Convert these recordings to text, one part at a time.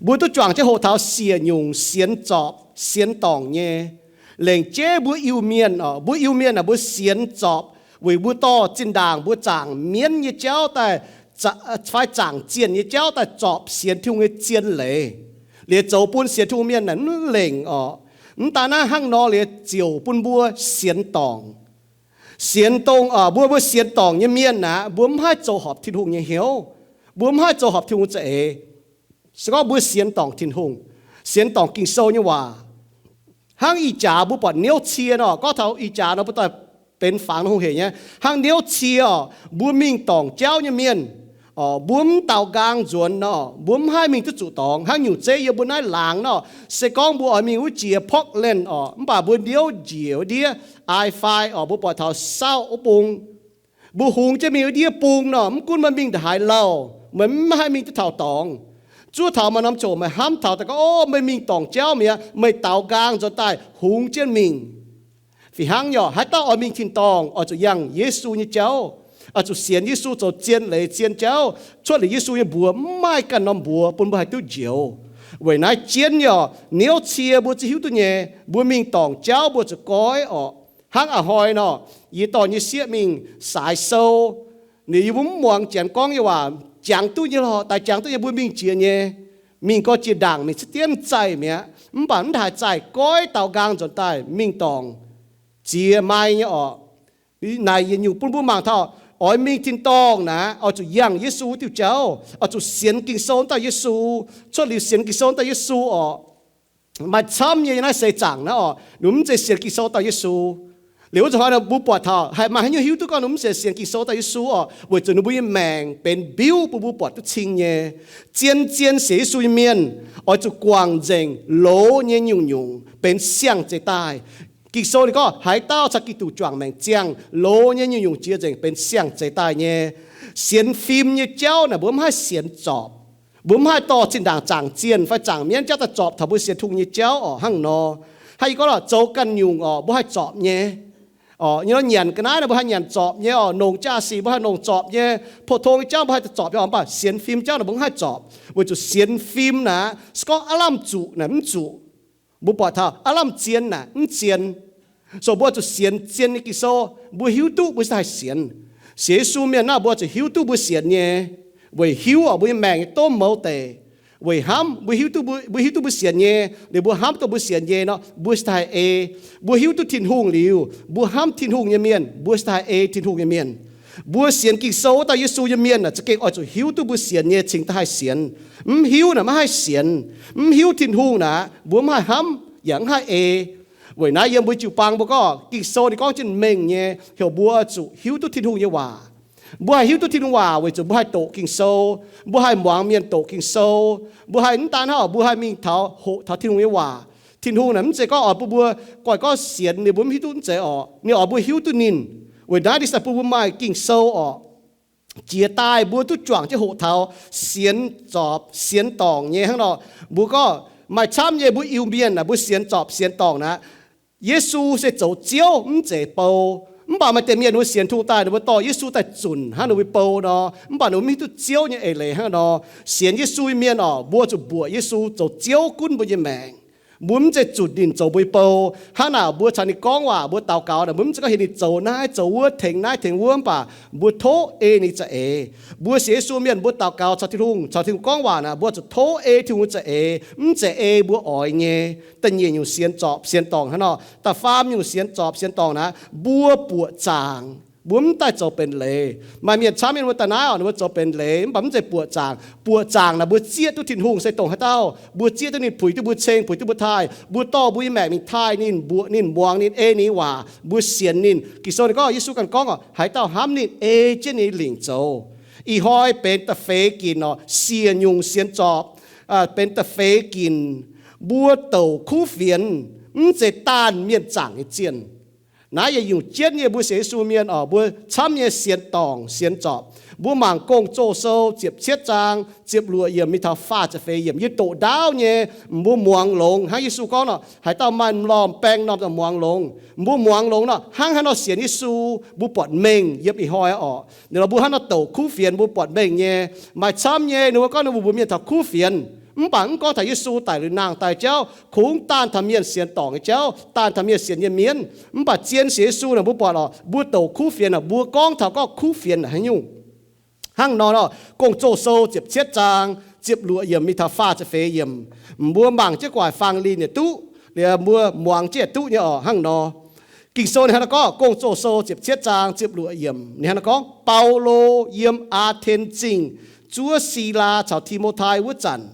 Mbuo duqv juangc jienv hoqc taux siec nyungc sienx zorpc sienx dorngc nyei. Lengc jeiv mbuo Iu-Mienh oc, mbuo Iu-Mienh aah, mbuo sienx zorpc weic mbuo dorh zinh ndaangc mbuo zaangc mienv nyei jauv daaih, fai zaangc zienh nyei jauv daaih zorpc sienx Tin-Hungh nyei zien leiz, liuz zoux bun sienx Tin-Hungh mienh naaic mv lengc oc. Mv daaih naaiv hnangv nor liuz ziouc bun mbuo sienx dorngc. Sienx dongh mbuo, mbuo sienx dorngc nyei mienh aqv, mbuo mv haih zoux horpc Tin-Hungh nyei hnyouv. Mbuo mv haih zoux horpc Tin-Hungh za'eix. Se gorngv mbuo sienx dorngc Tin-Hungh, sienx dorngc Ging-Sou nyei waac, hnangv ih jaax mbuo buatc niouv cie nor, gorngv taux ih jaax nor mbuo daaih benx fangx hungh heic nyei. Hnangv niouv cie oc, mbuo mingh dorngc jauv nyei mienh, mbuo mv daaux nqaang nzuonx nor, mbuo mv haih mingh duqv zuqc dorngx. Hnangv nyungc zeiv yiem mbuo naaiv laangz nor, se gorngv mbuo oix mingh wuov jiex Portland oc, mv baac mbuo niouv njiec wuov ndiev I five oc, mbuo buatc taux South wuov bung. Mbuo hungx jienv mingh wuov ndiev bung nor, mv gunv meih mingh ndaaih haaix lauh, meih mv haih mingh duqv taux dorngx. Zuov taux maaih norm ziangh hoc meih hnamv taux daaih gorngv, Ov, meih mingh dorngc jauv mi'aqv. Meih daaux nqaang nzuonx daaih hungx jienv mingh. Fih hnangv nyei oc, haaix dauh oix mingh tin-dorngh oix zuqc yangh Yesu nyei jauv, oix zuqc sienx Yesu zoux zien leiz zien jauv. Cuotv liuz Yesu nyei mbuox mv maaih ganh norm mbuox bun mbuo haih duqv njoux. Weic naaiv jienv nyei oc, niouv cie mbuo ziouc hiuv duqv nyei, mbuo mingh dorngc jauv mbuo zuqc goiv oc. Hnangv a'hnoi nor, yie dorh nyei sieqv mingh saaix sou, ninh yie mbuo mv muangx Janx gorngv nyei waac, jangx duqv nyei lorqc, daaih jangx duqv nyei, mbuo mingh jiex nyei, mingh gorx jiex ndaangc mingh ciev dienv zaih mi'aqv. Mv baac mv haaix zaih goiv daaux nqaang nzuonx daaih mingh dorngc, ziex mai nyei oc. Naaic yietc nyungc bun mbuo mangc taux oix mingh tin-dorngh naaic, oix zuqc yangh Yesu diuh jauv, oix zuqc sienx Ging-Sou dauh Yesu. Cuotv liuz sienx Ging-Sou dauh Yesu oc, maaih camv nyei naaiv seix zaangc naaiv oc, ninh mv zeiz sienx Ging-Sou dauh Yesu. Liuz wuov zanc hnoi mbuo buatc taux haih maaih haaix nyungc hiuv duqv gorngv ninh mv zeiz sienx Ging-Sou dauh Yesu oc, weic zuqc ninh mbuo nyei maengc benx mbiuv bun mbuo buatc duqv cing nyei. Zien-zien sienx Yesu nyei mienh oix zuqc guangc nzengc loz nyei nyungc-nyungc benx siang-zeix daaih. Ging-Sou ninh gorngv haaix dauh caux Giduc juangc maengc ziangh, loz nyei nyungc-nyungc jiex nzengc benx siang-zeix daaih nyei. Sienx fim nyei jauv naaic mbuo mv haih sienx zorpc. Mbuo mv haih dorh zinh ndaangc zaangc zienh fai zaangc mienv jauv daaih zorpc taux mbuo sienx Tin-Hungh nyei jauv oc. Hnangv nor, hnangv yie gorngv lorqc, zoux ganh nyungc oc, mbuo haih zorpc nyei. Oc, nyei nor nyanc ga'naaiv nor mbuo haih nyanc zorpc nyei oc, nongc jaa-sic mbuo haih nongc zorpc nyei, pou-tong nyei jauv mbuo haih zorpc nyei oc. Mv baac sienx fim jauv naaic mbuo mv haih zorpc, weic zuqc sienx fim naaic se gorngv aav lamh zuqc naaic mv zuqc. Mbuo buatc taux aav lamh zien naaic mv zien. So mbuo zuqc sienx zien nyei Ging-Sou, mbuo hiuv duqv mbuo cingx daaih haih sienx. Sienx Yesu mienh naaic mbuo zuqc hiuv duqv mbuo sienx nyei, weic hiuv oc mbuo nyei maengc nyei domh mouz deic. Weic hnamv mbuo hiuv duqv, mbuo hiuv duqv mbuo sienx nyei, liuz mbuo hnamv dongh mbuo sienx nyei nor, mbuo cingx daaih haih ei. Mbuo hiuv duqv Tin-Hungh liuz, mbuo hnamv Tin-Hungh nyei mienh, mbuo cingx daaih haih ei Tin-Hungh nyei mienh. Mbuo sienx Ging-Sou wuov dauh Yesu nyei mienh aah, za'gengh oix zuqc hiuv duqv mbuo sienx nyei cingx daaih haih sienx. Mv hiuv naaic maiv haih sienx. Mv hiuv Tin-Hungh naaic mbuo mv haih hnamv yaac mv haih ei. Weic naaiv yiem mbuo jiu-baang mbuo gorngv Ging-Sou ninh gorngv jienv mengh nyei, heuc mbuo zuqc hiuv duqv Tin-Hungh nyei waac. Mbuo haih hiuv duqv Tin-Hungh waac weic zuqc mbuo haih doqc Ging-Sou, mbuo haih muangx mienh doqc Ging-Sou, mbuo haih mv daan hnangv, mbuo haih mingh taux hoqc taux Tin-Hungh nyei waac. Tin-Hungh naaic mv zeiz gorngv oix bun mbuo goiv gorngv sienx ninh mbuo mv hiuv duqv, mv zeiz oc. Ninh oix mbuo hiuv duqv ninh. Weic naaiv ninh cingx bun mbuo maaih Ging-Sou oc. Jiex daaih mbuo duqv juangc jienv hoqc taux sienx zorpc sienx dorngc nyei hnangv nor. Mbuo gorngv maaih camv nyei mbuo Iu-Mienh aah, mbuo sienx zorpc sienx dorngc naaic, Yesu se zoux Ziouv mv zeiz bou. Mv baac maaih deix mienh ninh mbuo sienx Tin-Hungh daaih ninh mbuo dorh Yesu daaih zunc hnangv ninh mbuo bou nor. Mv baac ninh mbuo mv hiuv duqv Ziouv nyei eix leiz hnangv nor. Sienx Yesu nyei mienh oc, mbuo zuqc mbuoqc Yesu zoux Ziouv gunv mbuo nyei maengc. Mbuo mv zeiz zunc ninh zoux mbuo nyei bou. Hnangv naaic mbuo caux ninh gorngv waac, mbuo daux gaux naaic, mbuo mv zeiz gorngv heuc ninh zoux naaiv zoux wuov, tengx naaiv tengx wuov, mv baac mbuo tov ei ninh za'eix. Mbuo sienx Yesu mienh mbuo daux gaux caux Tin-Hungh, caux Tin-Hungh gorngv waac naaic, mbuo zuqc tov ei Tin-Hungh nyei za'eix, mv zeiz ei mbuo oix nyei. Da'nyeic nyungc sienx zorpc sienx dorngc hnangv nor. Da'faam nyungc sienx zorpc sienx dorngc naaic, mbuo buoqc zaangc. Mbuo mv daaih zoux benx leiz. Maaih mienh camv mienh mbuo daaih naaiv oc, ninh mbuo zoux benx leiz mv baac mv zeiz buoqc zaangc. Buoqc zaangc naaic mbuo zieqv duqv Tin-Hungh se dongh haaix dauh? Mbuo zieqv duqv ninh puix duqv mbuo ceng, puix duqv mbuo taaih, mbuo dorh mbuo nyei maengc mingh taaih ninh, mbuoqc ninh, muangx ninh, ei ninh waac, mbuo sienx ninh. Ging-Sou ninh gorngv, Yesu ganh gorngv oc, haaix dauh hnamv ninh ei jienv ninh lingc zoux. Ih hnoi benx da'feix ginc oc, siec nyungc sienx zorpc, benx da'feix ginc, mbuo douc kuv fienx, mv zeiz daanh mienh zaangc nyei zienh. Naaiv yietc nyungc jienv nyei mbuo sienx Yesu mienh oc, mbuo camv nyei sienx dorngc sienx zorpc. Mbuo mangc Gong-Zoh sou ziepc cietv zaang ziepc luoqc yiemc mingh taux faah ziepc feix yiemc, yie doqc ndaauv nyei, mbuo muangx longx hnangv Yesu gorngv nor, haaix dauh maaih m'lomh baeng m'normh daaih muangx longx. Mbuo muangx longx nor, hnangv haaix nor sienx Yesu, mbuo buatc mengh yiem ih hnoi oc. Ninh lorz mbuo hnangv nor douc kuv fienx, mbuo buatc mengh nyei. Maaih camv nyei ninh mbuo gorngv ninh mbuo mbuox mienh taux kuv fienx, Mv baac mv gorngv taux Yesu daic liuz nangh daaih jauv, kungx daanh taux mienh sienx dorngc nyei jauv, daanh taux mienh sienx nyei mienv. Mv baac zien sienx Yesu naaic mbuo buatc lorqc, mbuo douc kuv fienx naaic, mbuo gorngv taux gorngv kuv fienx naaic haaix nyungc. Hnangv nor, Gong-Zoh Sou ziepc cietv zaang ziepc luoqc yiemc mingh taux faah ziepc feix yiemc, mbuo mangc jienv gu'nguaaic faang linh yietc duqv, liuz mbuo muangx jienv yietc duqv nyei orqc. Hnangv nor, Ging-Sou ninh hnangv naaiv gorngv, Gong-Zoh Sou ziepc cietv zaang ziepc luoqc yiemc ninh hnangv naaiv gorngv, Baulo yiem Aa^ten Zingh zuov Silaa caux Ti^mo^tai wuov zanc,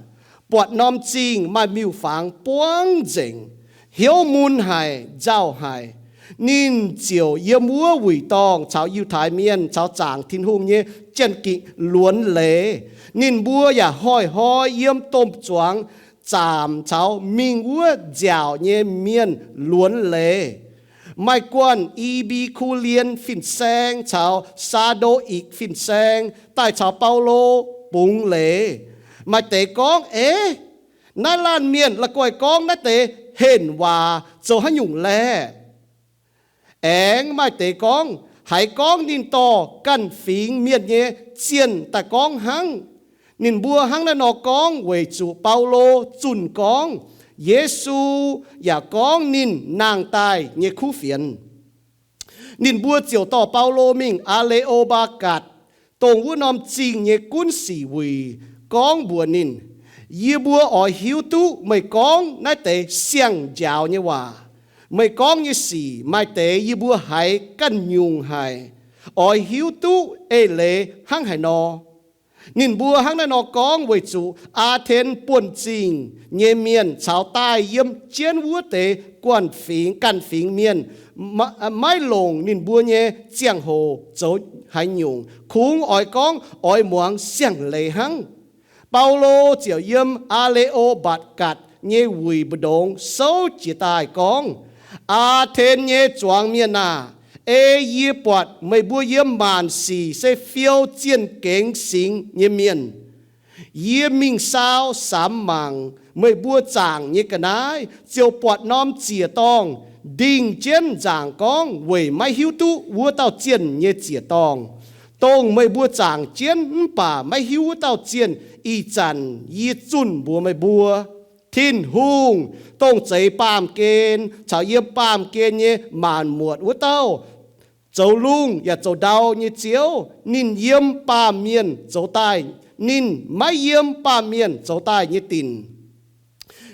buatc norm zingh maaih miuc-fangx buangv nzengc, hnyouv mun haic, nzauh haic. Ninh ziouc yiem wuov wuic dorngh caux Yiutai Mienh caux zaangc Tin-Hungh nyei janx-gikc luonx leiz. Ninh mbuo yaac hnoi-hnoi yiem domh zuangx zaamc caux mingh wuov nziaauc nyei mienh luonx leiz. Maaih guanh I^mbi^ku^lien fin-saeng caux Saa^ndo^ikc fin-saeng daaih caux Baulo bungx leiz. Maaih deix gorngv, Eix, naaiv laanh mienh la'guaih gorngv naaiv deix henh waac zoux haaix nyungc laeh? Aengx maaih deix gorngv, Haiz gorngv ninh dorh ganh fingx mienh nyei zienh daaih gorngv hnangv. Ninh mbuo hnangv naaiv nor gorngv weic zuqc Baulo zunh gorngv Yesu yaac gorngv ninh nangh daaih nyei kuv fienx. Ninh mbuo ziouc dorh Baulo mingh Aa^le^o^mbaa^gatc, dongh wuov norm zingh nyei Gunv Sic Wuic, gorngv mbuox ninh, Yie mbuo oix hiuv duqv meih gorngv naaiv deix siang-njaaux nyei waac. Meih gorngv nyei sic maaih deix yie mbuo haiz ganh nyungc haic, oix hiuv duqv eix leiz hnangv haaix nor. Ninh mbuo hnangv naaiv nor gorngv weic zuqc Aa^ten Buonv-Zingh nyei mienh caux daaih yiem jienv wuov deix guanh fingx, ganh fingx mienh maiv longc ninh mbuo nyei ziangh hoc zoux haaix nyungc, kungx oix gorngv oix muangx siang-leiz hnangv. Baulo ziouc yiem Aa^le^o^mbaa^gatc nyei wuic mbu'ndongx souv jiez daaih gorngv, Aa^ten nyei zuangx mienh aah! Ei yie buatc meih mbuo yiem maanc sic se fiou zienh gengx singx nyei mienh. Yie mingh saau samx mangc meih mbuo zaangc nyei ga'naaiv, ziouc buatc norm ziec-dorngh ndingh jienv nzaangc gorngv weic maiv hiuv duqv wuov dauh zienh nyei ziec-dorngh, dongh meih mbuo zaangc jienv mv baac maiv hiuv wuov dauh zienh. Ih zanc yie zunh mbuox meih mbuo, Tin-Hungh, dongh zeix baamh gen caux yiem baamh gen nyei maanc muotc wuov dauh, zoux lungh yaac zoux ndau nyei Ziouv, ninh yiem baamh mienh zoux daaih, ninh maiv yiem baamh mienh zoux daaih nyei dinc.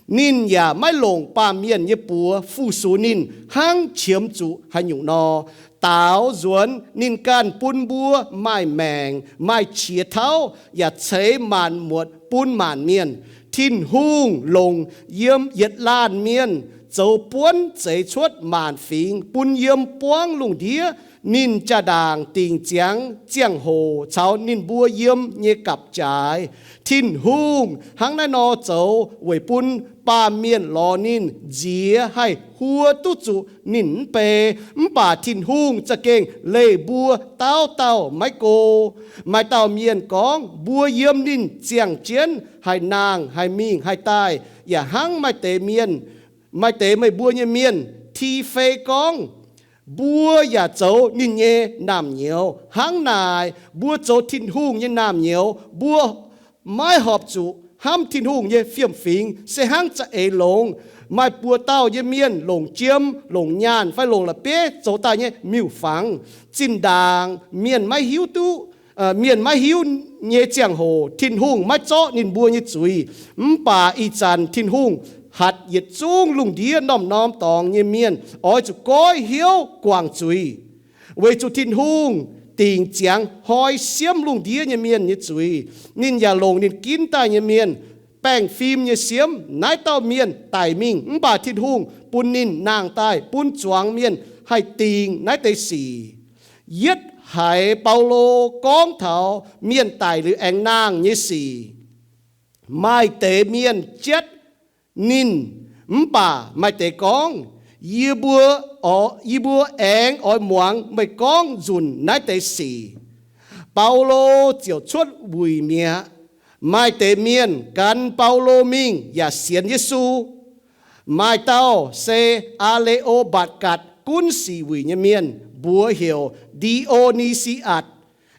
Ninh yaac maiv longc baamh mienh nyei buoz fu-sux ninh hnangv qiemx zuqc haaix nyungc nor. Daaux nzuonx ninh ganh bun mbuo maaih maengc, maaih qiex tauv, yaac ceix maanc muotc bun maanc mienh. Tin-Hungh longc yiem yietc laanh mienh zoux buonv zeix cuotv maanc fingx bun yiem buangv lungh ndiev. Ninh jaa-ndaangc dingc ziangx ziangh hoc caux ninh mbuo yiem nyei gapv-jaaix. Tin-Hungh hnangv naaiv nor zoux weic bun baamh mienh lorz ninh nziex haih huo duqv zuqc ninh mv bei. Mv baac Tin-Hungh za'gengh leih mbuo dauh dauh maiv go. Maaih dauh mienh gorngv, Mbuo yiem ninh ziangh jienv haih nangh, haih mingh, haih daaih, yaac hnangv maaih deix mienh, maaih deix meih mbuo nyei mienh, Ti^fe, gorngv, Mbuo yaac zoux ninh nyei naamh nyouz. Hnangv naaic, mbuo zoux Tin-Hungh nyei naamh nyouz, mbuo maiv horpc zuqc hnamv Tin-Hungh nyei fiem-fingx, se hnangv za'eix longx. Maaih buoz dauh nyei mienh longc jiem, longc nyaanh fai longc la'bieiv zoux daaih nyei miuc-fangx. Zinh ndaangc mienh maiv hiuv duqv, mienh maiv hiuv nyei ziangh hoc, Tin-Hungh maiv zorqv ninh mbuo nyei zuiz. Mv baac ih zanc Tin-Hungh hatc yietc zungv lungh ndiev norm-norm dorngx nyei mienh oix zuqc goiv hnyouv guangc zuiz, weic zuqc Tin-Hungh dingc ziangx hnoi siemv lungh ndiev nyei mienh nyei zuiz. Ninh yaac longc ninh ginv daaih nyei mienh, baengh fim nyei siemv, naaiv dauh mienh daic mingh, mv baac Tin-Hungh bun ninh nangh daaih bun zuangx mienh haih dingc naaiv deix sic. Yietv haiz Baulo gorngv taux mienh daic liuz aengx nangh nyei sic, maaih deix mienh jatv ninh, mv baac maaih deix gorngv, Yie mbuo, yie mbuo aengx oix muangx meih gorngv nzunc naaiv deix sic. Baulo ziouc cuotv wuic mi'aqv. Maaih deix mienh gan Baulo mingh yaac sienx Yesu. Maaih dauh se Aa^le^o^mbaa^gatc Gunv Sic Wuic nyei mienh, mbuox heuc Ndi^o^ni^si^atc.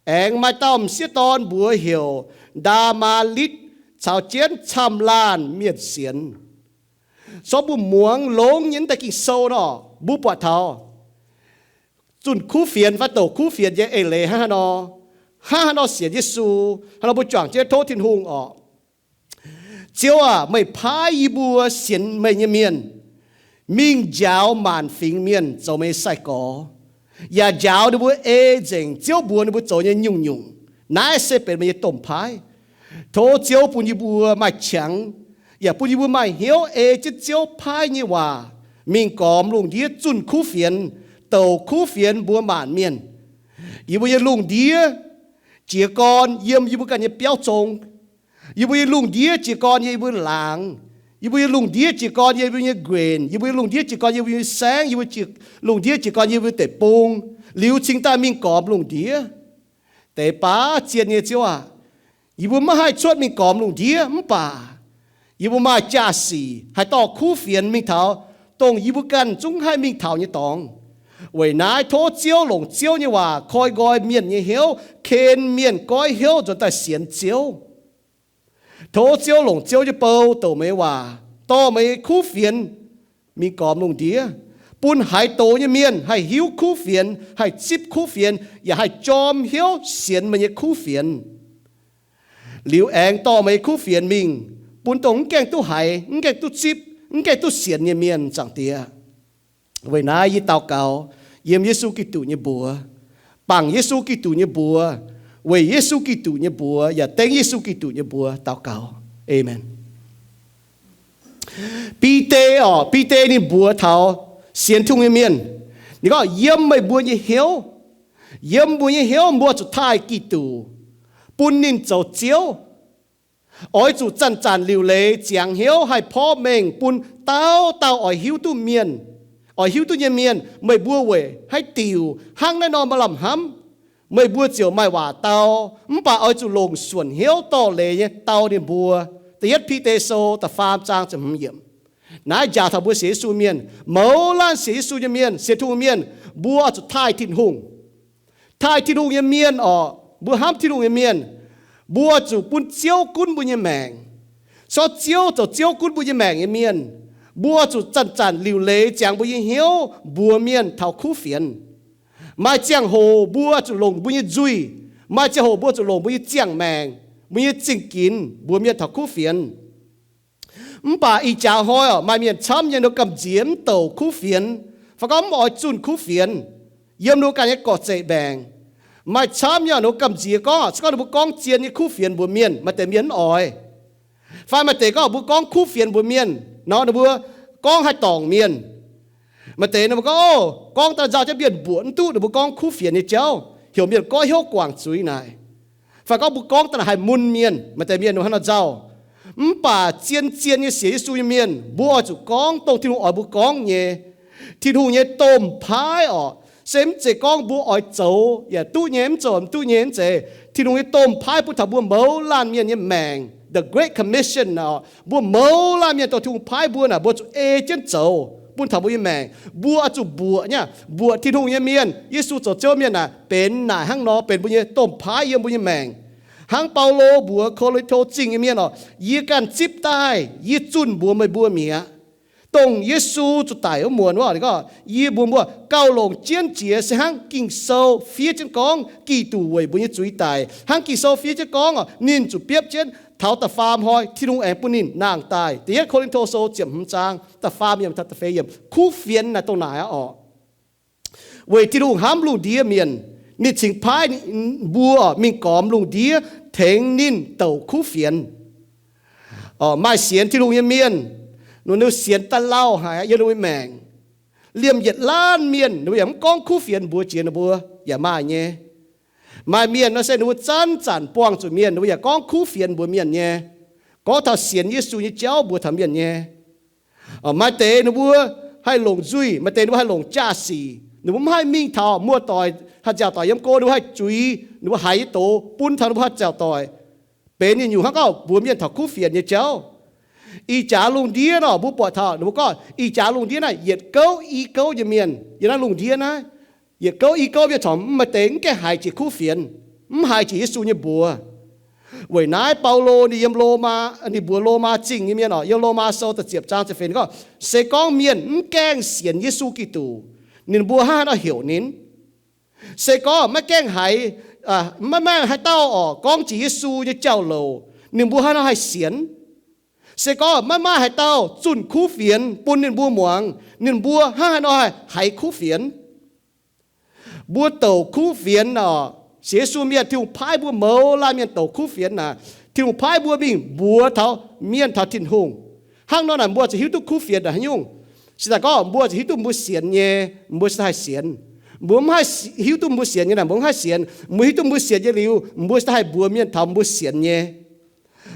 Aengx maaih dauh m'sieqv dorn mbuox heuc Ndaa^maa^litv, caux jienv camv laanh mienh sienx. So mbuo muangx longx nyei naaiv deix Ging-Sou nor, mbuo buatc taux zunh kuv fienx fai douc kuv fienx nyei eix leiz hnangv haaix nor. Hnangv haaix nor sienx Yesu, hnangv nor mbuo juangc jienv tov Tin-Hungh orqc. Ziouv aac, meih paaiv yie mbuo sienx meih nyei mienh mingh njaaux maanc fingx mienh zoux meih nyei sai-gorx, yaac njaaux ninh mbuo ei nzengc Ziouv mbuox ninh mbuo zoux nyei nyungc-nyungc. Naaiv se benx meih nyei domh paaiv. Tov Ziouv bun yie mbuo maaih qangx, yaac bun yie mbuo maaih hnyouv ei jienv Ziouv paaiv nyei waac mingh gormx lungh ndiev zunh kuv fienx, douc kuv fienx mbuox maanc mienh. Yie mbuo nyei lungh ndiev jiez gorn yiem yie mbuo ganh nyei biauv zong. Yie mbuo nyei lungh ndiev jiez gorn yiem yie mbuo laangz. Yie mbuo nyei lungh ndiev jiez gorn yiem yie mbuo nyei nquenc. Yie mbuo nyei lungh ndiev jiez gorn yiem yie mbuo nyei saengv. Yie mbuo lungh ndiev jiez gorn yiem yie mbuo deic-bung. Liuz cingx daaih mingh gormx lungh ndiev. Deix baav zien nyei Ziouv aac, yie mbuo maiv haih cuotv mingh gormx lungh ndiev, mv baac yie mbuo maaih jaa-sic haih dorh kuv fienx mingh taux dongh yie mbuo ganh zungv haih mingh taux nyei dorngx. Weic naaiv tov Ziouv longc Ziouv nyei waac koi nqoi mienh nyei hnyouv, ken mienh goiv hnyouv nzuonx daaih sienx Ziouv. Tov Ziouv longc Ziouv nyei bou douc meih nyei waac, dorh meih nyei kuv fienx mingh gormx lungh ndiev, bun haaix doz nyei mienh haih hiuv kuv fienx, haih zipv kuv fienx, yaac haih jorm hnyouv sienx meih nyei kuv fienx. Liuz aengx dorh meih nyei kuv fienx mingh bun dongh mv gaengh duqv haiz, mv gaengh duqv zipv, mv gaengh duqv sienx nyei mienh, Zaangc Diex. Weic naaiv yie daux gaux yiem Yesu Giduc nyei mbuox, bangc Yesu Giduc nyei mbuox, weic Yesu Giduc nyei mbuox, yaac dengv Yesu Giduc nyei mbuox daux gaux. Aamen. Bide orqc, Bide ninh mbuox taux sienx Tin-Hungh nyei mienh, ninh gorngv, yiem meih mbuo nyei hnyouv, yiem mbuo nyei hnyouv mbuo zuqc taaih Giduc, bun ninh zoux Ziouv. Oix zuqc zanc-zanc liuc leiz ziangx hnyouv haih porv mengh bun dauh dauh oix hiuv duqv mienh, oix hiuv duqv nyei mienh, meih mbuo weic haaix diuc hnangv naaiv nor maaih lamh hnamv, meih mbuo ziouc maaih waac dau. Mv baac oix zuqc longc suonc hnyouv dorh leiz nyei dau ninh mbuo. Da'yietv Bide Sou da'faam zaang ziepc hmz yiemc. Naaiv njaaux taux mbuo sienx Yesu mienh, mouz laanh sienx Yesu nyei mienh, sienx Tin-Hungh mienh, mbuo zuqc taaih Tin-Hungh. Taaih Tin-Hungh nyei mienh orqc, mbuo hnamv Tin-Hungh nyei mienh, mbuo zuqc bun Ziouv gunv mbuo nyei maengc. Sortv Ziouv zoux Ziouv gunv mbuo nyei maengc nyei mienh, mbuo zuqc zanc-zanc liuc leiz ziangx mbuo nyei hnyouv mbuox mienh taux kuv fienx. Maaih ziangh hoc mbuo zuqc longc mbuo nyei nzuih, maaih ziangh hoc mbuo zuqc longc mbuo nyei ziangh maengc, mbuo nyei zingh ginx mbuox mienh taux kuv fienx. Mv baac ih jaax hnoi orqc, maaih mienh camv nyei ninh gamh nziex mv douc kuv fienx, fai gorngv mv oix zunh kuv fienx, yiem ninh ganh nyei gorqv-zeqc maengc. Maaih camv nyei ninh gamh nziex gorngv, se gorngv ninh mbuo gorngv zien nyei kuv fienx mbuox mienh, maaih deix mienh mv oix. Fai maaih deix gorngv mbuo gorngv kuv fienx mbuox mienh nor, ninh mbuo gorngv haih dorngc mienh. Maaih deix ninh mbuo gorngv, o, gorngv daaih nzauh jienv mienh mbuoqc mv duqv ninh mbuo gorngv kuv fienx nyei jauv, heuc mienh goiv hnyouv guangc zuiz naaic. Fai gorngv mbuo gorngv daaih haih mun mienh, maaih deix mienh ninh mbuo hnangv nor nzauh. Mv baac zien-zien nyei sienx Yesu nyei mienh, mbuo oix zuqc gorngv dongh Tin-Hungh oix mbuo gorngv nyei. Tin-Hungh nyei domh paaiv orqc, se mv zeiz gorngv mbuo oix zoux yaac duqv nyei, mv zoux mv duqv nyei, mv zeiz. Tin-Hungh nyei domh paaiv bun taux mbuo mouz laanh mienh nyei maengc, the Great Commission orqc, mbuo mouz laanh mienh dongh Tin-Hungh paaiv mbuo naaic, mbuo zuqc ei jienv zoux bun taux mbuo nyei maengc. Mbuo oix zuqc mbuoqc nyei, mbuoqc Tin-Hungh nyei mienh, Yesu zoux Ziouv mienh naaic, benx naaic hnangv nor, benx mbuo nyei domh paaiv yiem mbuo nyei maengc. Hnangv Baulo mbuox Ko^lin^to Zingh nyei mienh orqc, yie ganh zipv daaih, yie zunh mbuox meih mbuo mi'aqv. Dongh Yesu zuqc daic wuov muonz wuov, ninh gorngv, yie mbuox mbuo, gauh longc jienv jiex se hnangv Ging-Sou fiev jienv gorngv, Giduc weic mbuo nyei zuiz daic. Hnangv Ging-Sou fiev jienv gorngv orqc, ninh zuqc biopv jienv taux da'faam hnoi, Tin-Hungh aengx bun ninh nangh daaih. Da'yietv Ko^lin^to Sou ziepc hmz zaang da'faam yiemc taux da'feix yiemc. Kuv fienx naaic dongh naaic orqc. Weic Tin-Hungh hnamv lungh ndiev mienh, ninh cingx paaiv mbuo mingh gormx lungh ndiev tengx ninh douc kuv fienx. Orqc, maaih sienx Tin-Hungh nyei mienh, ninh sienx daaih lauh haic yiem ninh nyei maengc. Liemh yietc laanh mienh ninh mbuo yaac mv gorngv kuv fienx mbuox jiex ninh mbuo yaac maaih nyei. Maaih mienh nor se ninh mbuo zanc-zanc buangh zuqc mienh, ninh mbuo yaac gorngv kuv fienx mbuox mienh nyei. Gorngv taux sienx Yesu nyei jauv mbuox taux mienh nyei. Orqc, maaih deix ninh mbuo haih longc nzuih, maaih deix ninh mbuo haih longc jaa-sic. Ninh mbuo mv haih mingh taux muoz-doic, haih nziaauc doic yiem go, ninh mbuo haih zuiz, ninh mbuo haiz nyei doz bun taux ninh mbuo haih nziaauc doic. Benx nyei nyungc hnangv gorngv mbuox mienh taux kuv fienx nyei jauv. Ih jaax lungh ndiev nor, mbuo buatc taux ninh mbuo gorngv ih jaax lungh ndiev naaiv yietc gouv i gouv nyei mienh yiem naaiv lungh ndiev naaiv. Yietc gouv i gouv mienh corc maaih deix mv gaengh haiz jiex kuv fienx, mv haiz jiex Yesu nyei mbuox. Weic naaiv Baulo ninh yiem Lomaa, ninh mbuox Lomaa Zingh nyei mienh oc, yiem Lomaa Sou da'ziepc zaang ziepc feix ninh gorngv, se gorngv mienh mv gaengh sienx Yesu Giduc, ninh mbuo hnangv haaix nor heuc ninh? Se gorngv maiv gaengh haiz, maiv maaih haaix dauh oc gorngv jiex Yesu nyei jauv-louc, ninh mbuo hnangv haaix nor haih sienx? Se gorngv maiv maaih haaix dauh zunh kuv fienx bun ninh mbuo muangx, ninh mbuo hnangv haaix nor haih haiz kuv fienx? Mbuo douc kuv fienx oc, sienx Yesu mienh, Tin-Hungh paaiv mbuo mouz laanh mienh douc kuv fienx naaic, Tin-Hungh paaiv mbuo mingh mbuox taux mienh taux Tin-Hungh. Hnangv nor naaic mbuo ziouc hiuv duqv kuv fienx naaic haaix nyungc. Se daaih gorngv mbuo ziouc hiuv duqv mbuo sienx nyei, mbuo se haih sienx. Mbuo mv haih hiuv duqv mbuo sienx nyei naaic, mbuo mv haih sienx. Mbuo hiuv duqv mbuo sienx nyei liuz, mbuo se haih mbuox mienh taux mbuo sienx nyei.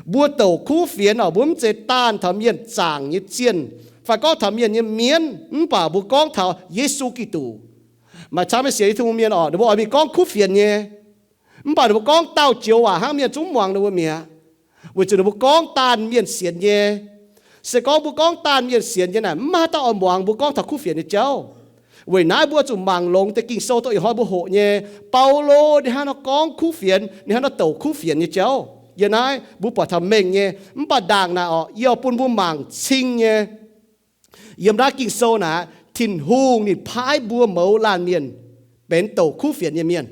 Mbuo douc kuv fienx oc, mbuo mv zeiz daanh taux mienh zaangc nyei zienh fai gorngv taux mienh nyei mienv, mv baac mbuo gorngv taux Yesu Giduc. Maaih camv nyei sienx Tin-Hungh mienh oc, ninh mbuo oix mingh gorngv kuv fienx nyei, mv baac ninh mbuo gorngv dauh joux waac hnangv, mienh zungv mv muangx ninh mbuo mi'aqv, weic zuqc ninh mbuo gorngv daanh mienh sienx nyei. Se gorngv mbuo gorngv daanh mienh sienx nyei naaic, mv maaih haaix dauh oix muangx mbuo gorngv taux kuv fienx nyei jauv. Weic naaiv mbuo zuqc mangc longx deix Ging-Sou dongh ih hnoi mbuo hoqc nyei. Baulo ninh hnangv nor gorngv kuv fienx, ninh hnangv nor douc kuv fienx nyei jauv. Yiem naaiv mbuo buatc taux mengh nyei, mv baac ndaangc naaic oc, yie oix bun mbuo mangc cing nyei. Yiem naaiv Ging-Sou naaic, Tin-Hungh ninh paaiv mbuo mouz laanh mienh benx douc kuv fienx nyei mienh.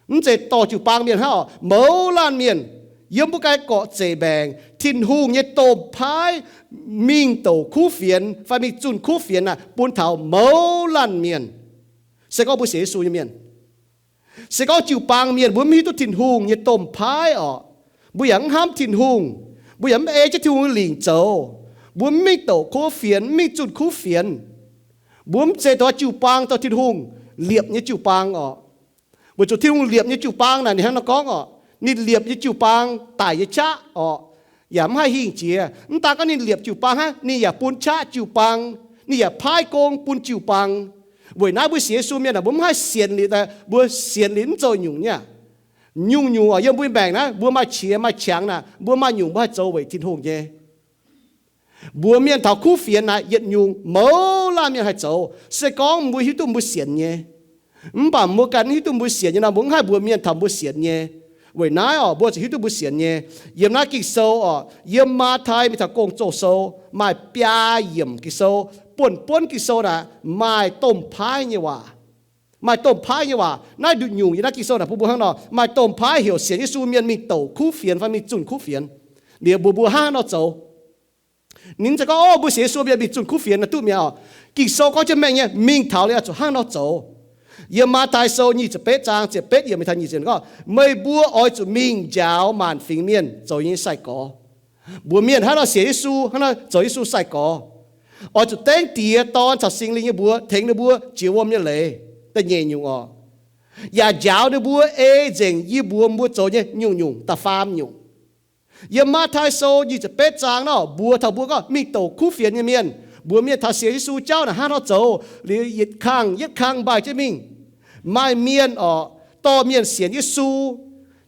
Mv zeiz dorh jiu-baang mienh hnangv oc, mouz laanh mienh yiem mbuo ganh gorqv-zeic maengc, Tin-Hungh nyei domh paaiv mingh douc kuv fienx fai mingh zunh kuv fienx naaic bun taux mouz laanh mienh, se gorngv mbuo sienx Yesu nyei mienh. Se gorngv jiu-baang mienh mbuo mv hiuv duqv Tin-Hungh nyei domh paaiv oc, mbuo yaac mv hnamv Tin-Hungh, mbuo yaac mv ei jienv Tin-Hungh nyei lingc zoux, mbuo mv mingh douc kuv fienx, mv mingh zunh kuv fienx, mbuo mv zeiz dongh jiu-baang, dongh Tin-Hungh liepc nyei jiu-baang oc. Weic zuqc Tin-Hungh liepc nyei jiu-baang naaic ninh hnangv nor gorngv oc, ninh liepc nyei jiu-baang daic nyei qaqv oc, yaac mv haih hingh jiex. Mv daan gorngv ninh liepc jiu-baang hnangv, ninh yaac bun qaqv jiu-baang, ninh yaac paaiv gong bun jiu-baang. Weic naaiv mbuo sienx Yesu mienh aah, mbuo mv haih sienx liuz, mbuo sienx liuz mv zoux nyungc nyei aqv. Nyungc-nyungc oc, yiem mbuo maengc naaiv mbuo maaih qiex maaih qangx naaic, mbuo maaih nyungc mbuo haih zoux weic Tin-Hungh nyei. Mbuox mienh taux kuv fienx naaic yietc nyungc mouz laanh mienh haih zoux, se gorngv mbuo hiuv duqv mbuo sienx nyei. Mv baac mbuo ganh mv hiuv duqv mbuo sienx nyei nor, mbuo mv haih mbuox mienh taux mbuo sienx nyei. Weic naaiv oc, mbuo ziouc hiuv duqv mbuo sienx nyei. Yiem naaiv Ging-Sou oc, yiem Matv^tai mingh taux Gong-Zoh Sou maaih biaa yiemc Ging-Sou. Buonv-buonv Ging-Sou naaic maaih domh paaiv nyei waac. Maaih domh paaiv nyei waac. Naaiv nduqc nyungc yiem naaiv Ging-Sou naaic bun mbuo hnangv nor, maaih domh paaiv heuc sienx Yesu mienh mingh douc kuv fienx fai mingh zunh kuv fienx. Liuz mbuox mbuo hnangv haaix nor zoux. Ninh mv zeiz gorngv, Ov, mbuo sienx Yesu mienh mingh zunh kuv fienx naaiv duqv mi'aqv oc. Ging-Sou gorngv jienv mengh nyei, mingh taux liuz oix zuqc hnangv nor zoux. Yiem Matv^tai Sou nyic ziepc betv zaang ziepc betv yiemc mingh taux nyic ziepc gorngv, Meih mbuo oix zuqc mingh njaaux maanc fingx mienh zoux nyei sai-gorx. Mbuox mienh hnangv nor sienx Yesu, hnangv nor zoux Yesu sai-gorx. Oix zuqc dengv Diex, Dorn caux Singx Lingh nyei mbuox tengx ninh mbuo jiex wuom nyei leiz. Da'nyeic nyungc oc, yaac njaaux ninh mbuo ei nzengc yie mbuox mbuo zoux nyei nyungc-nyungc. Da'faam nyungc, yiem Matv^tai Sou nyic ziepc betv zaang nor mbuox taux mbuo gorngv mingh douc kuv fienx nyei mienh. Mbuox mienh taux sienx Yesu jauv naaic hnangv nor zoux. Liuz yietc kang yietc kang mbaih jienv mingh. Maaih mienh oc, dorh mienh sienx Yesu,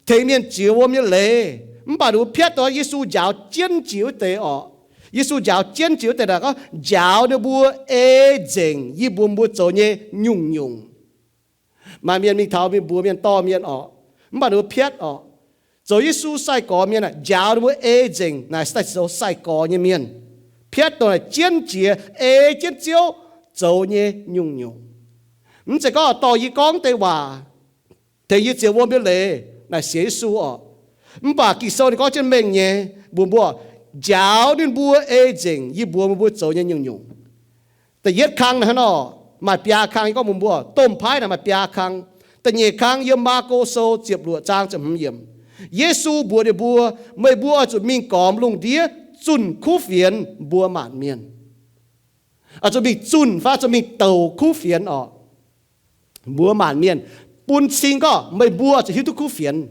tengx mienh jiex wuom nyei leiz. Mv baac ninh mbuo piatv dongh Yesu njaaux jienv jiex wuov deix oc. Yesu njaaux jienv jiex wuov deix naaic gorngv njaaux ninh mbuo ei nzengc yie mbuox mbuo zoux nyei nyungc-nyungc. Maaih mienh mingh taux mingh mbuox mienh dorh mienh oc, mv baac ninh mbuo piatv oc. Zoux Yesu sai-gorx mienh aah, njaaux ninh mbuo ei nzengc naaic se daaih zoux sai-gorx nyei mienh. Piatv dongh naaic jienv jiex, ei jienv Ziouv zoux nyei nyungc-nyungc. Mv zeiz gorngv dorh yie gorngv deix waac, tengx yie jiex wuom nyei leiz naaic sienx Yesu oc. Mv baac Ging-Sou ninh gorngv jienv mengh nyei mbuox mbuo, njaaux ninh mbuo ei nzengc yie mbuox mbuo zoux nyei nyungc-nyungc. Da'yietv kang naaic hnangv nor, maaih biaa kang, yie gorngv mbuox mbuo domh paaiv naaic maaih biaa kang. Da'nyeic kang yiem Maako Sou ziepc luoqc zaang ziepc hmz yiemc. Yesu mbuox ninh mbuo, Meih mbuo oix zuqc mingh gormx lungh ndiev zunh kuv fienx mbuox maanc mienh. Oix zuqc mingh zunh fai zuqc mingh douc kuv fienx oc, mbuox maanc mienh. Bun cing gorngv meih mbuo zuqc hiuv duqv kuv fienx.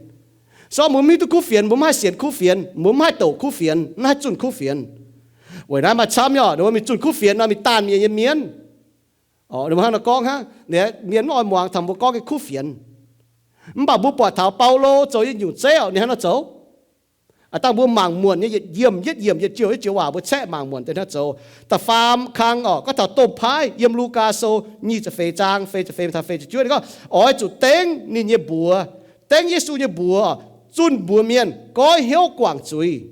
Se gorngv mbuo mv hiuv duqv kuv fienx, mbuo mv haih sienx kuv fienx, mbuo mv haih douc kuv fienx, mv haih zunh kuv fienx. Weic naaiv maaih camv nyei oc, ninh mbuo mingh zunh kuv fienx nor mingh daanh mienh nyei mienv. Ninh mbuo hnangv nor gorngv hnangv, mienh mv oix muangx taux mbuo gorngv nyei kuv fienx. Mv baac mbuo buatc taux Baulo zoux nyei nyungc zeiv oc, ninh hnangv nor zoux. Aa, dangh mbuo mangc muonc nyei yietc yiemc, yietc yiemc yietc joux, yietc joux waac mbuo caeqv mangc muonc deix hnangv zoux. Da'faam kang oc, gorngv taux domh paaiv yiem Lugaa Sou nyic ziepc feix zaang feix ziepc feix taux feix ziepc juov, ninh gorngv oix zuqc dengv ninh nyei mbuox, dengv Yesu nyei mbuox, zunh mbuox mienh goiv hnyouv guangc zuiz,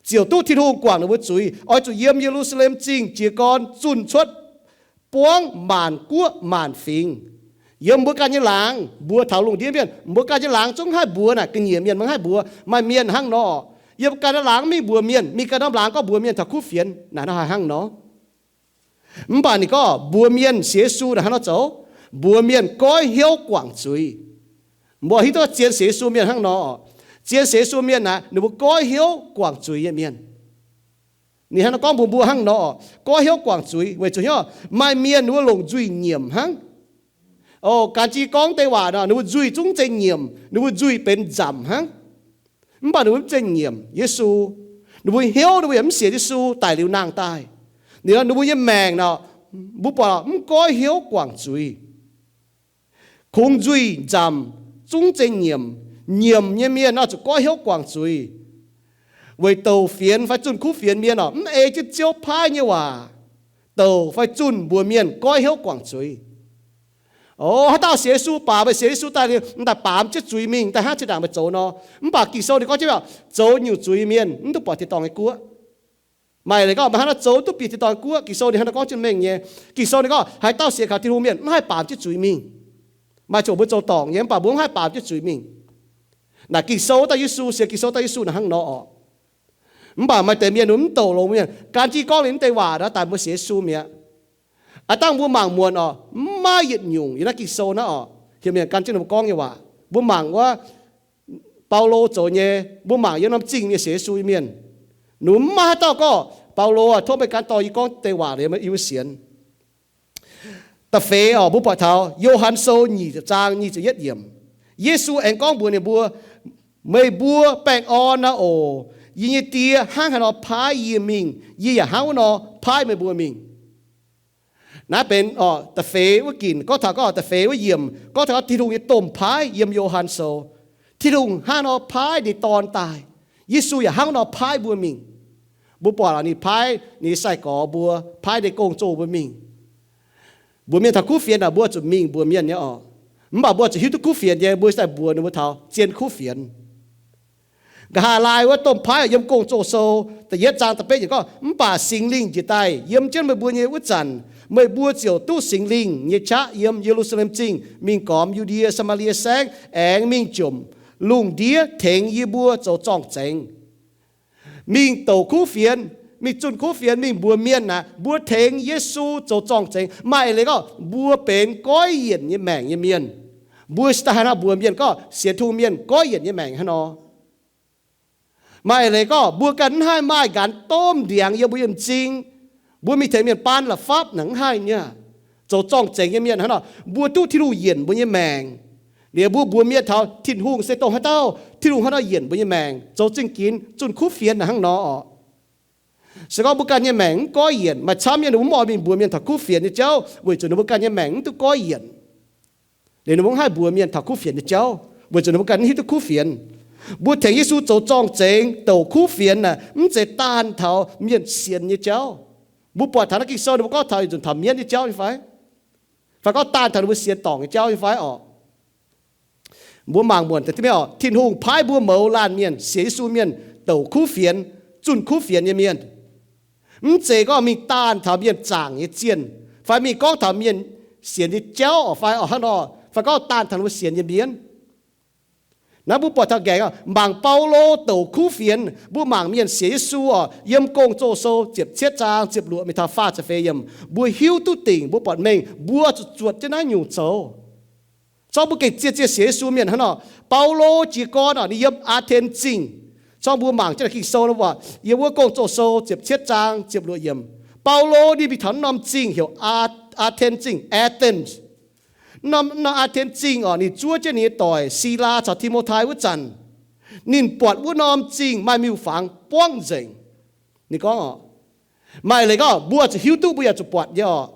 ziouc duqv Tin-Hungh guangc ninh mbuo zuiz, oix zuqc yiem Ye^lu^saa^lem Zingh jiez gorn zunh cuotv buangv maanc guoqv maanc fingx. Yiem mbuo ganh nyei laangz, mbuo taux lungh ndiev mienh, mbuo ganh nyei laangz zungv haih mbuox naaic ga'nyiec mienh maiv haih mbuox. Maaih mienh hnangv nor, yiem ganh nyei laangz mingh mbuox mienh, mingh ganh norm laangz gorngv mbuox mienh taux kuv fienx naaic, nor haih hnangv nor. Mv baac ninh gorngv mbuox mienh sienx Yesu naaic hnangv nor zoux, mbuox mienh goiv hnyouv guangc zuiz. Mbuo hiuv duqv zien sienx Yesu mienh hnangv nor, zien sienx Yesu mienh naaic ninh mbuo goiv hnyouv guangc zuiz nyei mienh. Ninh hnangv nor gorngv mbuox mbuo hnangv nor, goiv hnyouv guangc zuiz weic zuqc hnyouv maaih mienh ninh mbuo longc nzuih nyiemc hnangv. O, gan jiv gorngv deix waac nor, ninh mbuo nzuih zungv zeiz nyiemc, ninh mbuo nzuih benx nzamc hnangv. Mv baac ninh mbuo mv zeiz nyiemc Yesu. Ninh mbuo hnyouv ninh mbuo yaac mv sienx Yesu daic liuz nangh daaih. Ninh, ninh mbuo nyei maengc nor, mbuo buatc mv goiv hnyouv guangc zuiz. Kungx nzuih nzamc zungv zeiz nyiemc. Nyiemc nyei mienh nor zuqc goiv hnyouv guangc zuiz. Weic douc fienx fai zunh kuv fienx mienh oc, mv ei jienv Ziouv paaiv nyei waac douc fai zunh mbuox mienh goiv hnyouv guangc zuiz. O, haaix dauh sienx Yesu baac meih sienx Yesu daaih liuz, daaih baamz jienv zuiz mingh, daaih hnangv zinh ndaangc meih zoux nor. Mv baac Ging-Sou ninh gorngv jienv, zoux nyungc zuiz mienh mv duqv buatc tin-dorngh nyei guoqv. Maaih leiz gorngv meih hnangv nor zoux duqv bieqc tin-dorngh nyei guoqv. Ging-Sou ninh hnangv nor gorngv jienv mengh nyei. Ging-Sou ninh gorngv haaix dauh sienx kaux Tin-Hungh mienh mv haih baamz jienv zuiz mingh. Maaih zungv mbuo zoux dorngc nyei, mv baac mbuo mv haih baamz jienv zuiz mingh. Naaic Ging-Sou daaih Yesu, sienx Ging-Sou daaih Yesu naaic hnangv nor oc. Mv baac maaih deix mienh mv douc longx mienh, gan jiv gorngv liuz mv deix waac nor daaih mbuo sienx Yesu mi'aqv. Aav dangh mbuo mangc muonc oc, mv maaih yietc nyungc yiem naaiv Ging-Sou naaiv oc, heuc mienh gan jienv ninh mbuo gorngv nyei waac. Mbuo mangc wuov Baulo zoux nyei, mbuo mangc yiem norm zingh mienh sienx Yesu nyei mienh, ninh mbuo mv maaih haaix dauh gorngv, Baulo aah, tov meih gan dorh yie gorngv deix waac liuz yie mbuo sienx. Da'feix oc, mbuo buatc taux Yo^han Sou nyic ziepc zaang nyic ziepc yietv yiemc, Yesu aengx gorngv mbuox ninh mbuo, meih mbuo baengh orn naaiv oc, yie nyei Die hnangv haaix nor paaiv yie mingh, yie yaac hnangv wuov nor paaiv meih mbuo mingh. Naaiv benx oc, da'feix wuov ginc gorngv taux, gorngv da'feix wuov yiemc gorngv taux Tin-Hungh nyei domh paaiv yiem Yo^han Sou. Tin-Hungh hnangv nor paaiv ninh Dorn daaih, Yesu yaac hnangv nor paaiv mbuo mingh. Mbuo buatc lorqc, ninh paaiv ninh nyei sai-gorx mbuo, paaiv ninh gong-zoh mbuo mingh. Mbuox mienh taux kuv fienx naaic, mbuo zuqc mingh mbuox mienh nyei oc. Mv baac mbuo zuqc hiuv duqv kuv fienx nyei, mbuo daaih mbuox ninh mbuo taux zien kuv fienx. Nqa'haav laai wuov domh paaiv yiem Gong-Zoh Sou da'yietv zaang da'betv yiemc gorngv, mv baac Singx Lingh njiec daaih yiem jienv meih mbuo nyei wuov zanc, meih mbuo ziouc duqv Singx Lingh nyei qaqv yiem Ye^lu^saa^lem Zingh mingh gormx Yu^ndie, Saa^maa^lie Saengv, aengx mingh jomc lungh ndiev tengx yie mbuo zoux zorng-zengx. Mingh douc kuv fienx, mingh zunh kuv fienx, mingh mbuox mienh naaic, mbuo tengx Yesu zoux zorng-zengx. Maaih eix leiz gorngv mbuo benx goiv yienc nyei maengc nyei mienh. Mbuo cingx daaih haaix nor mbuox mienh gorngv sienx Tin-Hungh mienh goiv yienc nyei maengc hnangv nor? Maaih eix leiz gorngv mbuo ganh mv haih maaih nqanx domh ndiangx yiem mbuo nyei m'zing, mbuo mingh tengx mienh baan la'fapv naaic mv haih nyei. Zoux zorng-zengx nyei mienh hnangv nor, mbuo duqv Tin-Hungh yienc mbuo nyei maengc. Liuz mbuo mbuox mienh taux Tin-Hungh se dongh haaix dauh, Tin-Hungh hnangv nor yienc mbuo nyei maengc, zoux zingh ginx zunh kuv fienx naaic hnangv nor oc. Se gorngv mbuo ganh nyei maengc mv goiv yienc, maaih camv mienh ninh mbuo mv oix mingh mbuox mienh taux kuv fienx nyei jauv weic zuqc ninh mbuo ganh nyei maengc mv duqv goiv yienc. Liuz ninh mbuo mv haih mbuox mienh taux kuv fienx nyei jauv weic zuqc ninh mbuo ganh mv hiuv duqv kuv fienx. Mbuo tengx Yesu zoux zorng-zengx douc kuv fienx naaic mv zeiz daanh taux mienh sienx nyei jauv. Mbuo buatc taux naaiv Ging-Sou ninh mbuo gorngv taux yietc nzunc taux mienv nyei jauv nyei fai? Fai gorngv daanh taux ninh mbuo sienx dorngc nyei jauv nyei fai oc? Mbuo mangc muonc deix mienh oc, Tin-Hungh paaiv mbuo mouz laanh mienh, sienx Yesu mienh, douc kuv fienx, zunh kuv fienx nyei mienh. Mv zeiz gorngv mingh daanh taux mienh zaangc nyei zienh, fai mingh gorngv taux mienh sienx nyei jauv oc, fai oc hnangv nor, fai gorngv daanh taux mbuo sienx nyei mienv. Naaiv mbuo buatc taux nqaengc oc, mangc Baulo douc kuv fienx, mbuo mangc mienh sienx Yesu oc, yiem Gong-Zoh Sou ziepc cietv zaang ziepc luoqc mingh taux faah ziepc feix yiemc, mbuo hiuv duqv dingc, mbuo buatc mengh mbuo zuqc zuotc jienv naaiv nyungc zoux. Zorngv mbuo gengh zien-zien sienx Yesu mienh hnangv nor, Baulo jiez gorn oc, ninh yiem Aa^ten Zingh. Zorngv mbuo mangc jienv Ging-Sou nor, yiem wuov Gong-Zoh Sou ziepc cietv zaang ziepc luoqc yiemc, Baulo ninh mingh taux norm zingh heuc Aa, Aa^ten Zingh, Athens. Norm, norm Aa^ten Zingh oc, ninh zuov jienv ninh nyei doic, Silaa caux Ti^mo^tai wuov zanc, ninh buatc wuov norm zingh maaih miuc-fangx buangv nzengc. Ninh gorngv oc, maaih leiz gorngv mbuo zuqc hiuv duqv, mbuo yaac zuqc buatc nyei oc.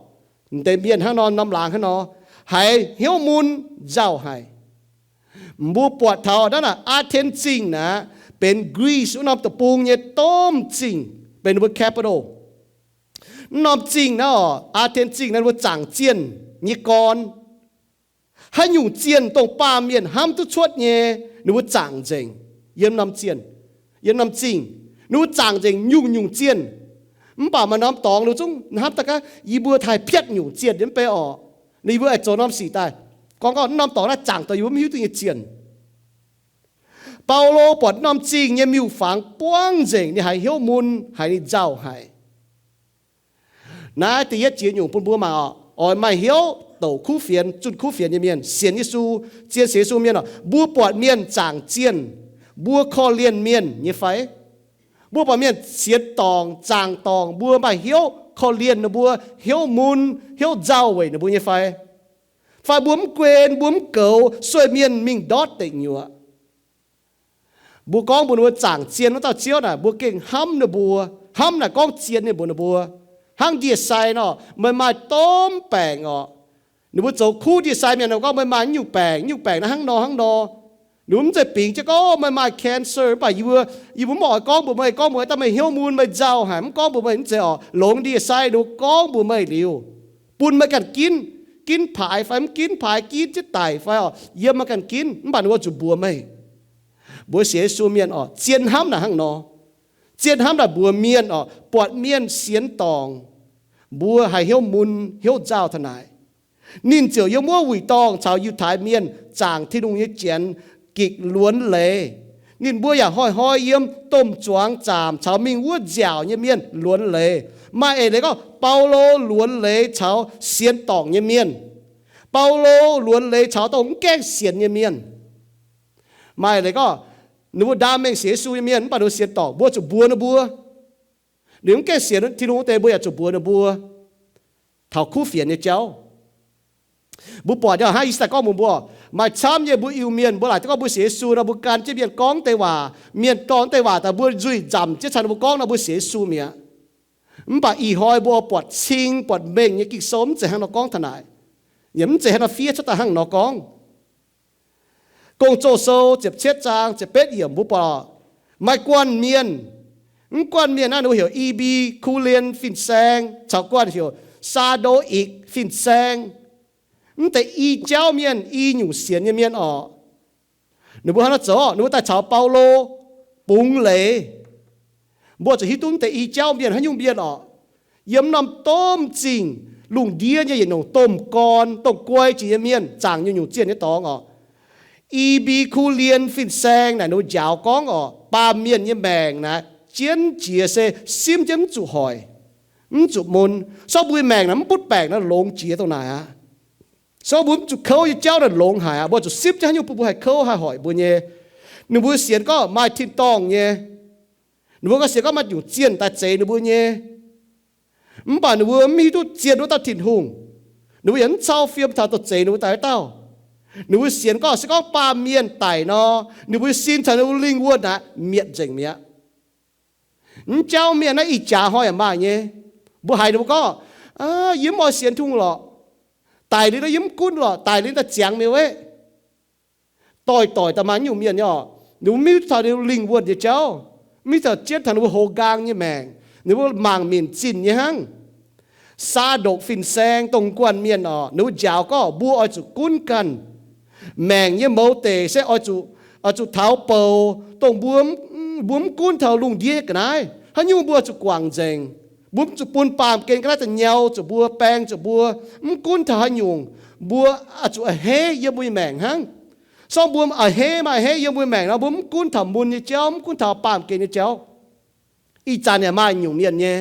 M'deix mienh hnangv nor, norm laangz hnangv nor, haiz hnyouv mun nzauh haic. Mbuo buatc taux naaiv naaic Aa^ten Zingh naaic benx Greece wuov norm deic-bung nyei domh zingh, benx ninh mbuo capital. Wuov norm zingh naaiv oc, Aa^ten Zingh naaiv ninh mbuo zaangc zienh nyei gorn. Haaix nyungc zienh dongh baamh mienh hnamv duqv cuotv nyei, ninh mbuo zaangc nzengc yiem norm zienh, yiem norm zingh. Ninh mbuo zaangc nzengc nyungc-nyungc zienh. Mv baac maaih norm dorngx ninh zungv hnamv daaih gaax, yie mbuo haih piatv nyungc zienh nyei mv bei orqc. Ninh mbuo aengx zoux norm sic daaih, gorngv, gorngv norm dorngx naaiv zaangc dongh yie mbuo mv hiuv duqv nyei zienh. Baulo buatc norm zingh nyei miuc-fangx buangv nzengc, ninh haiz hnyouv mun, haiz ninh nzauh haic. Naaiv da'yietv jiex nyungc bun mbuo mangc oc. Oix maaih hnyouv douc kuv fienx, zunh kuv fienx nyei mienh, sienx Yesu, zien sienx Yesu mienh oc, mbuo buatc mienh zaangc zienh, mbuo korv-lienh mienh nyei fai? Mbuo buatc mienh sienx dorngc, zaangc dorngc, mbuo maaih hnyouv korv-lienh ninh mbuo, hnyouv mun, hnyouv nzauh weic ninh mbuo nyei fai? Fai mbuo mv guen, mbuo mv goux, sueih mienh mingh ndortv deic nyuoqc. Mbuo gorngv mbuox ninh mbuo zaangc zienh wuov dauh Ziouv naaic, mbuo gengh hnamv ninh mbuo. Hnamv naaic gorngv zienh ninh mbuox ninh mbuo. Hnangv ndie-sai nor, meih maaih domh baengc orqc. Ninh mbuo zoux kuv ndie-sai mienh gorngv, meih maaih nyungc baengc, nyungc baengc naaiv hnangv nor hnangv nor. Ninh mbuo mv zeiz bingx jienv gorngv, meih maaih cancer, mv baac yie mbuo, yie mbuo mv oix gorngv mbuox meih, gorngv mbuox meih daaih meih hnyouv mun, meih nzauh haic, mv gorngv mbuox meih mv zeiz orqc. Longx ndie-sai ninh mbuo gorngv mbuox meih liuz, bun meih ganh ginv, ginv paaix fai mv ginv paaix, ginv jienv daic fai orqc, yiem meih ganh ginv, mv baac ninh mbuo zuqc mbuox meih. Mbuo sienx Yesu mienh orqc, zien hnamv naaic hnangv nor. Zien hnamv naaic mbuox mienh orqc, buatc mienh sienx dorngc, mbuo haih hnyouv mun, hnyouv nzauh taux naaic. Ninh ziouc yiem wuov wuic dorngh caux Yiutai mienh zaangc Tin-Hungh nyei janx gikc luonx leiz. Ninh mbuo yaac hnoi-hnoi yiem domh zuangx zaamc caux mingh wuov nziaauc nyei mienh luonx leiz. Maaih eix leiz gorngv Baulo luonx leiz caux sienx dorngc nyei mienh. Baulo luonx leiz caux dongh mv gaengh sienx nyei mienh. Maaih leiz gorngv ninh mbuo ndaam mengh sienx Yesu nyei mienh mv baac ninh mbuo sienx dorngc, mbuo zuqc mbuox ninh mbuo. Ninh mv gaengh sienx Tin-Hungh wuov deix, mbuo yaac zuqc mbuox ninh mbuo taux kuv fienx nyei jauv. Mbuo buatc nyei hnangv yie daaih gorngv mbuox mbuo, maaih camv nyei mbuo Iu-Mienh, mbuo laaic duqv gorngv mbuo sienx Yesu nor, mbuo gan jienv mienh gorngv deix waac, mienh dorh deix waac daaih mbuo nzuih nzamc jienv caux ninh mbuo gorngv nor, mbuo sienx Yesu mi'aqv. Mv baac ih hnoi mbuo buatc cing buatc mengh nyei Ging-Sou mv zeiz hnangv nor gorngv taux naaic. Yaac mv zeiz hnangv nor fiev cuotv daaih hnangv nor gorngv. Gong-Zoh Sou ziepc cietv zaang ziepc betv yiemc mbuo buatc oc, maaih guanh mienh. Mv guanh mienh naaiv ninh mbuo heuc Epi^ku^li^an fin-saeng caux guanh heuc Saa^ndo^ikc fin-saeng. Mv deix i jauv mienh, i nyungc sienx nyei mienh orqc. Ninh mbuo hnangv naaiv zoux, ninh mbuo daaih caux Baulo bungx leiz. Mbuo zuqc hiuv duqv mv deix i jauv mienh haaix nyungc mienh orqc. Yiem norm domh zingh lungh ndiev nyei yietc nyungc domh gorn, dongh guai jiex nyei mienh, zaangc nyungc-nyungc zienh nyei dorngx orqc. Epi^ku^li^an fin-saeng naaic ninh mbuo njaaux gorngv orqc, baamh mienh nyei maengc naaic jienv jiex se simv jienv mv zuqc hoic, mv zuqc mun. Sorng mbuo nyei maengc naaic mv butv baengc naaic longx jiex dongh naaic aqv. Sorng mbuo mv zuqc kouv nyei jauv naaic longx haic aqv. Mbuo zuqc simv jienv haaix nyungc bun mbuo haih kouv haih hoic mbuo nyei. Ninh mbuo sienx gorngv maaih tin-dorngh nyei. Ninh mbuo gorngv sienx gorngv maaih nyungc zienh daaih zeix ninh mbuo nyei. Mv baac ninh mbuo mv hiuv duqv zienh wuov dauh Tin-Hungh. Ninh mbuo yaac mv cau fiem taux dongh zeix ninh mbuo daaih wuov dauh. Ninh mbuo sienx gorngv se gorngv baamh mienh daic nor, ninh mbuo sin caux ninh mbuo lingh wuonh naaic mietc nzengc mi'aqv. Mv jauv mienh naaiv ih jaax hnoi yaac maaih nyei. Mbuo haiz ninh mbuo gorngv, yie mv oix sienx Tin-Hungh lorqc. Daic liuz nor yie mv gunv lorqc. Daic liuz daaih ziangx mi'aqv. Doix-doix daaih maaih nyungc mienh nyei orqc, ninh mbuo mv hiuv duqv taux ninh mbuo lingh wuonh nyei jauv, mv hiuv duqv jienv taux ninh mbuo hoz nqaang nyei maengc, ninh mbuo mangc minc zinh nyei hnangv. Saa^ndokc fin-saeng dongh guanh mienh orqc, ninh mbuo njaaux gorngv mbuo oix zuqc gunv ganh. Maengc nyei mouz deic se oix zuqc, oix zuqc taux bouc, dongh mbuo, mbuo mv gunv taux lungh ndiev nyei ga'naaiv. Haaix nyungc mbuo oix zuqc guangc nzengc. Mbuo mv zuqc bun baamh gen ga'naaiv daaih nyau zuqc mbuo, baeng zuqc mbuo. Mv gunv taux haaix nyungc, mbuo oix zuqc a'hneiv yiem mbuo nyei maengc hnangv. Sorng mbuo a'hneiv, maaih a'hneiv yiem mbuo nyei maengc nor, mbuo mv gunv taux mun nyei jauv, mv gunv taux baamh gen nyei jauv. Ih zanc yaac maaih nyungc mienh nyei.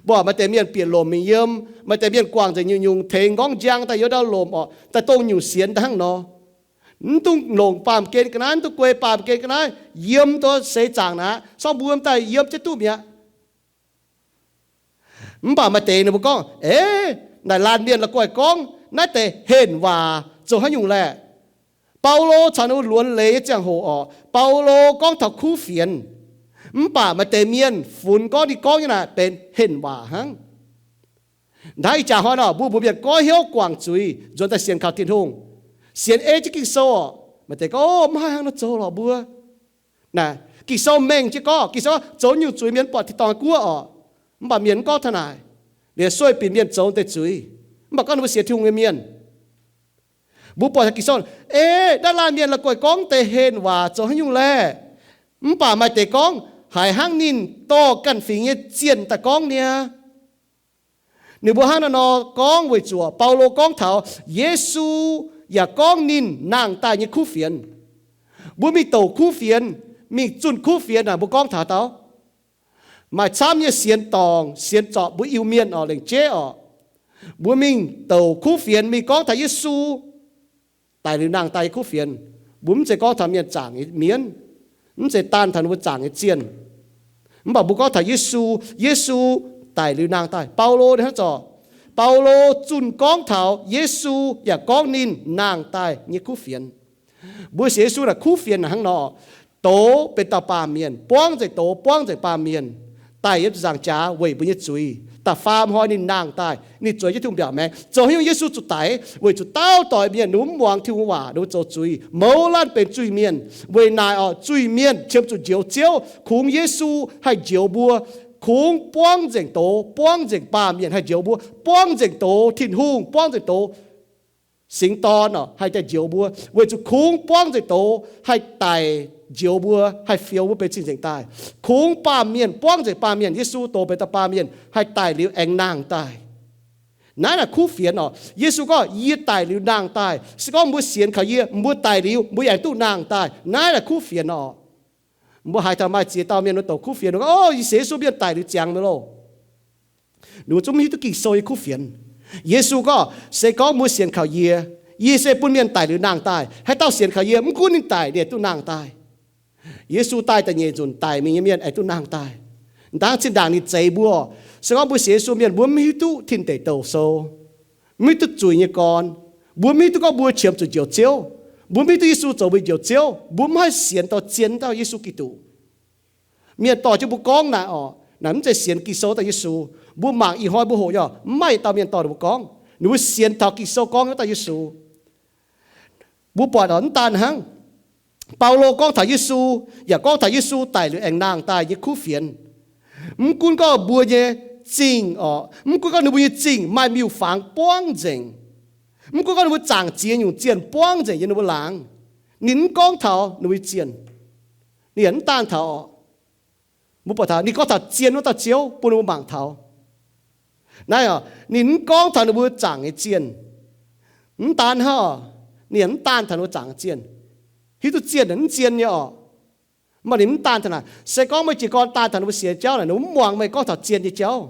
Mbuo maaih deix mienh bieqc lomc mingh yiem, maaih deix mienh guangc nzengc nyungc-nyungc tengx nqorngv njang daaih yiem ndau lomc orqc, daaih dongh nyungc sienx daaih hnangv nor. Mv dungx longc baamh gen ga'naaiv, mv dungx guei baamh gen ga'naaiv, yiem duqv seix zaangc naaic, sorng mbuo daaih yiem jienv duqv mi'aqv. Mv baac maaih deix ninh mbuo gorngv, Eix, naaic laanh mienh la'guaih gorngv naaiv deix henh waac zoux haaix nyungc laeh? Baulo caux ninh mbuo luonx leiz nyei ziangh hoc orqc, Baulo gorngv taux kuv fienx. Mv baac maaih deix mienh funx gorngv ninh gorngv nyei naaic benx henh waac hnangv. Hnangv ih jaax hnoi nor, mbuo mbuox mienh goiv hnyouv guangc zuiz, nzuonx daaih sienx kaux Tin-Hungh, sienx ei jienv Ging-Sou orqc. Maaih deix gorngv, O, mv haih hnangv nor zoux lorqc mbuo. Naaic, Ging-Sou mengh jienv gorngv, Ging-Sou zoux nyungc zuiz mienh buatc tin-dorngh guoqv orqc. Mv baac mienh mv gorngv taux naaic. Liuz sueih binc mienh zoux deix zuiz, mv baac gorngv ninh mbuo sienx Tin-Hungh nyei mienh. Mbuo buatc Ging-Sou, ei, naaiv laanh mienh la'guaih gorngv deix henh waac zoux haaix nyungc laeh? Mv baac maaih deix gorngv, haiz hnangv ninh dorh ganh fingx nyei zienh daaih gorngv niaa. Ninh mbuo hnangv naaiv nor gorngv weic zuqc Baulo gorngv taux Yesu yaac gorngv ninh nangh daaih nyei kuv fienx. Mbuo mingh douc kuv fienx, mingh zunh kuv fienx naaic, mbuo gorngv taux dau maaih camv nyei sienx dorngc, sienx zorpc mbuo Iu-Mienh oc, lengc jeiv oc. Mbuo mingh douc kuv fienx, mingh gorngv taux Yesu daic liuz nangh daaih nyei kuv fienx. Mbuo mv zeiz gorngv taux mienh zaangc nyei mienv, mv zeiz daanh taux ninh mbuo zaangc nyei zienh, mv baac mbuo gorngv taux Yesu, Yesu daic liuz nangh daaih. Baulo ninh hnangv zorc, Baulo zunh gorngv taux Yesu yaac gorngv ninh nangh daaih nyei kuv fienx. Mbuo sienx Yesu naaic kuv fienx naaic hnangv nor, douz benx dauh baamh mienh, buangv nzengc douz, buangv nzengc baamh mienh, daic yiem ziepc nzaangc jaax weic mbuo nyei zuiz. Da'faam hnoi ninh nangh daaih, ninh zueiz jienv Tin-Hungh mbiaauc maengx. Zoux haaix nyungc Yesu zuqc daic? Weic zuqc dauh doic mienh ninh mbuo mv muangx Tin-Hungh waac, ninh mbuo zoux zuiz, mouz laanh benx zuiz-mienh. Weic naaic oc, zuiz-mienh qiemx zuqc njoux Ziouv. Kungx Yesu haih njoux mbuo. Kungx buangv nzengc douz, buangv nzengc baamh mienh haih njoux mbuo. Buangv nzengc douz, Tin-Hungh buangv nzengc douz, Singx Dorn oc, haih daaih njoux mbuo. Weic zuqc kungx buangv nzengc douz haih daic njoux mbuo, haih fioux mbuo benx cing-nzengc daaih. Kungx baamh mienh, buangv nzengc baamh mienh, Yesu douz benx dauh baamh mienh haih daic liuz aengx nangh daaih. Naaiv naaic kuv fienx oc. Yesu gorngv, yie daic liuz nangh daaih. Se gorngv mbuo sienx kaux yie, mbuo daic liuz mbuo yaac duqv nangh daaih. Naaiv naaic kuv fienx oc. Mbuo haiz taux maaih ziex dauh mienh mbuo douc kuv fienx, o, yie sienx Yesu, mienh daic liuz ziangx mi'aqv loh. Ninh mbuo zungv mv hiuv duqv Ging-Sou nyei kuv fienx. Yesu gorngv, se gorngv mbuo sienx kaux yie, yie se bun mienh daic liuz nangh daaih. Haaix dauh sienx kaux yie, mv gunv ninh daic, ninh yaac duqv nangh daaih. Yesu daaih da'nyeic nzunc, daic mingh nyei mienh aengx duqv nangh daaih. Dangv zinh ndaangc ninh zeix mbuo. Se gorngv mbuo sienx Yesu mienh, mbuo mv hiuv duqv tin deic douc sou, mv hiuv duqv zuiz nyei gorn. Mbuo mv hiuv duqv gorngv mbuo qiemx zuqc njoux Ziouv. Mbuo mv hiuv duqv Yesu zoux mbuo njoux Ziouv. Mbuo mv haih sienx dorh zien dauh Yesu Giduc. Mienh dorh jienv mbuo gorngv naaic oc, naaic mv zeiz sienx Ging-Sou dauh Yesu. Mbuo mangc ih hnoi mbuo hoqc nyei, mv maaih yietc dauh mienh dorh ninh mbuo gorngv. Ninh mbuo sienx taux Ging-Sou gorngv nyei dauh Yesu. Mbuo buatc oc, mv daan hnangv, Baulo gorngv taux Yesu, yaac gorngv taux Yesu daic liuz aengx nangh daaih nyei kuv fienx. Mv gunv gorngv mbuo nyei zingh oc, mv gunv gorngv ninh mbuo nyei zingh maaih miuc-fangx buangv nzengc, mv gunv gorngv ninh mbuo zaangc ziex nyungc zienh buangv nzengc yiem ninh mbuo laangz, ninh mv gorngv taux ninh mbuo nyei zienh. Ninh yaac mv daan taux oc. Mbuo buatc taux ninh gorngv taux zien wuov dauh Ziouv bun ninh mbuo mangc taux. Naaiv oc, ninh mv gorngv taux ninh mbuo zaangc nyei zienh. Mv daan hnangv, ninh yaac mv daan taux ninh mbuo zaangc nyei zienh. Hiuv duqv zienh mv zien nyei oc. Mv baac ninh mv daan taux naaic. Se gorngv meih jiez gorn daan taux ninh mbuo sienx jauv naaic, ninh mv muangx meih gorngv taux zien nyei jauv.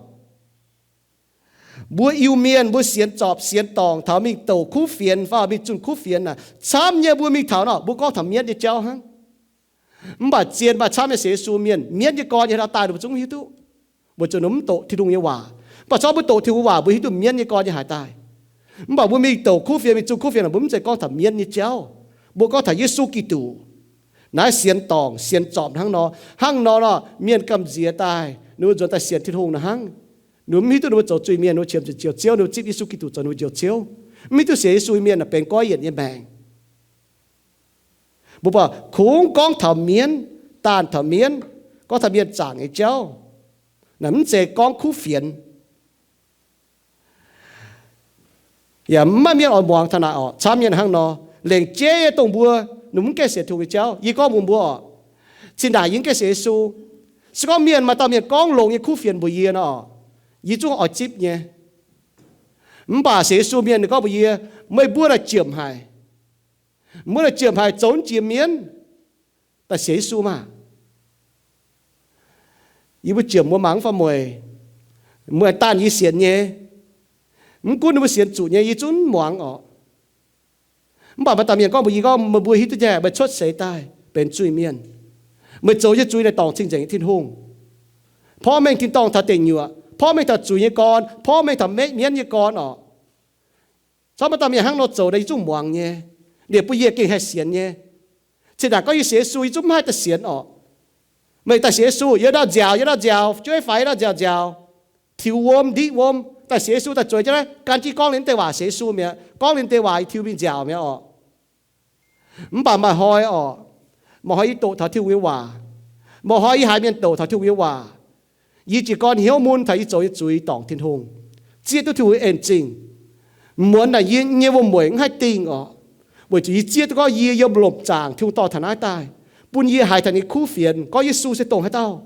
Mbuo Iu-Mienh mbuo sienx zorpc sienx dorngc taux mingh douc kuv fienx fai mingh zunh kuv fienx naaic, camv nyei mbuo mingh taux nor, mbuo gorngv taux mienv nyei jauv hnangv. Mv baac zien maaih camv nyei sienx Yesu mienh, mienv nyei gorn nyei haaix dauh daaih ninh mbuo zungv mv hiuv duqv, weic zuqc ninh mv doqc Tin-Hungh nyei waac. Mv baac se gorngv mbuo doqc Tin-Hungh waac, mbuo hiuv duqv mienv nyei gorn nyei haaix dauh. Mv baac mbuo mingh douc kuv fienx, mingh zunh kuv fienx, mbuo mv zeiz gorngv taux mienv nyei jauv. Mbuo gorngv taux Yesu Giduc. Naaiv sienx dorngc sienx zorpc hnangv nor. Hnangv nor nor, mienh gamh nziex daaih, ninh mbuo nzuonx daaih sienx Tin-Hungh nor hnangv. Ninh mbuo mv hiuv duqv ninh mbuo zoux zuiz-mienh, ninh mbuo qiemx zuqc njoux Ziouv, ninh mbuo zipv Yesu Giduc zoux ninh mbuo njoux Ziouv. Mv hiuv duqv sienx Yesu nyei mienh benx goiv yienc nyei maengc. Mbuo buatc kungx gorngv taux mienv, daanh taux mienv, gorngv taux mienh zaangc nyei jauv. Naaiv mv zeiz gorngv kuv fienx. Yaac mv maaih mienh oix muangx taux naaic oc. Camv mienh hnangv nor, lengc jeiv nyei dongh mbuo, ninh mv gaengh sienx Tin-Hungh nyei jauv. Yie gorngv mbuox mbuo oc, zinh ndaangc yie mv gaengh sienx Yesu, se gorngv mienh maaih dauh mienh gorngv longx nyei kuv fienx mbuox yie nor, yie zungv oix zipv nyei. Mv baac sienx Yesu mienh ninh gorngv mbuox yie, meih mbuo naaic jiemc haic. Mbuo naaic jiemc haic, zoux jiex mienv, daaih sienx Yesu maah! Yie mbuo jiemc mbuo mangc mv fai mueic, mueic daanh yie sienx nyei. Mv gunv ninh mbuo sienx zuqc nyei, yie zungv muangx oc. Mv baac maaih dauh mienh gorngv mbuox yie gorngv, meih mbuo hiuv duqv nyei, meih cuotv seix daaih benx zuiz-mienh. Meih zoux nyei zuiz naaic dorngc cing-nzengc nyei Tin-Hungh. Porv mengh tin-dorngh taux deic nyuoqc, porv mengh taux zuiz nyei gorn, porv mengh taux mienv nyei gorn oc. Corc maaih dauh mienh hnangv nor zoux, yie zungv muangx nyei. Liepc bun yie gengh haih sienx nyei. Cin-ndaangc gorngv yie sienx Yesu, yie zungv mv haih daaih sienx oc. Meih daaih sienx Yesu, yie ndau nziaauc, yie ndau nziaauc, jueiv faix yie ndau nziaauc nziaauc, tiux wuom, ndiqv wuom, daaih sienx Yesu daaih zueiz jienv naaiv gan jienv gorngv liuz naaiv deix waac sienx Yesu mi'aqv. Gorngv liuz naaiv deix waac yie tiux mingh nziaauc mi'aqv oc. Mv baac maaih hnoi oc, maaih hnoi yie doqc taux Tin-Hungh nyei waac. Maaih hnoi yie haiz mienh doqc taux Tin-Hungh nyei waac. Yie jiez gorn hnyouv mun taux yie zoux nyei zuiz dorngc Tin-Hungh, zieqv duqv Tin-Hungh en zingh. Muonz naaic yie nyei wuom-mueic mv haih dingh oc. Weic zuqc yie zieqv duqv gorngv yie yiem lomc zaangc Tin-Hungh dorh taux naaiv daaih, bun yie haiz taux ninh kuv fienx gorngv Yesu se dongh haaix dauh.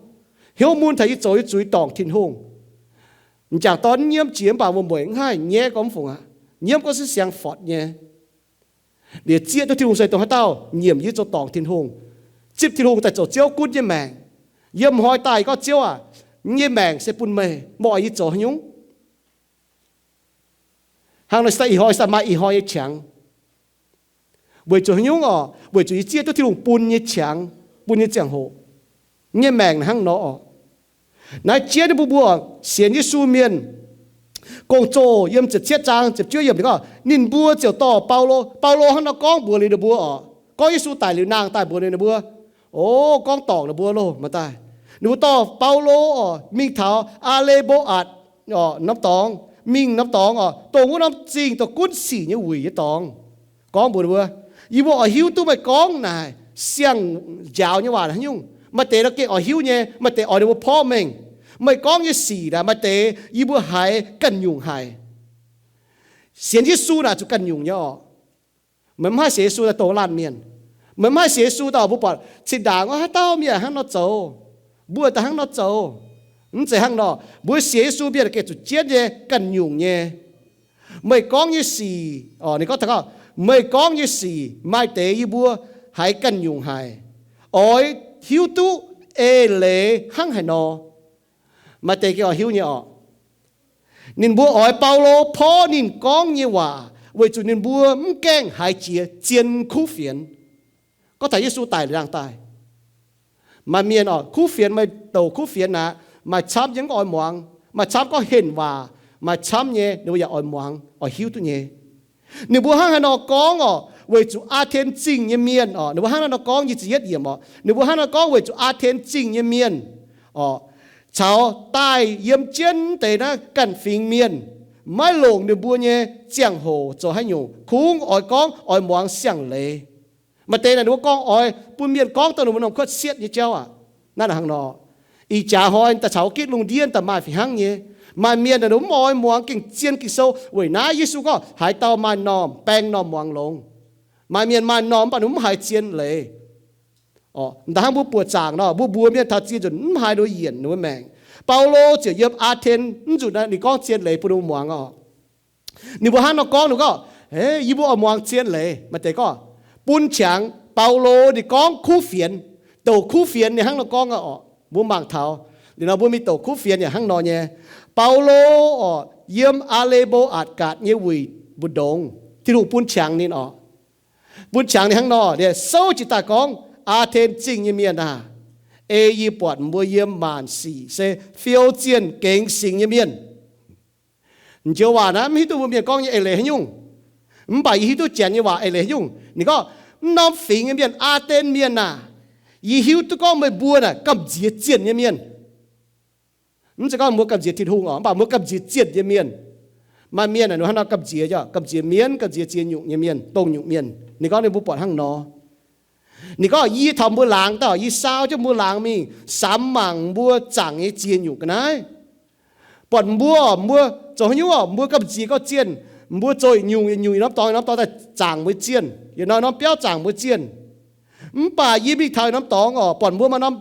Hnyouv mun taux yie zoux nyei zuiz dorngc Tin-Hungh. M'jangc dorn nyiemv jiex mv baac wuom-mueic mv haih nyaiv gorngv mv fungc aqv. Nyiemv gorngv se siang-fortv nyei. Liuz zieqv duqv Tin-Hungh se dongh haaix dauh, nyiemc yie zoux dorngc Tin-Hungh, zipv Tin-Hungh daaih zoux Ziouv gunv nyei maengc. Yiem hnoi daaih gorngv, Ziouv aac, yie nyei maengc se bun meih, meih oix yie zoux haaix nyungc? Hnangv nor se daaih ih hnoi se daaih maaih ih hnoi nyei qangx. Weic zuqc haaix nyungc orqc? Weic zuqc yie zieqv duqv Tin-Hungh bun nyei qangx, bun nyei ziangh hoc. Yie nyei maengc hnangv nor orqc. Naaiv jienv ninh mbuo, mbuo sienx Yesu mienh, Gong-Zoh yiem ziepc cietv zaang ziepc juov yiemc ninh gorngv, ninh mbuo ziouc dorh Baulo, Baulo hnangv nor gorngv mbuox liuz ninh mbuo orqc, gorngv Yesu daic liuz nangh daaih mbuox ninh mbuo, o, gorngv dorngc ninh mbuo loh maaih daaih. Ninh mbuo dorh Baulo orqc mingh taux Aa^le^mbo^atc orqc norm dorngx, mingh norm dorngx orqc, dongh wuov norm zingh dongh gunv sic nyei wuic nyei dorngx. Gorngv mbuox ninh mbuo, yie mbuo oix hiuv duqv meih gorngv naaic siang-njaaux nyei waac haaix nyungc. Maaih deix nor gengh oix hiuv nyei, maaih deix oix ninh mbuo porv mengh. Meih gorngv nyei sic naaic maaih deix yie mbuo haiz ganh nyungc haic. Sienx Yesu naaic zuqc ganh nyungc nyei orqc. Meih mv haih sienx Yesu daaih dongh laanh mienh. Meih mv haih sienx Yesu daaih mbuo buatc zinh ndaangc haaix dauh mienh hnangv nor zoux, mbuo daaih hnangv nor zoux. Mv zeiz hnangv nor. Mbuo sienx Yesu mienh gengh zuqc jienv nyei, ganh nyungc nyei. Meih gorngv nyei sic, ninh gorngv, meih gorngv nyei sic maaih deix yie mbuo haiz ganh nyungc haic, oix hiuv duqv eix leiz hnangv haaix nor. Maaih deix gengh oix hiuv nyei orqc. Ninh mbuo oix Baulo porv ninh gorngv nyei waac weic zuqc ninh mbuo mv gaengh haiz jiex zien kuv fienx. Gorngv taux Yesu daic liuz nangh daaih, maaih mienh orqc, kuv fienx, maaih douc kuv fienx aqv, maaih camv nyei mv oix muangx, maaih camv gorngv henh waac, maaih camv nyei ninh mbuo yaac oix muangx, oix hiuv duqv nyei. Ninh mbuo hnangv haaix nor gorngv orqc, weic zuqc Aa^ten Zingh nyei mienh orqc, ninh mbuo hnangv naaiv nor gorngv, nyic ziepc yietv yiemc orqc, ninh mbuo hnangv naaiv nor gorngv weic zuqc Aa^ten Zingh nyei mienh orqc, caux daaih yiem jienv deix naaiv ganh fingx mienh maiv longc ninh mbuo nyei ziangh hoc zoux haaix nyungc, kungx oix gorngv oix muangx siang-leiz. Maaih deix naaic ninh mbuo gorngv oix bun mienh gorngv dongh ninh mbuo norm kuotv sietv nyei jauv aqv. Naaiv hnangv nor, ih jaax hnoi daaih caux gitv lungh ndiev daaih maaih fih hnangv nyei. Maaih mienh naaic ninh mv oix muangx gengh zien Ging-Sou weic naaiv Yesu gorngv haaix dauh maaih normh baeng normh muangx longx. Maaih mienh maaih normh mv baac ninh mv haiz zien leiz. Da'hnangv mbuo buoqc zaangc nor, mbuo mbuox mienh taux zien nzunc mv haiz ninh mbuo yienc ninh mbuo maengc. Baulo ziouc yiem Aa^ten mv nzunc naaiv ninh gorngv zien leiz bun ninh mbuo muangx orqc. Ninh mbuo hnangv nor gorngv, ninh gorngv, Yie mbuo oix muangx zien leiz. Maaih deix gorngv bun qangx Baulo ninh gorngv kuv fienx, douc kuv fienx ninh hnangv nor gorngv orqc. Mbuo mangc taux liuz nor mbuo mingh douc kuv fienx yaac hnangv nor nyei. Baulo orqc yiem Aa^le^mbo^atc Gatc nyei wuic mbu'ndongx, Tin-Hungh bun qangx ninh orqc. Bun qangx ninh hnangv nor, ninh souv jiez daaih gorngv, Aa^ten Zingh nyei mienh aah! Ei yie buatc mbuo yiem maanc sic se fiou zienh gengx singx nyei mienh. Njoux waac naaiv mv hiuv duqv mbuo mienh gorngv nyei eix leiz haaix nyungc, mv baac yie hiuv duqv janx nyei waac eix leiz haaix nyungc. Ninh gorngv, Mv norm fingx nyei mienh, Aa^ten Mienh aah! Yie hiuv duqv gorngv meih mbuo naaic gamh nziex zienh nyei mienh. Mv zeiz gorngv mbuo gamh nziex Tin-Hungh orqc, mv baac mbuo gamh nziex zienh nyei mienh. Maaih mienh naaic ninh hnangv nor gamh nziex, gamh nziex mienv, gamh nziex ziex nyungc nyei mienh, dongh nyungc mienh. Ninh gorngv ninh mbuo buatc hnangv nor. Ninh gorngv, Yie taux mbuo laangz daaih, yie saau jienv mbuo laangz mingh samx mangc mbuo zaangc nyei ziex nyungc ga'naaiv. Buatc mbuo, mbuo zoux haaix nyungc orqc, mbuo gamh nziex gauh zienh. Mbuo zoux yietc nyungc yietc nyungc, yietc norm dorngx yietc norm dorngx daaih zaangc mbuo zienh, yietc norm norm biauv zaangc mbuo zienh. Mv baac yie mingh taux yietc norm dorngx orqc, buatc mbuo maaih norm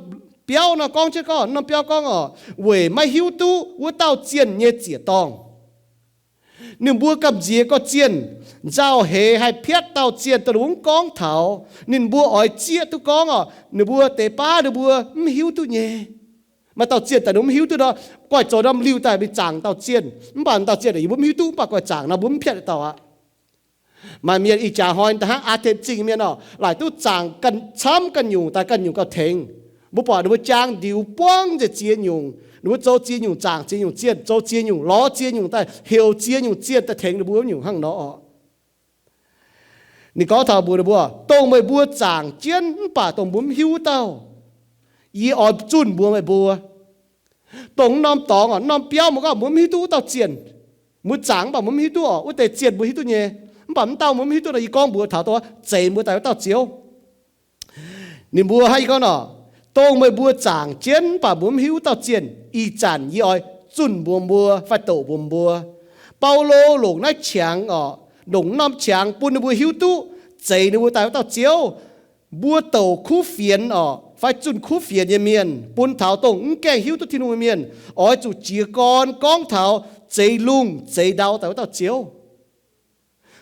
biauv nor gorngv jienv gorngv, norm biauv gorngv orqc, Weic maiv hiuv duqv wuov dauh zienh nyei ziec-dorngh. Ninh mbuo gamh nziex gauh zienh, nzauh heix haih piatv dauh zienh dongh ninh mbuo mv gorngv taux. Ninh mbuo oix zieqv duqv gorngv orqc, ninh mbuo deix baav ninh mbuo mv hiuv duqv nyei. Maaih dauh zienh daaih ninh mbuo mv hiuv duqv nor, goiv zoux norm liuh daaih mingh zaangc dauh zienh. Mv baac dauh zienh yie mbuo mv hiuv duqv, mv baac goiv zaangc nor mbuo mv piatv dauh aqv. Maaih mienh ih jaax hnoi da'hnangv Aa^ten Zingh mienh orqc, laaic duqv zaangc ganh camv ganh nyungc daaih ganh nyungc gauh tengx. Mbuo buatc ninh mbuo jaang ndiux buangv nzengc ziex nyungc, ninh mbuo zoux ziex nyungc zaangc ziex nyungc zienh, zoux ziex nyungc lorz ziex nyungc daaih, heuc ziex nyungc zienh daaih tengx ninh mbuo nyungc hnangv nor orqc. Ninh gorngv taux mbuox ninh mbuo, Dongh meih mbuo zaangc jienv mv baac dongh mbuo mv hiuv wuov dauh, yie oix zunh mbuox meih mbuo. Dongh mv norm dorngx orqc, mv norm biauv mbuo gorngv mbuo mv hiuv duqv wuov dauh zienh. Mbuo zaangc mv baac mbuo mv hiuv duqv orqc, wuov deix zienh mbuo hiuv duqv nyei. Mv baac mv dauh mbuo mv hiuv duqv nor, yie gorngv mbuox taux dongh zeix mbuo daaih wuov dauh Ziouv. Ninh mbuo hnangv yie gorngv nor, Dongh meih mbuo zaangc jienv mv baac mbuo mv hiuv wuov dauh zienh, ih zanc yie oix zunh mbuox mbuo fai doqc mbuox mbuo. Baulo longc naaiv qangx orqc, longc norm qangx bun ninh mbuo hiuv duqv zeix ninh mbuo daaih wuov dauh Ziouv. Mbuo douc kuv fienx orqc, fai zunh kuv fienx nyei mienh, bun taux dongh mv gaengh hiuv duqv Tin-Hungh nyei mienh, oix zuqc jiez gorn gorngv taux zeix lungh zeix ndau daaih wuov dauh Ziouv.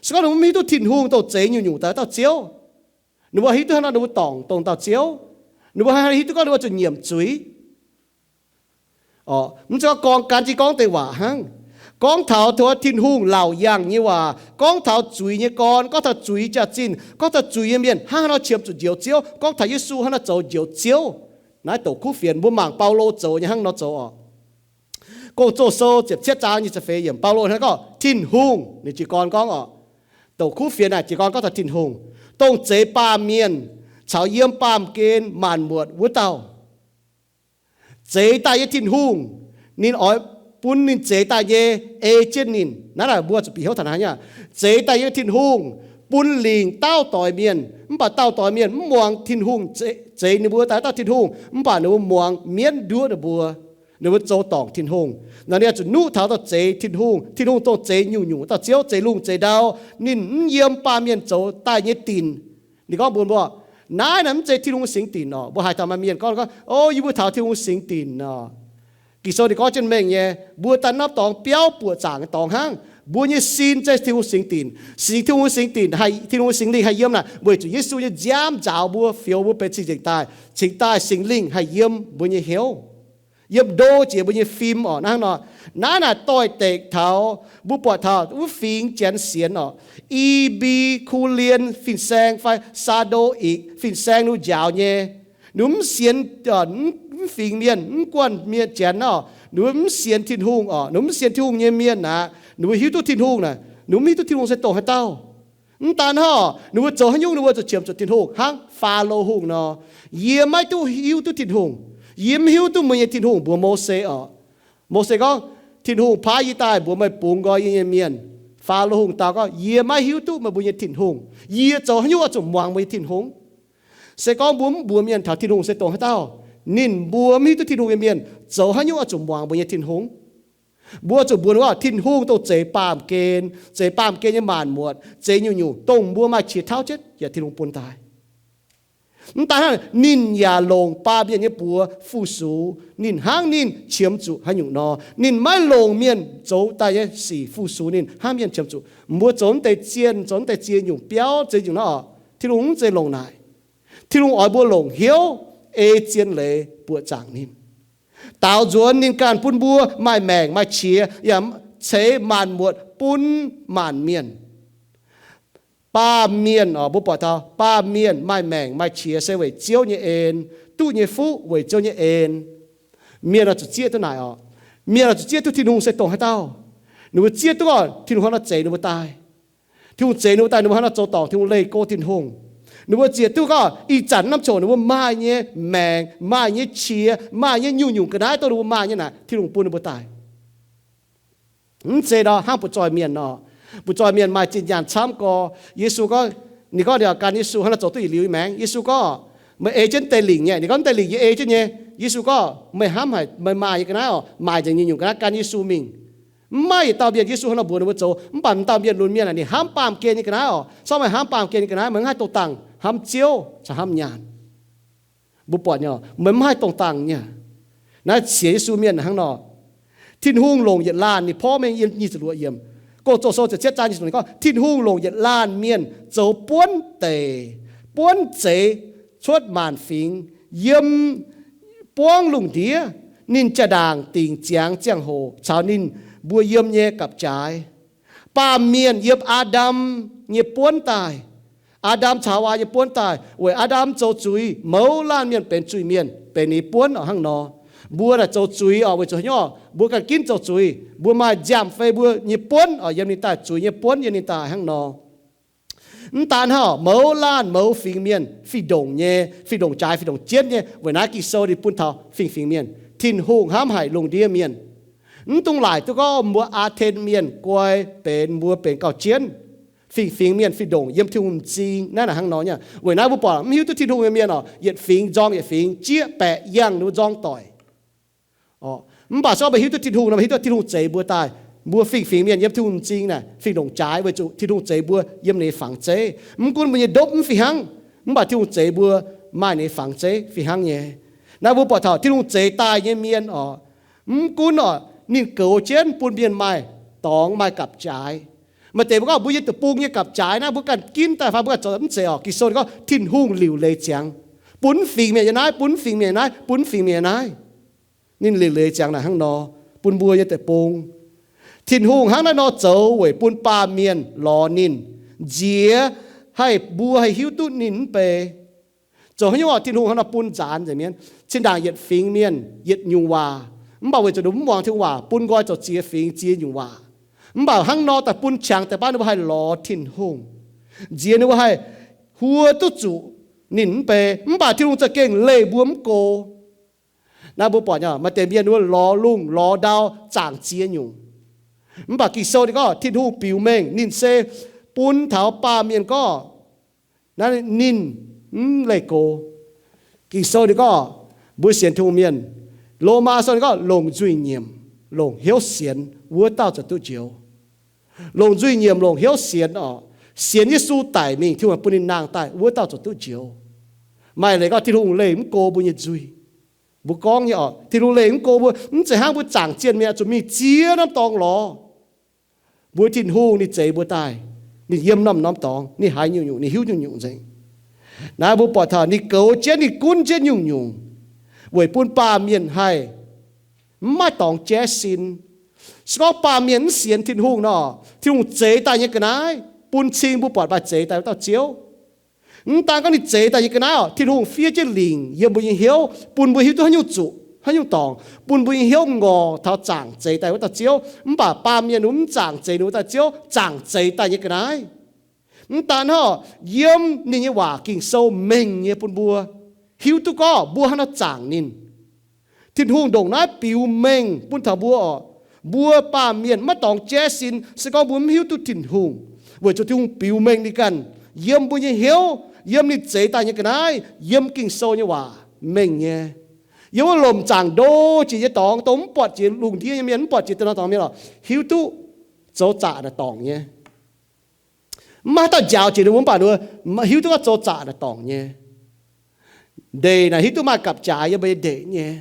Se gorngv ninh mbuo mv hiuv duqv Tin-Hungh dongh zeix nyungc-nyungc daaih wuov dauh Ziouv, ninh mbuo hiuv duqv haaix nor ninh mbuo dorngc dongh dauh Ziouv? Ninh mbuo hiuv duqv gorngv ninh mbuo zuqc nyiemc zuiz? Mv zeiz gorngv gan jienv gorngv deix waac hnangv. Gorngv taux tov Tin-Hungh laauc yangh nyei waac, gorngv taux zuiz nyei gorn, gorngv taux zuiz jaax-zinh, gorngv taux zuiz nyei mienh hnangv haaix nor qiemx zuqc njoux Ziouv, gorngv taux Yesu hnangv haaix nor zoux njoux Ziouv. Naaiv douc kuv fienx mbuo mangc Baulo zoux nyei hnangv nor zoux orqc. Gong-Zoh sou ziepc cietv zaang nyic ziepc feix yiemc, Baulo hnangv gorngv Tin-Hungh, ninh jiez gorn gorngv orqc, douc kuv fienx naaic jiez gorn gorngv taux Tin-Hungh, dongh zeix baamh mienh caux yiem baamh gen maanc muotc wuov dauh. Zeix daaih nyei Tin-Hungh, ninh oix bun ninh zeix daaih nyei ei jienv ninh. Naaiv naaic mbuo zuqc bieqc hnyouv taux naaiv nyei. Zeix daaih nyei Tin-Hungh bun lingc dauh doix mienh, mv baac dauh doix mienh mv muangx Tin-Hungh zeix ninh mbuo daaih dauh Tin-Hungh, mv baac ninh mbuo muangx mienv nduov ninh mbuo. Ninh mbuo zoux dorngc Tin-Hungh. Naaiv ninh zuqc nuqv taux dauh zeix Tin-Hungh. Tin-Hungh dongh zeix nyungc-nyungc dauh Ziouv, zeix lungh zeix ndau. Ninh mv yiem baamh mienh zoux daaih nyei dinc. Ninh gorngv mbuox mbuo, naaiv naaic mv zeiz Tin-Hungh singx dinc orqc. Mbuo haiz taux maaih mienh gorngv, gorngv, O, yie mbuo taux Tin-Hungh singx dinc orqc. Ging-Sou ninh gorngv jienv mengh nyei, mbuo daaih naaiv dorngx biauv buoqc zaangc nyei dorngx hnangv. Mbuo nyei sin zeiz Tin-Hungh singx dinc. Singx, Tin-Hungh singx dinc, haih, Tin-Hungh Singx Lingh haih yiem naaic weic zuqc Yesu nyei nziaamv nzaaux mbuo, fioux mbuo benx cing-nzengc daaih, cingx daaih Singx Lingh haih yiem mbuo nyei hnyouv, yiem ndo jiex mbuo nyei fim orqc. Hnangv nor, naaiv naaic doix-dekc taux mbuo buatc taux wuov fingx Janx sienx orqc, Epicurean fin-saeng fai Stoic fin-saeng ninh njaaux nyei. Ninh mv sienx, mv fingx mienh, mv guanh mienh Janx orqc. Ninh mv sienx Tin-Hungh orqc. Ninh mv sienx Tin-Hungh nyei mienh aqv, ninh mbuo hiuv duqv Tin-Hungh naaic, ninh mv hiuv duqv Tin-Hungh se dongh haaix dauh. Mv daan hnangv, ninh mbuo zoux haaix nyungc ninh mbuo zuqc qiemx zuqc Tin-Hungh hnangv Faalo Hungh nor. Yie maiv duqv hiuv duqv Tin-Hungh. Yie mv hiuv duqv meih nyei Tin-Hungh, mbuox Mose orqc. Mose gorngv, Tin-Hungh paaiv yie daaih mbuox meih bungx nqoi yie nyei mienh. Faalo Hungh dau gorngv, Yie maiv hiuv duqv meih mbuo nyei Tin-Hungh. Yie zoux haaix nyungc oix zuqc muangx meih nyei Tin-Hungh? Se gorngv mbuo mv mbuox mienh taux Tin-Hungh se dongh haaix dauh, ninh mbuo mv hiuv duqv Tin-Hungh nyei mienh zoux haaix nyungc oix zuqc muangx mbuo nyei Tin-Hungh? Mbuo zuqc mbuox ninh gorngv Tin-Hungh dongh zeix baamh gen, zeix baamh gen nyei maanc muotc, zeix nyungc-nyungc, dongh mbuo maaih qiex tauv jienv yaac Tin-Hungh bun daaih. Mv daan hnangv, ninh yaac longc baamh mienh nyei buoz fu-sux. Ninh hnangv ninh qiemx zuqc haaix nyungc nor, ninh maiv longc mienh zoux daaih nyei sic fu-sux ninh hnangv mienh qiemx zuqc. Mbuo zoux naaiv deix zienh, zoux naaiv deix ziex nyungc biauv, ziex nyungc nor, Tin-Hungh mv zeiz longc naaic. Tin-Hungh oix mbuo longc hnyouv ei zien leiz buoqc zaangc ninh. Daaux nzuonx ninh ganh bun mbuo maaih maengc maaih qiex yaac ceix maanc muotc bun maanc mienh. Baamh mienh orqc, mbuo buatc taux baamh mienh maaih maengc maaih qiex se weic Ziouv nyei en, duqv nyei fuqv weic Ziouv nyei en. Mienh oix zuqc zieqv duqv naaic orqc. Mienh oix zuqc zieqv duqv Tin-Hungh se dongh haaix dauh. Ninh mbuo zieqv duqv orqc, Tin-Hungh hnangv nor zeix ninh mbuo daaih. Tin-Hungh zeix ninh mbuo daaih, ninh mbuo hnangv nor zoux dorngc Tin-Hungh, leih go Tin-Hungh. Ninh mbuo zieqc duqv gorngv ih zanc norm coc ninh mbuo maaih nyei maengc, maaih nyei qiex, maaih nyei nyungc-nyungc ga'naaiv dongh ninh mbuo maaih nyei naaic, Tin-Hungh bun ninh mbuo daaih. Mv zeiz nor hnangv butv-zoih mienh nor. Butv-zoih mienh maaih zinh nyaanh camv gorx. Yesu gorngv, ninh gorngv ninh oix gan Yesu hnangv nor zoux duqv yietc liuz nyei maengc. Yesu gorngv, meih ei jienv deix lingc nyei. Ninh gorngv, deix lingc yie ei jienv nyei. Yesu gorngv, meih hnamv haic meih maaih nyei ga'naaiv orqc, maaic nzengc nyungc-nyungc ga'naaiv gan Yesu mingh. Mv maaih yietc dauh mienh, Yesu hnangv nor mbuox ninh mbuo zoux, mv baac m'dauh mienh lunx mienh aah, ninh hnamv baamh gen nyei ga'naaiv orqc. Se gorngv meih hnamv baamh gen nyei ga'naaiv, meih mv haih dongh dangh hnamv Ziouv caux hnamv nyaanh. Mbuo buatc nyei, meih mv haih dongh dangh nyei. Naaiv sienx Yesu mienh hnangv nor. Tin-Hungh longc yietc laanh, ninh porv mengh yiem nyic ziepc luoqc yiemc. Gong-Zoh sou ziepc cietv zaang nyic ziepc luoqc gorngv, Tin-Hungh longc yietc laanh mienh zoux buonv deic, buonv zeix cuotv maanc fingx, yiem buangv lungh ndiev. Ninh jaa-ndaangc dingc ziangx ziangh hoc caux ninh mbuo yiem nyei gapv-jaaix. Baamh mienh yiem Aa^ndam nyei buonv daaih. Aa^ndam caux Haawaa nyei buonv daaih, weic Aa^ndam zoux zuiz, mouz laanh mienh benx zuiz-mienh, benx ninh buonv orqc hnangv nor. Mbuo naaic zoux zuiz orqc, weic zuqc haaix nyungc? Mbuo ganh ginv zoux zuiz. Mbuo maaih nziaamv-fei mbuo nyei buonv orqc, yiem ninh daaih, zuiz nyei buonv yiem ninh daaih hnangv nor. Mv daan hnangv, mouz laanh mouz fingx mienh fih ndongc nyei, fih ndongc jaaix, fih ndongc jienv nyei. Weic naaiv Ging-Sou ninh bun taux fingx-fingx mienh. Tin-Hungh hnamv haic lungh ndiev mienh. Mv dungx laaic duqv gorngv mbuo Aa^ten mienh guai benx, mbuo benx gauh jienv. Fingx-fingx mienh fih ndongc yiem Tin-Hungh m'zing. Naaiv naaic hnangv nor nyei. Weic naaiv mbuo buatc mv hiuv duqv Tin-Hungh nyei mienh orqc, yietc fingx nzorng yietc fingx, jieqv baeqc yangh ninh mbuo nzorng doic. Mv baac se gorngv meih hiuv duqv Tin-Hungh nor, meih hiuv duqv Tin-Hungh zeix mbuo daaih. Mbuo fingx-fingx mienh yiem Tin-Hungh m'zing naaic fingx longc jaaix weic zuqc Tin-Hungh zeix mbuo yiem ninh nyei fangx zeiv. Mv gunv mbuo nyei ndopv mv fih hnangv, mv baac Tin-Hungh zeix mbuo maaih ninh nyei fangx zeiv fih hnangv nyei. Naaiv mbuo buatc taux Tin-Hungh zeix daaih nyei mienh oc, mv gunv oc ninh goux jienv bun mienh maaih dorngx maaih gapv-jaaix. Maaih deix mbuo gorngv mbuo yiem deic-bung nyei gapv-jaaix naaiv mbuo ganh ginv daaih fai mbuo ganh zoux mv zeiz oc. Ging-Sou ninh gorngv Tin-Hungh liuc leiz ziangx, bun mv fingx mienh yiem naaiv, bun mv fingx mienh yiem naaiv, bun mv fingx mienh yiem naaiv. Ninh liuc leiz ziangx naaic hnangv nor bun mbuo yiem deic-bung. Tin-Hungh hnangv naaiv nor zoux weic bun baamh mienh lorz ninh, nziex haih mbuo haih hiuv duqv ninh mv bei. Zoux haaix nyungc oc? Tin-Hungh hnangv nor bun nzaanx nzengc mienv. Zinh ndaangc yietc fingx mienh yietc nyungc waac, mv baac weic zuqc ninh mbuo mv muangx Tin-Hungh waac, bun nqoi zoux ziex fingx ziex nyungc waac. Mv baac hnangv nor daaih bun qangx deix baav ninh mbuo haih lorz Tin-Hungh, nziex ninh mbuo haih huo duqv zuqc ninh mv bei. Mv baac Tin-Hungh za'gengh leih mbuo mv go. Naaiv mbuo buatc nyei, maaih deix mienh ninh mbuo lorz lungh lorz ndau zaangc ziex nyungc. Mv baac Ging-Sou ninh gorngv Tin-Hungh biux mengh ninh se bun taux baamh mienh gorngv naaiv ninh mv leih go. Ging-Sou ninh gorngv mbuo sienx Tin-Hungh mienh, Lomaa Sou ninh gorngv longc nzuih nyiemc, longc hnyouv sienx, wuov dauh ziouc duqv njoux. Longc nzuih nyiemc, longc hnyouv sienx oc. Sienx Yesu daic mingh, Tin-Hungh bun ninh nangh daaih, wuov dauh ziouc duqv njoux. Maaih leiz gorngv Tin-Hungh leih mv go mbuo nyei nzuih. Mbuo gorngv nyei oc, Tin-Hungh leih mv go mbuo, mv zeiz hnangv mbuo zaangc zienh mingh zuqc mingh ziex norm dorngx lorz. Mbuo Tin-Hungh ninh zeix mbuo daaih, ninh yiem norm-norm dorngx, ninh haiz nyungc-nyungc, ninh hiuv nyungc-nyungc nzengc. Naaiv mbuo buatc taux ninh goux jienv, ninh gunv jienv nyungc-nyungc, weic bun baamh mienh haih mv maaih dorngx jaiv sin. Se gorngv baamh mienh mv sienx Tin-Hungh nor, Tin-Hungh zeix daaih nyei ga'naaiv bun cing mbuo buatc maaih zeix daaih wuov dauh Ziouv. Mv daan gorngv ninh zeix daaih nyei ga'naaiv oc, Tin-Hungh fiev jienv lingc yiem mbuo nyei hnyouv, bun mbuo hiuv duqv haaix nyungc zuqc, haaix nyungc dorngc, bun mbuo nyei hnyouv ngorc taux zaangc zeix daaih wuov dauh Ziouv. Mv baac baamh mienh ninh mv zaangc zeix ninh wuov dauh Ziouv, zaangc zeix daaih nyei ga'naaiv. Mv daan hnangv, yiem ninh nyei waac Ging-Sou mengh nyei bun mbuo hiuv duqv gorngv mbuo hnangv nor zaangc ninh. Tin-Hungh ndongc naaiv biux mengh bun taux mbuo oc. Mbuo baamh mienh maiv dorngx jaiv sin, se gorngv mbuo mv hiuv duqv Tin-Hungh, weic zuqc Tin-Hungh biux mengh ninh ganh yiem mbuo nyei hnyouv, yiem ninh zeix daaih nyei ga'naaiv, yiem Ging-Sou nyei waac mengh nyei. Yiem wuov lomc zaangc ndo jiex nyei dorngx, dongh mv buatc jiex lungh ndiev nyei mienh, mv buatc jiex deix norm dorngx mienh oc, hiuv duqv zoux zaqc naaic dorngc nyei. Mv maaih haaix dauh njaaux jiex ninh mbuo, mv baac ninh mbuo hiuv duqv gorngv zoux zaqc naaic dorngc nyei. Ndeic naaic hiuv duqv maaih gapv-jaaix yiem mbuo nyei ndeic nyei.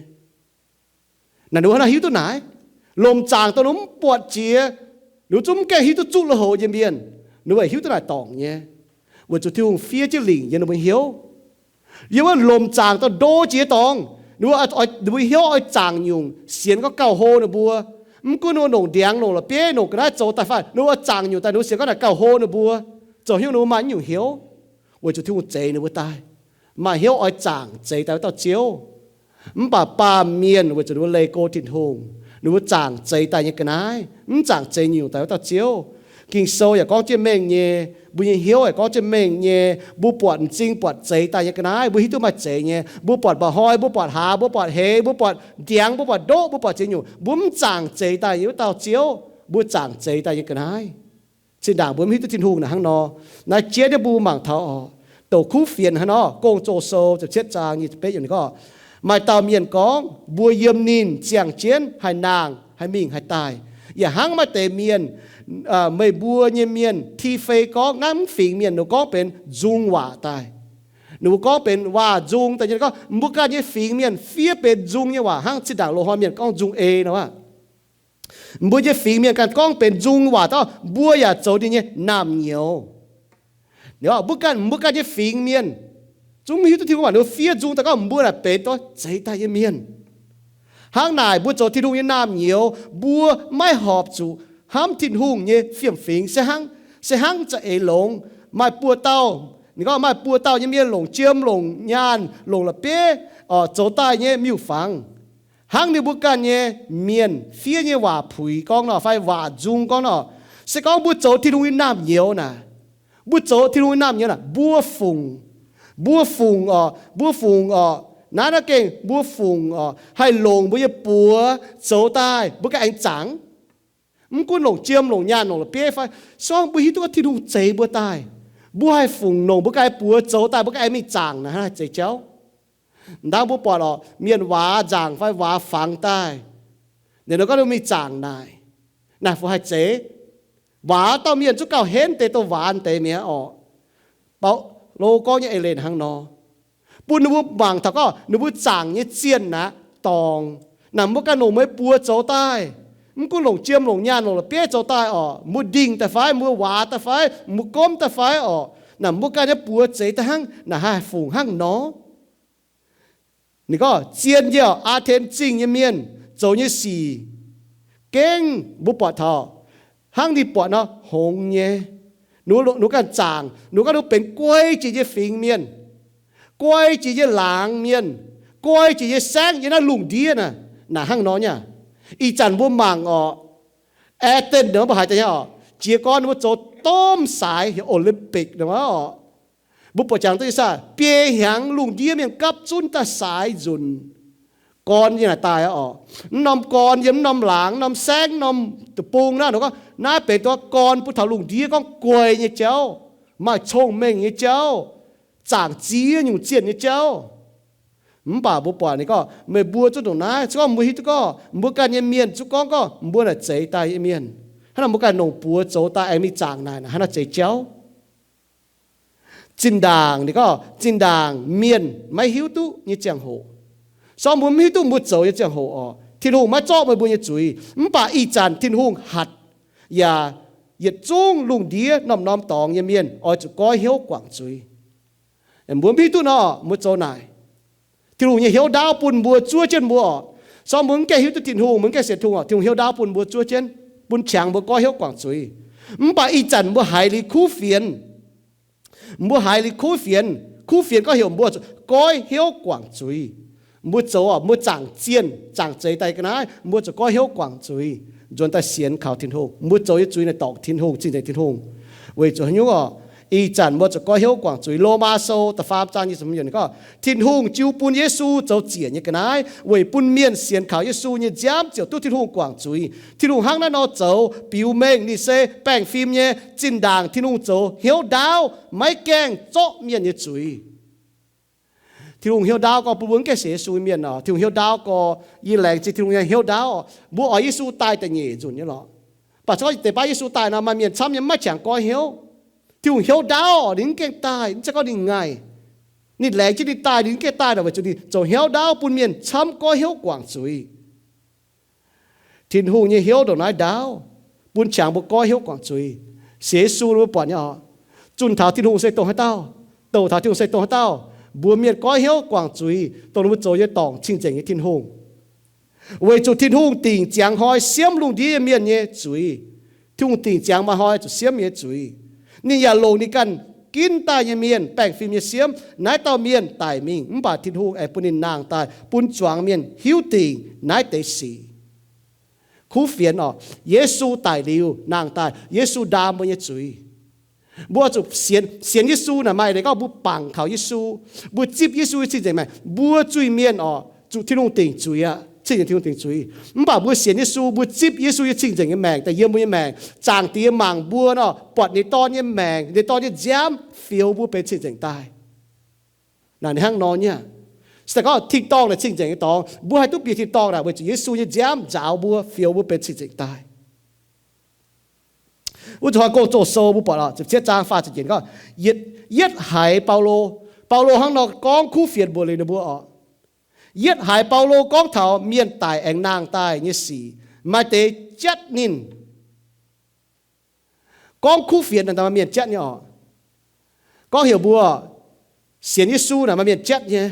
Naaic ninh mbuo hnangv naaiv hiuv duqv naaic. Lomc zaangc dongh ninh mbuo mv buatc jiex, ninh mbuo zungv mv gaengh hiuv duqv zuqv lui-houx nyei mienh, ninh mbuo hiuv duqv naaic dorngc nyei, weic zuqc Tin-Hungh fiev jienv lingc yiem ninh mbuo hnyouv. Yiem wuov lomc zaangc dongh ndo jiex dorngx, ninh mbuo, ninh mbuo hnyouv oix zaangc nyungc, sienx gorngv gauh hlo ninh mbuo. Mv gunv ninh mbuo longc ndiangx, longc la'bieiv, longc ga'naaiv zoux daaih fai, ninh mbuo oix zaangc nyungc daaih, ninh mbuo sienx gorngv naaic gauh hlo ninh mbuo, zoux hnyouv ninh mbuo maaih nyungc hnyouv, weic zuqc Tin-Hungh zeix ninh mbuo daaih, maaih hnyouv oix zaangc zeix daaih wuov dauh Ziouv. Mv baac baamh mienh weic zuqc ninh mbuo leih go Tin-Hungh, ninh mbuo zaangc zeix daaih nyei ga'naaiv, mv zaangc zeix nyungc daaih wuov dauh Ziouv. Ging-Sou yaac gorngv jienv mengh nyei, mbuo nyei hnyouv yaac gorngv jienv mengh nyei. Mbuo buatc m'zing buatc zeix daaih nyei ga'naaiv, mbuo hiuv duqv maaih zeix nyei. Mbuo buatc mba'hnoi, mbuo buatc hlaax, mbuo buatc heix, mbuo buatc ndiangx, mbuo buatc ndoqv, mbuo buatc ziex nyungc, mbuo mv zaangc zeix daaih nyei wuov dauh Ziouv, mbuo zaangc zeix daaih nyei ga'naaiv. Zinh ndaangc mbuo mv hiuv duqv Tin-Hungh naaic hnangv nor. Naaiv jiex nyei mbuo mangc taux oc, Douc Kuv Fienx hnangv nor, Gong-Zoh Sou ziepc cietv zaang nyic ziepc betv yiemc ninh gorngv, maaih dauh mienh gorngv mbuo yiem ninh ziangh jienv haih nangh, haih mingh, haih daaih. Yaac hnangv maaih deix mienh, meih mbuo nyei mienh ti fei gorngv, naaiv mv fingx mienh, ninh gorngv benx nzung waac daaih. Ninh mbuo gorngv benx waac nzung daaih nyei gorngv, mbuo ganh nyei fingx mienh fiev benx nzung nyei waac hnangv zinh ndaangc loz-hnoi mienh gorngv nzung ei nor aqv. Mbuo nyei fingx mienh ganh gorngv benx nzung waac daaih, mbuo yaac zoux ninh nyei naamh nyouz. Mbuo ganh, mbuo ganh nyei fingx mienh zungv mv hiuv duqv Tin-Hungh waac, ninh fiev nzung daaih gorngv mbuo naaic benx doix zeix daaih nyei mienh. Hnangv naaic mbuo zoux Tin-Hungh nyei naamh nyouz, mbuo maiv horpc zuqc hnamv Tin-Hungh nyei fiem-fingx se hnangv, se hnangv za'eix longx. Maaih buo dauh, ninh gorngv maaih buo dauh nyei mienh longc jiem, longc nyaanh, longc la'bieiv zoux daaih nyei miuc-fangx. Hnangv ninh mbuo ganh nyei mienh fiev nyei waac puix gorngv nor fai waac nzung gorngv nor, se gorngv mbuo zoux Tin-Hungh nyei naamh nyouz naaic, mbuo zoux Tin-Hungh nyei naamh nyouz naaic, mbuo fungc, mbuo fungc oc, mbuo fungc oc, naaiv naaiv gengh mbuo fungc oc, haih longc mbuo nyei buoz zoux daaih mbuo ganh aengx zaangc. Mv gunv longc jiem, longc nyaanh, longc la'bieiv fai, se gorngv mbuo hiuv duqv gorngv Tin-Hungh zeix mbuo daaih, mbuo haih fungc longc mbuo ganh buoz zoux daaih mbuo ganh aengx mingh zaangc naaic hnangv haih zeix jauv. Ndaangc mbuo buatc oc, mienh waaz nzaangc fai waaz fangx daaih, ninh gorngv ninh mingh zaangc naaic. Naaic fu haih zeiz? Waac dauh mienh zungv gauh henv deix dongh waac deix mi'aqv orqc. Baulo gorngv nyei eix leiz hnangv nor, bun ninh mbuo mangc taux gorngv ninh mbuo zaangc nyei zienh aqv dorngc. Naaic mbuo ganh longc meih buoz zoux daaih, mv gunv longc jiem, longc nyaanh, longc la'bieiv zoux daaih orqc, mbuo ndingh daaih fai, mbuo waac daaih fai, mbuo gomv daaih fai orqc, naaic mbuo ganh nyei buoz zeix daaih hnangv, naaic haih fungc hnangv nor? Ninh gorngv zien yie, Aa^ten Zingh nyei mienh zoux nyei sic gengh mbuo buatc taux hnangv ninh buatc nor hngongx nyei. Ninh ganh zaangc, ninh ganh benx guai jiex nyei fingx mienh, guai jiex nyei laangz mienh, guai jiex nyei saengv yiem naaiv lungh ndiev naaic, naaic hnangv nor nyei. Ih zanc mbuo mangc orqc, Aa^ten mbuo haiz daaih nyei orqc, jiez gorn mbuo zoux domh saaix heuc Olympic orqc. Mbuo buatc jangx duqv saah, biei hnyangx lungh ndiev mienh gapv zunv daaih saaix nzunc gorn yiem naaic daaih orqc. Mv norm gorn yiem mv norm laangz, mv norm saengv, mv norm deic-bung naaiv, ninh gorngv naaiv benx dongh gorn bun taux lungh ndiev gorngv guai nyei jauv, maaih cong-mengh nyei jauv, zaangc ziex nyungc zienh nyei jauv. Mv baac mbuo buatc ninh gorngv meih mbuo zungv ndongc naaiv, se gorngv mbuo hiuv duqv gorngv mbuo ganh nyei mienh zungv gorngv gorngv mbuo naaic zeix daaih nyei mienh, hnangv naaic mbuo ganh longc buoz zoux daaih aengx mingh zaangc naaic, naaic hnangv naaic zeix jauv. Zinh ndaangc ninh gorngv zinh ndaangc mienh maiv hiuv duqv nyei ziangh hoc, se gorngv mbuo mv hiuv duqv mbuo zoux nyei ziangh hoc orqc, Tin-Hungh maiv zorqv meih mbuo nyei zuiz. Mv baac ih zanc Tin-Hungh hatc yaac yietc zungv lungh ndiev norm-norm dorngx nyei mienh oix zuqc goiv hnyouv guangc zuiz. Mbuo mv hiuv duqv nor, mbuo zoux naaic. Tin-Hungh nyei hnyouv ndaauv bun mbuo zuov jienv mbuo orqc. Se gorngv mbuo mv gaengh hiuv duqv Tin-Hungh, mbuo mv gaengh sienx Tin-Hungh orqc, Tin-Hungh hnyouv ndaauv bun mbuo zuov jienv, bun qangx mbuo goiv hnyouv guangc zuiz. Mv baac ih zanc mbuo haiz liuz kuv fienx, mbuo haiz liuz kuv fienx, kuv fienx gorngv heuc mbuo zuqc goiv hnyouv guangc zuiz. Mbuo zoux, mbuo zaangc zienh zaangc zeix daaih ga'naaiv, mbuo zuqc goiv hnyouv guangc zuiz, nzuonx daaih sienx kaux Tin-Hungh. Mbuo zoux nyei zuiz naaic dorngc Tin-Hungh, cing-nzengc Tin-Hungh. Weic zuqc haaix nyungc orqc? Ih zanc mbuo zuqc goiv hnyouv guangc zuiz. Lomaa Sou da'faam zaang nyic ziepc hmz gorngv, Tin-Hungh jiu bun Yesu zoux ziec nyei ga'naaiv, weic bun mienh sienx kaux Yesu nyei nziaamv ziouc duqv Tin-Hungh guangc zuiz. Tin-Hungh hnangv naaiv nor zoux biux mengh ninh se baengh fim nyei. Zinh ndaangc Tin-Hungh zoux hnyouv ndaauv, maiv gaengh zorqv mienh nyei zuiz. Tin-Hungh hnyouv ndaauv gorx bun mbuo mv gaengh sienx Yesu nyei mienh orqc. Tin-Hungh hnyouv ndaauv gorx, yie laengz zingh Tin-Hungh nyei hnyouv ndaauv orqc. Mbuo oix Yesu daaih da'nyeic nzunc nyei lorqc. Mv baac se gorngv deix baav Yesu daaih nor, maaih mienh camv nyei maiv qangx goiv hnyouv. Tin-Hungh hnyouv ndaauv orqc, ninh mv gaengh daaih, mv zeiz gorngv ninh ngaih. Ninh laengz jienv ninh daaih, ninh mv gaengh daaih nor, weic zuqc ninh zoux hnyouv ndaauv bun mienh camv goiv hnyouv guangc zuiz. Tin-Hungh nyei hnyouv ndongc naaiv ndaauv, bun qangx mbuo goiv hnyouv guangc zuiz. Sienx Yesu mbuo buatc nyei orqc, zunh taux Tin-Hungh se dongh haaix dauh, douc taux Tin-Hungh se dongh haaix dauh, mbuox mienh goiv hnyouv guangc zuiz, dongh ninh mbuo zoux nyei dorngc cing-nzengc nyei Tin-Hungh. Weic zuqc Tin-Hungh dingc ziangx hnoi siemv lungh ndiev nyei mienh nyei zuiz. Tin-Hungh dingc ziangx maaih hnoi zuqc siemv nyei zuiz. Ninh yaac longc ninh ganh ginv daaih nyei mienh, baengh fim nyei siemv, naaiv dauh mienh daic mingh, mv baac Tin-Hungh aengx bun ninh nangh daaih bun zuangx mienh hiuv dingc naaiv deix sic. Kuv fienx orqc, Yesu daic liuz nangh daaih, Yesu ndaam mbuo nyei zuiz. Mbuo zuqc sienx, sienx Yesu naaic maaih leiz gorngv mbuo bangc kaux Yesu, mbuo zipv Yesu nyei cing-nzengc maengc, mbuo zuiz-mienh orqc, zuqc Tin-Hungh dingc zuiz aqv, cing-nzengc Tin-Hungh dingc zuiz. Mv baac mbuo sienx Yesu, mbuo zipv Yesu nyei cing-nzengc nyei maengc daaih yiem mbuo nyei maengc, Zaangc Diex mangc mbuo nor, buatc ninh Dorn nyei maengc, ninh Dorn nyei nziaamv fioux mbuo benx cing-nzengc daaih. Naaic ninh hnangv nor nyei. Se gorngv tin-dorngh naaic cing-nzengc nyei dorngx, mbuo haih duqv bieqc tin-dorngh naaic weic zuqc Yesu nyei nziaamv nzaaux mbuo, fioux mbuo benx cing-nzengc daaih. Wuov zuqc hnoi Gong-Zoh sou mbuo buatc lorqc, ziepc cietv zaang faah ziepc yietc gorngv, yietv, yietv haiz Baulo, Baulo hnangv nor gorngv kuv fienx mbuox liuz ninh mbuo orqc. Yietv haiz Baulo gorngv taux mienh daic aengx nangh daaih nyei sic, maaih deix jatv ninh. Gorngv kuv fienx naaic maaih mienh jatv nyei orqc. Gorngv heuc mbuo sienx Yesu naaic maaih mienh jatv nyei.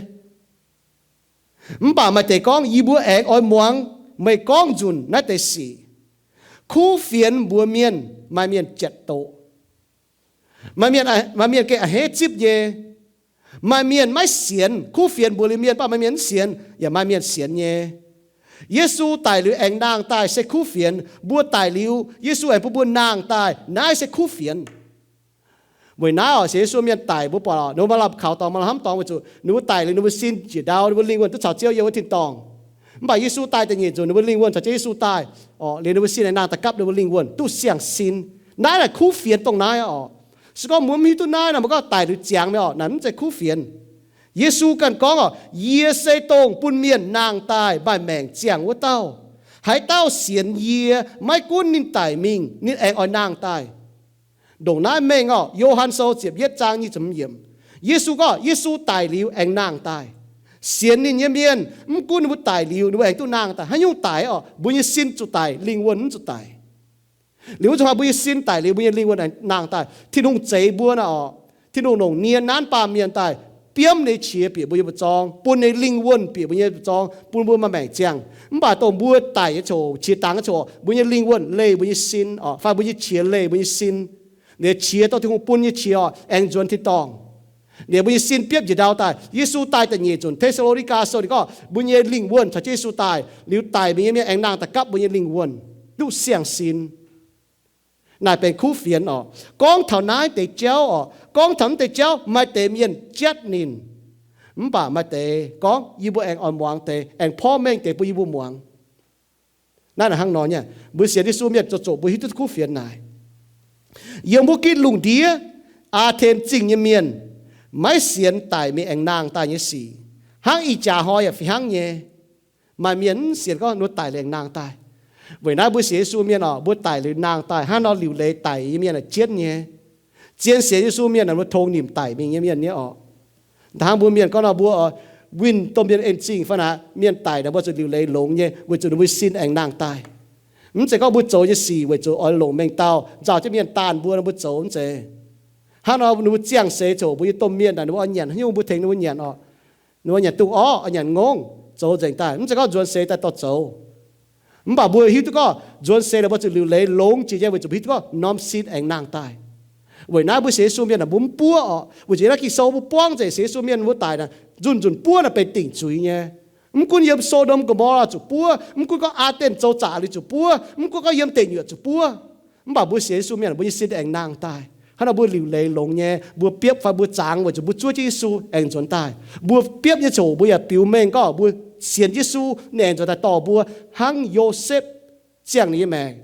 Mv baac maaih deix gorngv, yie mbuo aengx oix muangx meih gorngv nzunc naaiv deix sic. Kuv fienx mbuox mienh, maaih mienh jatv doqc. Maaih mienh, maaih mienh gengh a'hneiv zipv nyei. Maaih mienh maiv sienx. Kuv fienx mbuox liuz mienh, mv baac maaih mienh mv sienx, yaac maaih mienh sienx nyei. Yesu daic liuz aengx nangh daaih se kuv fienx. Mbuo daic liuz, Yesu aengx bun mbuo nangh daaih, naaiv se kuv fienx. Weic naaiv oc, sienx Yesu mienh daic, mbuo buatc oc, ninh mbuo maaih lamh kaux dorngx, maaih lamh hnamv dorngx, weic zuqc ninh mbuo daic liuz ninh mbuo sin njiec ndau, ninh mbuo lingh wuonh duqv caux Ziouv yiem wuov tin-dorngh. Mv baac Yesu daaih da'nyeic nzunc, ninh mbuo lingh wuonh caux Ziouv Yesu daaih oc, liuz ninh mbuo sin aengx nangh daaih gapv ninh mbuo lingh wuonh duqv siang-sin. Naaiv naaic kuv fienx dongh naaiv oc. Se gorngv mbuo mv hiuv duqv naaiv nor, mbuo gorngv daic liuz ziangx mi'aqv oc, naaic mv zeiz kuv fienx. Yesu ganh gorngv oc, yie se dongh bun mienh nangh daaih maaih maengc ziangh wuov dauh. Haaix dauh sienx yie, maiv gunv ninh daic mingh, ninh aengx oix nangh daaih. Ndongc naaiv mengh orqc, Yo^han Sou ziepc yietv zaang nyic ziepc hmz yiemc, Yesu gorngv, Yesu daic liuz aengx nangh daaih. Sienx ninh nyei mienh, mv gunv ninh mbuo daic liuz, ninh mbuo aengx duqv nangh daaih. Haaix nyungc daic orqc? Mbuo nyei sin zuqc daic, lingh wuonh mv zuqc daic. Liuz wuov zuqc hnoi mbuo nyei sin daic liuz, mbuo nyei lingh wuonh aengx nangh daaih. Tin-Hungh zeix mbuo naaiv orqc, Tin-Hungh longc nie naanv baamh mienh daaih biomv ninh nyei qiex bieqc mbuo nyei buoz-zorng, bun ninh nyei lingh wuonh bieqc mbuo nyei buoz-zorng, bun mbuo maaih maengc ziangh. Mv baac dongh mbuo daic nyei ziangh hoc, qiex dangx nyei ziangh hoc, mbuo nyei lingh wuonh leih mbuo nyei sin orqc, fai mbuo nyei qiex leih mbuo nyei sin. Ninh nyei qiex, dongh Tin-Hungh bun nyei qiex orqc, aengx nzuonx tin-dorngh. Ninh mbuo nyei sin biopv njiec ndau daaih. Yesu daaih da'nyeic nzunc, Te^saa^lo^ni^gaa Sou ninh gorngv, mbuo nyei lingh wuonh caux jienv Yesu daaih, liuz daic mingh nyei mienh aengx nangh daaih gapv mbuo nyei lingh wuonh, duqv siang-sin. Naaic benx kuv fienx orqc. Gorngv taux naaiv deix jauv orqc, gorngv taux naaiv deix jauv, maaih deix mienh jatv ninh. Mv baac maaih deix gorngv, yie mbuo aengx oix muangx deix, aengx porv mengh deix bun yie mbuo muangx. Naaiv hnangv nor nyei, mbuo sienx Yesu mienh zoqc zoqc mbuo hiuv duqv kuv fienx naaic. Yiem wuov gitv lungh ndiev, Aa^ten Zingh nyei mienh maiv sienx daic mingh aengx nangh daaih nyei sic. Hnangv ih jaax hnoi yaac fih hnangv nyei. Maaih mienh mv sienx gorngv ninh mbuo daic liuz aengx nangh daaih. Weic naaiv mbuo sienx Yesu mienh orqc, mbuo daic liuz nangh daaih, hnangv nor liuc leiz daic nyei mienh jienv nyei. Zien sienx Yesu mienh aah, mbuo tong nimc daic mingh nyei mienh nyei orqc. Hnangv mbuo mienh gorngv nor, mbuo winh domh mienh en-zingh fai naaic, mienh daic naaic mbuo zuqc liuc leiz longx nyei, weic zuqc ninh mbuo sin aengx nangh daaih. Mv zeiz gorngv mbuo zoux nyei sic weic zuqc oix longc mengh dauh nzauh jienv mienh daanh mbuo nor mbuo zoux, mv zeiz. Hnangv nor ninh mbuo ziangh seix ziouc mbuo nyei domh mienh naaic, ninh mbuo oix nyanc haaix nyungc mbuo tengx ninh mbuo nyanc orqc. Ninh mbuo nyanc dungz orv, oix nyanc ngongh, zoux nzengc daaih, mv zeiz gorngv nzuonx seix daaih dorh zoux. Mv baac mbuo hiuv duqv gorngv nzuonx seix naaic mbuo zuqc liuc leiz longx jiex nyei, weic zuqc mbuo hiuv duqv gorngv norm sin aengx nangh daaih. Weic naaiv mbuo sienx Yesu mienh naaic mbuo mv buov orqc. Weic zuqc naaiv Ging-Sou mbuo buangv nzengc sienx Yesu mienh mbuo daic naaic nzunc nzunc buov naaic benx dingc zuiz nyei. Mv gunv yiem So^ndom Go^mo^laa zuqc buov, mv gunv gorngv Aa^den zoux zaqc liuz zuqc buov, mv gunv gorngv yiem deic nyuoqc zuqc buov, mv baac mbuo sienx Yesu mienh mbuo nyei sin aengx nangh daaih. Hnangv nor mbuo liuc leiz longx nyei, mbuo biopv fai mbuo zangx weic zuqc mbuo zuov jienv Yesu aengx nzuonx daaih. Mbuo biopv nyei ziouc mbuo yaac biux mengh gorngv mbuo sienx Yesu ninh aengx nzuonx daaih dorh mbuo, hnangv Yosepv ziangh ninh nyei maengc.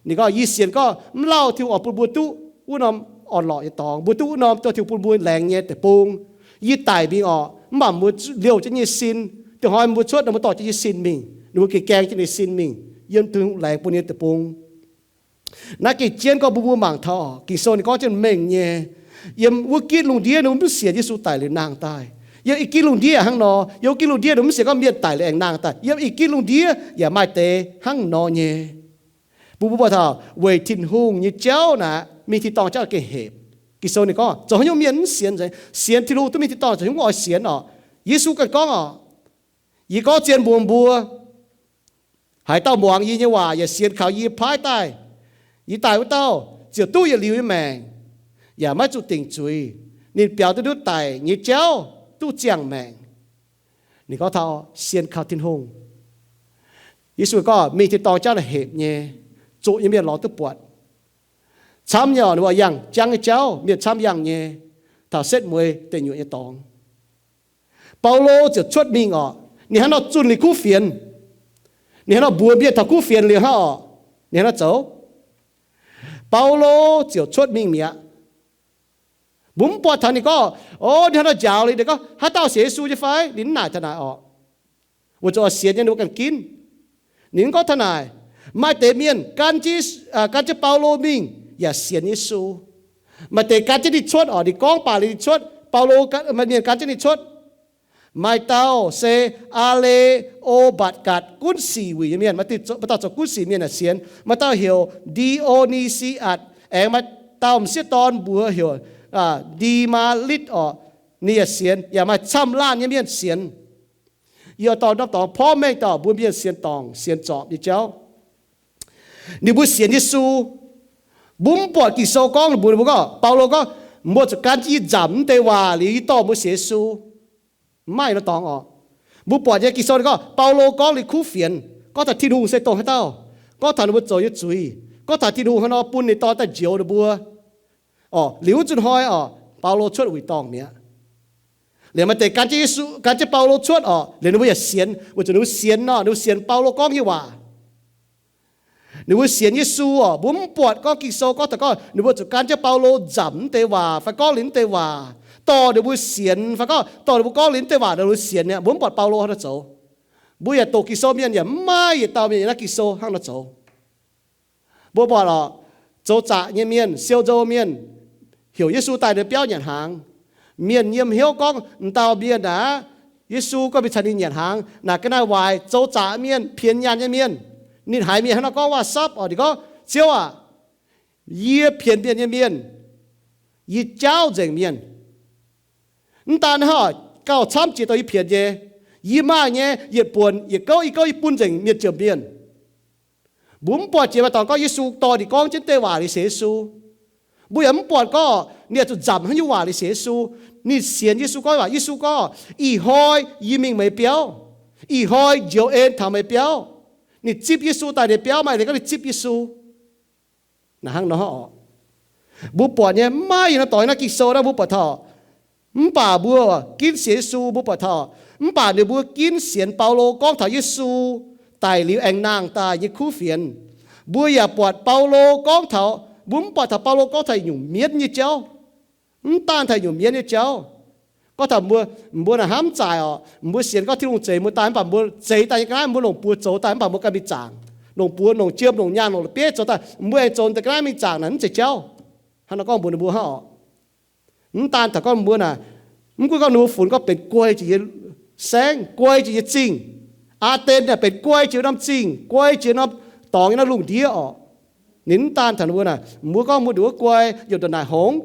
Ninh gorngv, yie sienx gorngv mv lauh Tin-Hungh oix bun mbuo duqv wuov norm orn-lorqc nyei dorngx, mbuo duqv wuov norm dongh Tin-Hungh bun mbuo laengz nyei deic-bung. Yie daic mingh orqc, mv baac mbuo liouh jienv nyei sin, dongh hnoi mbuo cuotv nor mbuo dorh jienv nyei sin mingh, ninh mbuo gengh gaeng jienv ninh sin mingh yiem Tin-Hungh laengz bun nyei deic-bung. Naaiv gengh jienv gorngv mbuo mbuo mangc taux Ging-Sou ninh gorngv jienv mengh nyei. Yiem wuov gitv lungh ndiev ninh mbuo mv sienx Yesu daic liuz nangh daaih. Yiem ih gitv lungh ndiev hnangv nor, yiem wuov gitv lungh ndiev ninh mbuo mv sienx gorngv mienh daic liuz aengx nangh daaih. Yiem ih gitv lungh ndiev yaac maaih deix hnangv nor nyei. Mbuo mbuo mbuo taux weic Tin-Hungh nyei jauv naaic mingh tin-dorngh jauv gengh hepc. Ging-Sou ninh gorngv zoux haaix nyungc mienh mv sienx, sienx Tin-Hungh duqv mingh tin-dorngh zoux haaix nyungc oix sienx orqc. Yesu ganh gorngv orqc, yie gorngv zien mbuox mbuo, haaix dauh muangx yie nyei waac yaac sienx kaux yie paaiv daaih, yie daaih wuov dauh ziouc duqv yietc liuz nyei maengc, yaac maiv zuqc dingc zuiz. Ninh biaux duqv ndutv daic nyei jauv duqv ziangh maengc. Ninh gorngv taux sienx kaux Tin-Hungh. Yesu gorngv mingh tin-dorngh jauv naaic hepc nyei, zuqc nyei mienh lorz duqv buatc. Camv nyei orqc, ninh mbuo yangh jangv nyei jauv, mienh camv yangh nyei, taux setv mueiz deic nyuoqc nyei dorngx. Baulo ziouc cuotv mingh orqc. Ninh hnangv nor zunh ninh kuv fienx. Ninh hnangv nor mbuox mienh taux kuv fienx liuz hnangv orqc, ninh hnangv nor zoux. Baulo ziouc cuotv mingh mi'aqv. Mbuo mv buatc taux ninh gorngv, o, ninh hnangv nor njaaux liuz, ninh gorngv, haaix dauh sienx Yesu nyei fai? Ninh mv naaic taux naaic orqc. Weic zuqc oix sienx nyei ninh mbuo ganh ginv. Ninh mv gorngv taux naaic. Maaih deix mienh gan jienv, gan jienv Baulo mingh yaac sienx Yesu. Maaih deix gan jienv ninh cuotv orqc, ninh gorngv baac liuz ninh cuotv. Baulo, maaih mienh gan jienv ninh cuotv. Maaih dauh se Aa^le^o^mbatc^gatc, gunv sic wuic nyei mienh. Maaih dauh zoux gunv sic mienh yaac sienx. Maaih dauh heuc Ndi^o^ni^si^atc, aengx maaih dauh m'sieqv dorn mbuox heuc Ndi^maa^litv orqc, ninh yaac sienx. Yaac maaih camv laanh nyei mienh sienx. Yie oix dorh norm dorngx porv mengh dorh mbuo mienh sienx dorngc sienx zorpc nyei jauv. Ninh mbuo sienx Yesu. Mbuo mv buatc Ging-Sou gorngv mbuox ninh mbuo gorngv, Baulo gorngv, mbuo zuqc gan jienv yie nzamc mv deix waac liuz yie dorh mbuo sienx Yesu. Mv maaih norm dorngx orqc. Mbuo buatc nyei Ging-Sou ninh gorngv, Baulo gorngv liuz kuv fienx, gorngv taux Tin-Hungh se dongh haaix dauh, gorngv taux ninh mbuo zoux nyei zuiz, gorngv taux Tin-Hungh haaix nor bun ninh dorn daaih njoux ninh mbuo. Orqc, liuz wuov zunh hnoi orqc, Baulo cuotv wuic dorngh mi'aqv. Liuz maaih deix gan jienv Yesu, gan jienv Baulo cuotv orqc, liuz ninh mbuo yaac sienx, weic zuqc ninh mbuo sienx orqc, ninh mbuo sienx Baulo gorngv nyei waac. Ninh mbuo sienx Yesu orqc. Mbuo mv buatc gorngv Ging-Sou gorngv taux gorngv ninh mbuo zuqc gan jienv Baulo nzamc mv deix waac fai gorngv liuz mv deix waac, dorh ninh mbuo sienx, fai gorngv dorh ninh mbuo gorngv liuz mv deix waac ninh mbuo sienx mi'aqv. Mbuo mv buatc Baulo haaix nor zoux. Mbuo yaac doqc Ging-Sou mienh yaac mv maaih yietc dauh mienh yiem naaiv Ging-Sou hnangv nor zoux. Mbuo buatc oc, zoux zaqc nyei mienh, siou nzou mienh, heuc Yesu daaih ninh biauv nyanc hnaangx. Mienh yiem hnyouv gorngv, M'dauh mienh aac, Yesu gorngv mingh caux ninh nyanc hnaangx, naaic ga'naaiv waaic zoux zaqc mienh, pienx nyaanh nyei mienh. Ninh haiz mienh hnangv nor gorngv waac-sapv oc, ninh gorngv, Ziouv aac, yie pienx mienh nyei mienh, yie jaauv nzengc mienh. Mv daan hnangv, gauh camv jiex douh yie pienx nyei. Yie maaih nyei yietc buonc yietc gouv i gouv yie bun nzengc mienh jomc mienh. Mbuo mv buatc jiex maaih dorngx gorngv Yesu dorh ninh gorngv jienv deix waac liuz sienx Yesu. Mbuo yaac mv buatc gorngv ninh zuqc nzamc haaix nyungc waac liuz sienx Yesu. Ninh sienx Yesu gorngv waac. Yesu gorngv, Ih hnoi yie mingh meih biauv. Ih hnoi njoux en taux meih biauv. Ninh zipv Yesu daaih ninh biauv, maaih deix gorngv ninh zipv Yesu. Naaic hnangv nor oc. Mbuo buatc nyei mv maaih yietc norm dorngx naaiv Ging-Sou naaiv mbuo buatc taux. Mv baac mbuo ginv sienx Yesu mbuo buatc taux. Mv baac ninh mbuo ginv sienx Baulo gorngv taux Yesu daic liuz aengx nangh daaih nyei kuv fienx. Mbuo yaac buatc Baulo gorngv taux, mbuo mv buatc taux Baulo gorngv taux nyungc mienv nyei jauv. Mv daan taux nyungc mienv nyei jauv. Gorngv taux mbuo, mbuo naaic hnamv zaaic oc, mbuo sienx gorngv Tin-Hungh zeix mbuo daaih mv baac mbuo zeix daaih nyei ga'naaiv mbuo longc buoz zoux daaih mv baac mbuo ganh mingh zaangc. Longc buoz, longc jiem, longc nyaanh, longc la'bieiv zoux daaih, mbuo aengx zoux daaih ga'naaiv mingh zaangc naaic mv zeiz jauv. Hnangv nor gorngv mbuox ninh mbuo hnangv oc. Mv daan taux gorngv mbuo naaic, mv gunv gorngv ninh mbuo funx gorngv benx guai jiex nyei saengv, guai jiex nyei zingh. Aa^nden naaic benx guai jiex norm zingh, guai jiex norm dorngx nyei norm lungh ndiev oc. Ninh mv daan taux ninh mbuo naaic, mbuo gorngv mbuo nduqc wuov guai, yaac ndongc naaic hngongx,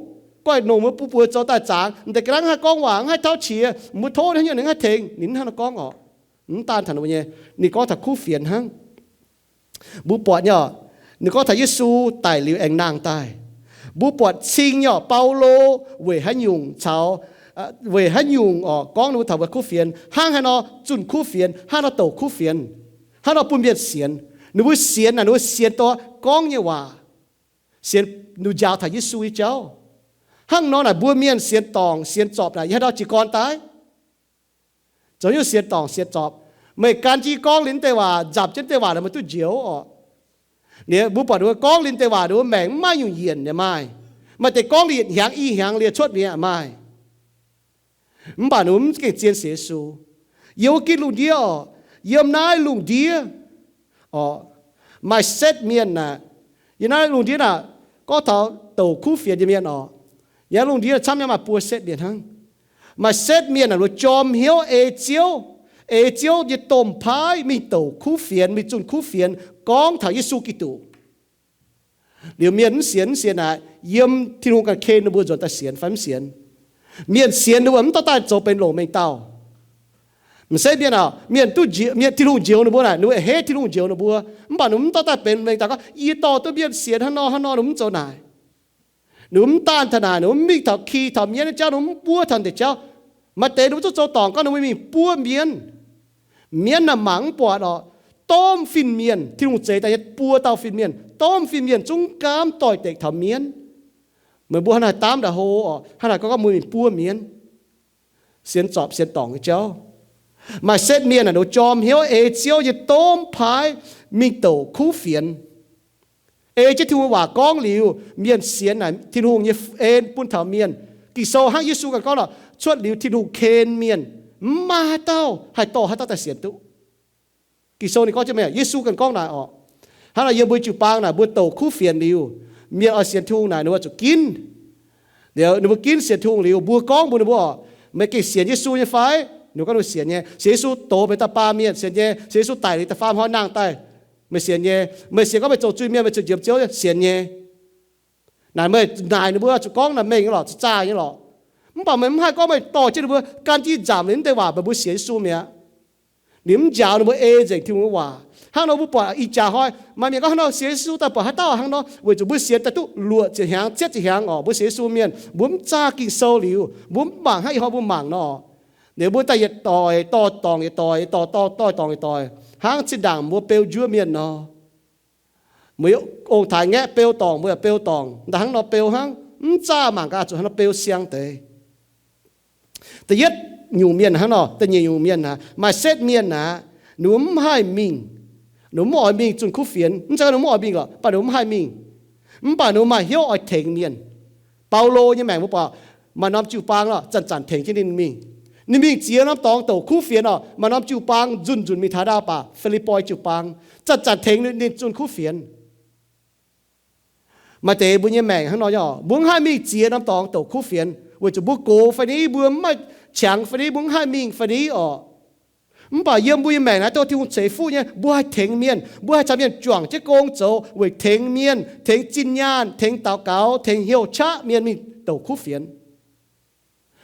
guai nongc mbuo buoz zoux daaih zaangc, m'daaih ga'naaiv haih gorngv waac, haih tauv qiex, mbuo tov haaix nyungc ninh haih tengx, ninh mv hnangv nor gorngv oc. Mv daan taux ninh mbuo nyei, ninh gorngv taux kuv fienx hnangv. Mbuo buatc nyei oc, ninh gorngv taux Yesu daic liuz aengx nangh daaih. Mbuo buatc cing nyei oc, Baulo weic haaix nyungc caux, weic haaix nyungc oc gorngv ninh mbuo taux mbuo kuv fienx, hnangv haaix nor zunh kuv fienx, hnangv nor douc kuv fienx, hnangv nor bun mienh sienx. Ninh mbuo sienx naaic ninh mbuo sienx dorh gorngv nyei waac, sienx ninh njaaux taux Yesu nyei jauv. Hnangv nor naaic mbuo mienh sienx dorngc sienx zorpc naaic yie haaix nor jiez gorn daaih? Zoux nyungc sienx dorngc sienx zorpc, meih gan jienv gorngv liuz deix waac, nzamc jienv deix waac naaic meih duqv njoux oc. Liuz mbuo buatc ninh mbuo gorngv liuz deix waac ninh mbuo maengc mv maaih nyungc yienc yaac maaih. Maaih deix gorngv liuz yietc hnyangx i hnyangx liuz cuotv mi'aqv maaih. Mv baac ninh mbuo mv gengh zien sienx Yesu. Yiem wuov gitv lungh ndiev oc, yiem naaiv lungh ndiev oc, maaih setv mienh naaic, yiem naaiv lungh ndiev naaic, gorngv taux douc kuv fienx nyei mienh oc, yiem naaiv lungh ndiev camv nyei maaih buo setv mienh hnangv. Maaih setv mienh naaic, ninh mbuo jorm hnyouv ei Ziouv, ei Ziouv nyei domh paaiv mingh douc kuv fienx, mingh zunh kuv fienx gorngv taux Yesu Giduc. Liuz mienh mv sienx, mv sienx naaic, yiem Tin-Hungh ganh ken ninh mbuo nzuonx daaih sienx fai mv sienx. Mienh sienx ninh mbuo mv dorh daaih zoux benx longc mengh dauh. M'setv mienh aah, mienh duqv njoux, mienh, Tin-Hungh njoux ninh mbuo naaic, ninh mbuo a'hneiv Tin-Hungh njoux ninh mbuo, mv baac ninh mbuo mv dorh daaih benx mengh dauh gorngv, Yie dorh duqv mienh sienx hnangv nor hnangv nor, ninh mbuo mv zoux naaic. Ninh mbuo mv daan taux naaic, ninh mbuo mv mingh taux ki taux mienv nyei jauv, ninh mbuo mv buov taux ndeic jauv. Maaih deix ninh mbuo zungv zoux dorngc gorngv ninh mbuo mingh buov mienv. Mienv naaic mangc mv buatc oc, domh fin-mienh, Tin-Hungh zeix daaih nyei buo dauh fin-mienh, domh fin-mienh zungv gaamv doix-dekc taux mienv. Meih mbuo hnangv naaic daamv ndaaih hlo oc, hnangv naaic gorngv gorngv mbuo mingh buov mienv, sienx zorpc sienx dorngc nyei jauv. Maaih setv mienh naaic, ninh mbuo jorm hnyouv ei Ziouv nyei domh paaiv mingh douc kuv fienx. Ei jienv Tin-Hungh waac gorngv liuz, mienh sienx naaic Tin-Hungh nyei en bun taux mienh. Ging-Sou hnangv Yesu ganh gorngv lorqc, cuotv liuz Tin-Hungh ken mienh, mv maaih haaix dauh haih dorh haaix dauh daaih sienx duqv. Ging-Sou ninh gorngv jienv mienh, Yesu ganh gorngv naaic orqc. Hnangv naaic yiem mbuo jiu-baang naaic, mbuo douc kuv fienx liuz, mienh oix sienx Tin-Hungh naaic ninh mbuo zuqc ginv. Liuz ninh mbuo ginv sienx Tin-Hungh liuz, mbuo gorngv mbuox ninh mbuo orqc, meih gengh sienx Yesu nyei fai? Ninh mbuo gorngv ninh mbuo sienx nyei. Sienx Yesu doz meih daaih baamh mienh, sienx nyei. Sienx Yesu daic liuz da'faam hnoi nangh daaih, meih sienx nyei. Meih sienx gorngv meih zoux zuiz-mienh, meih zuqc njiec Ziouv, sienx nyei. Naaic meih naaic ninh mbuo zuqc gorngv naaic mengh lorqc, zuqc zaah nyei lorqc. Mv baac meih mv haih gorngv meih dorh jienv ninh mbuo gan jienv nzamc liuz naaiv deix waac meih mbuo sienx Yesu mi'aqv. Ninh mv njaaux ninh mbuo ei nzengc Tin-Hungh nyei waac. Hnangv nor mbuo buatc ih jaax hnoi maaih mienh gorngv hnangv nor sienx Yesu daaih buatc haaix dauh hnangv nor, weic zuqc mbuo sienx daaih duqv luoqc ziepc hnyangx, cietv ziepc hnyangx orqc, mbuo sienx Yesu mienh, mbuo mv zaah Ging-Sou liuz, mbuo mv mangc hnangv ih hnoi mbuo mangc nor. Liuz mbuo daaih yietc doic dorh dorngc yietc doic, yietc doic dorh doic dorngc yietc doic, hnangv zinh ndaangc mbuo beu njuov mienh nor. Mbuo ong-taaix ngaeqv beu dorngc, mbuo yaac beu dorngc, daaih hnangv nor beu hnangv, mv zaah mangc gaax zuqc hnangv nor beu siang deix. Da'yietv nyungc mienh hnangv nor, da'nyeic nyungc mienh aqv, maaih setv mienh aqv, ninh mbuo mv haih mingh. Ninh mbuo mv oix mingh zunh kuv fienx. Mv zeiz ninh mbuo mv oix mingh lorqc, mv baac ninh mbuo mv haih mingh. Mv baac ninh mbuo maaih hnyouv oix tengx mienh. Baulo nyei maengc mbuo buatc, maaih norm jiu-baang lorqc, zanc-zanc tengx jienv ninh mingh. Ninh mingh ziex norm dorngx douc kuv fienx oc. Maaih norm jiu-baang nzunc nzunc mingh taux ndau baac Fi^lipv^poi jiu-baang zanc-zanc tengx ninh zunh kuv fienx. Maaih deix mbuo nyei maengc hnangv nor nyei oc. Mbuo mv haih mingh ziex norm dorngx douc kuv fienx weic zuqc mbuo gox fai ni, mbuo mv maaih qangx fai ni, mbuo mv haih mingh fai ni oc. Mv baac yiem mbuo nyei maengc naaiv, dongh Tin-Hungh ceix fuqv nyei, mbuo haih tengx mienh, mbuo haih caux mienh juangc jienv gong zoux weic tengx mienh, tengx zinh nyaanh, tengx daux gaux, tengx hnyouv qaqv mienh mingh douc kuv fienx.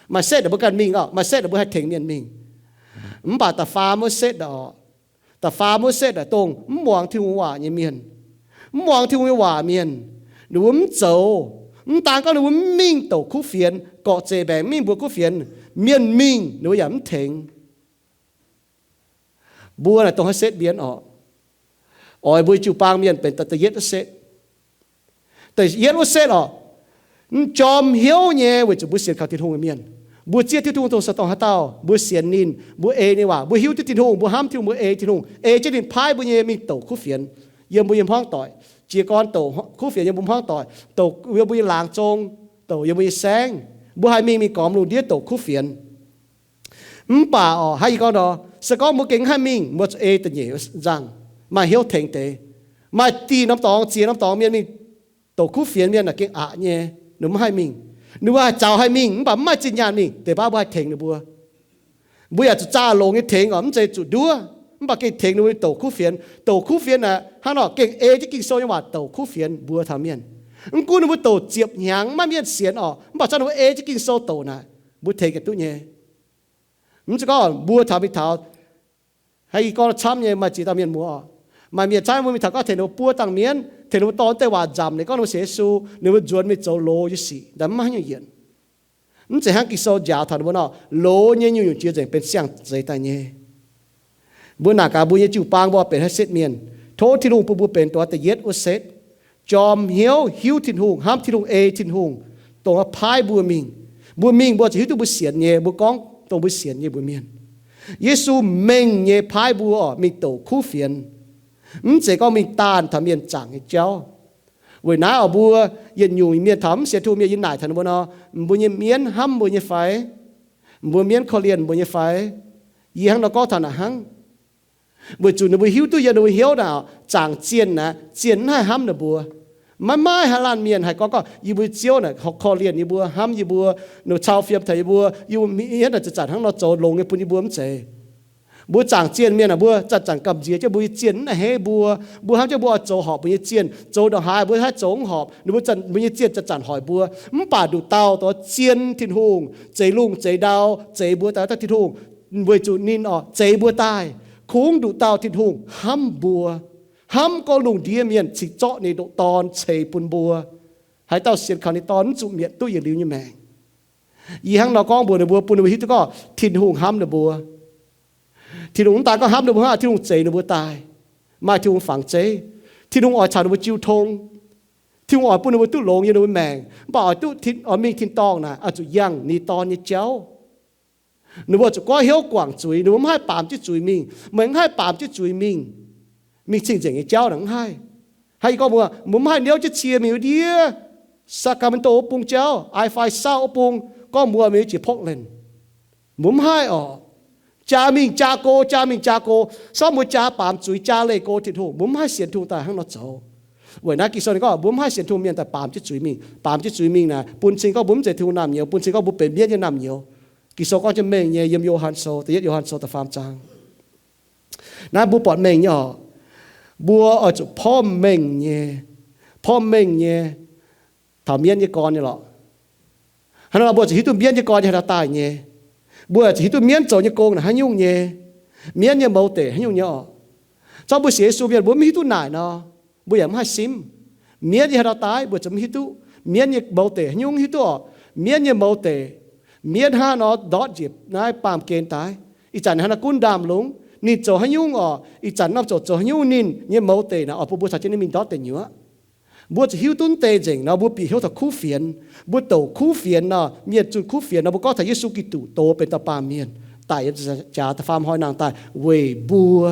Maaih setv mbuo ganh mingh oc, maaih setv mbuo haih tengx mienh mingh. Mv baac da'faam wuov setv oc, da'faam wuov setv dongh mv muangx Tin-Hungh waac nyei mienh. Mv muangx Tin-Hungh nyei waac mienh, ninh mbuo mv zoux. Mv daan gorngv ninh mbuo mv mingh douc kuv fienx, gorqv-zeqc mbaengx mingh mbuox kuv fienx, mienh mingh ninh mbuo yaac mv tengx. Mbuo naaic dongh haaix setv mienh oc? Oix mbuo jiu-baang mienh benx da'yietv wuov setv. Da'yietv wuov setv oc, mv jorm hnyouv nyei weic zuqc mbuo sienx kaux Tin-Hungh nyei mienh. Mbuo zieqv Tin-Hungh dongh se dongh haaix dauh, mbuo sienx ninh, mbuo ei ninh waac, mbuo hiuv duqv Tin-Hungh, mbuo hnamv Tin-Hungh, mbuo ei Tin-Hungh, ei jienv ninh paaiv mbuo nyei mingh douc kuv fienx. Yiem mbuo nyei hmuangv doic, jiez gorn douc kuv fienx yiem mbuo hmuangv doic, douc yiem mbuo nyei laangz zong, douc yiem mbuo nyei saengv. Mbuo haih mingh, mingh gormx lungh ndiev douc kuv fienx. Mv baac oc, hnangv yie gorngv nor, se gorngv mbuo gengh mv haih mingh, mbuo zuqc ei da'nyeic nzangc, maaih hnyouv tengx deix. Maaih diuh norm dorngx, ziex norm dorngx mienh mingh douc kuv fienx mienh aeqv, gengh aqc nyei, ninh mbuo mv haih mingh. Ninh mbuo haih zaux haih mingh, mv baac mv maaih zinh nyaanh mingh, deix baav mbuo haih tengx ninh mbuo. Mbuo yaac zuqc zaah longx nyei tengx oc, mv zeiz zuqc nduov, mv baac gengh tengx ninh mbuo douc kuv fienx. Douc kuv fienx naaic hnangv nor, gengh ei jienv Ging-Sou nyei waac douc kuv fienx mbuox taux mienh. Mv gunv ninh mbuo douc ziepc hnyangx maiv maaih mienh sienx oc, mv baac zungv ninh mbuo ei jienv Ging-Sou douc naaic, mbuo tengx ganh duqv nyei. Mv zeiz gorngv mbuo taux mingh taux, hnangv yie gorngv camv nyei, maaih ziex dauh mienh muoz oc, maaih mienh camv mbuo mingh taux gorngv tengx ninh mbuo buov dangh mienv, tengx ninh mbuo dorh wuov deix waac nzamc, ninh gorngv ninh mbuo sienx Yesu, ninh mbuo nzuonx mingh zoux loz nyei sic, mv maaih haaix nyungc yienc. Mv zeiz hnangv Ging-Sou njaaux taux ninh mbuo nor, loz nyei nyungc-nyungc jiex nzengc benx siang-zeix daaih nyei. Mbuo naaic gaax mbuo nyei jiu-baang mbuo benx haaix setv mienh. Tov Tin-Hungh bun mbuo benx dongh da'yietv wuov setv, jorm hnyouv hiuv Tin-Hungh, hnamv Tin-Hungh, ei Tin-Hungh, dongh paaiv mbuo mingh. Mbuo mingh mbuo zuqc hiuv duqv mbuo sienx nyei, mbuo gorngv dongh mbuo sienx nyei mbuox mienh. Yesu mengh nyei paaiv mbuo oc, mingh douc kuv fienx. Mv zeiz gorngv mingh daanh taux mienh zaangc nyei jauv. Weic naaiv oc, mbuo yietc nyungc mienh taux mv sienx Tin-Hungh mienh, yie naaic taux ninh mbuo nor, mbuo nyei mienv hnamv mbuo nyei fai? Mbuo mienv korv-lienh mbuo nyei fai? Yie hnangv nor gorngv taux naaic hnangv. Weic zuqc ninh mbuo hiuv duqv yiem ninh mbuo hnyouv naaic, zaangc zienh naaic, zienh mv haih hnamv ninh mbuo. Maiv maaih haaix laanh mienh haih gorngv gorngv, yie mbuo Ziouv naaic korv-lienh yie mbuo, hnamv yie mbuo, ninh cau fiem taux yie mbuo, yie mbuo mienv naaic zanc-zanc hnangv nor zoux longx nyei bun yie mbuo, mv zeiz. Mbuo zaangc zienh mienh aah, mbuo zanc-zanc gamh nziex jienv mbuo nyei zienh mv a'hneiv mbuo. Mbuo hnamv jienv mbuo oix zoux horpc mbuo nyei zienh, zoux ndongc haaix mbuo haih zoux mv horpc, ninh mbuo, mbuo nyei zienh zanc-zanc hoic mbuo. Mv baac nduqc dauh dongh zienh Tin-Hungh zeix lungh zeix ndau, zeix mbuo daaih dauh Tin-Hungh, weic zuqc ninh oc zeix mbuo daaih. Kungx nduqc dauh Tin-Hungh hnamv mbuo, hnamv gorngv lungh ndiev mienh cingx zorqv ninh ndoqc Dorn ceix bun mbuo. Haaix dauh sienx kaux ninh Dorn mv zuqc mietc duqv yietc liuz nyei maengc. Yie hnangv nor gorngv mbuox ninh mbuo, bun ninh mbuo hiuv duqv gorngv Tin-Hungh hnamv ninh mbuo. Tin-Hungh mv daan gorngv hnamv ninh mbuo hnangv, Tin-Hungh zeix ninh mbuo daaih, maaih Tin-Hungh fangx zeiv. Tin-Hungh oix caux ninh mbuo jiu tong. Tin-Hungh oix bun ninh mbuo duqv longx yiem ninh mbuo maengc, mv baac oix duqv, oix mingh tin-dorngh naaic oix zuqc yangh ninh Dorn nyei jauv. Ninh mbuo zuqc goiv hnyouv guangc zuiz, ninh mbuo mv haih baamz jienv zuiz mingh. Meih mv haih baamz jienv zuiz mingh, mingh cing-nzengc nyei jauv naaic mv haih. Hnangv yie gorngv mbuo, mbuo mv haih niouv jienv cie mingh wuov ndiev Sacramento wuov bung jauv, ai fai South wuov bung, gorngv mbuo mingh jiex Portland. Mbuo mv haih oc. Jaa mingh jaa go, jaa mingh jaa go, sortv mbuo jaa baamz zuiz, jaa leih go Tin-Hungh. Mbuo mv haih sienx Tin-Hungh daaih hnangv nor zoux. Weic naaiv Ging-Sou ninh gorngv mbuo mv haih sienx Tin-Hungh mienh daaih baamz jienv zuiz mingh. Baamz jienv zuiz mingh naaic bun cing gorngv mbuo mv zeiz Tin-Hungh naamh nyouz, bun cing gorngv mbuo benx mienv nyei naamh nyouz. Ging-Sou gorngv jienv mengh nyei yiem Yo^han Sou, da'yietv Yo^han Sou da'faam zaang. Naaiv mbuo buatc mengh nyei oc. Mbuo oix zuqc porv mengh nyei, porv mengh nyei taux mienv nyei gorn nyei lorqc. Hnangv nor mbuo zuqc hiuv duqv mienv nyei gorn nyei haaix dauh daaih nyei. Mbuo zuqc hiuv duqv mienv zoux nyei gong naaic haaix nyungc nyei, mienv nyei mouz deic haaix nyungc nyei oc. Zorqv mbuo sienx Yesu mienh mbuo mv hiuv duqv naaic nor, mbuo yaac mv haih simv mienv nyei haaix dauh daaih, mbuo zuqc mv hiuv duqv mienv nyei mouz deic haaix nyungc, hiuv duqv oc. Mienv nyei mouz deic, mienv hnangv nor ndortv njiec naaiv baamh gen daaih. Ih zanc hnangv nor gunv ndaamv-lungz, ninh zoux haaix nyungc oc, ih zanc norm ziouc zoux haaix nyungc, ninh nyei mouz deic naaic oix bun mbuo caux jienv ninh mingh ndortv deic nyuoqc. Mbuo zuqc hiuv duqv deix nzengc nor, mbuo bieqc hnyouv taux kuv fienx. Mbuo douc kuv fienx nor, mienh zunh kuv fienx nor, mbuo gorngv taux Yesu Giduc doz benx dauh baamh mienh daic yiem jaax da'faam hnoi nangh daaih weic mbuo.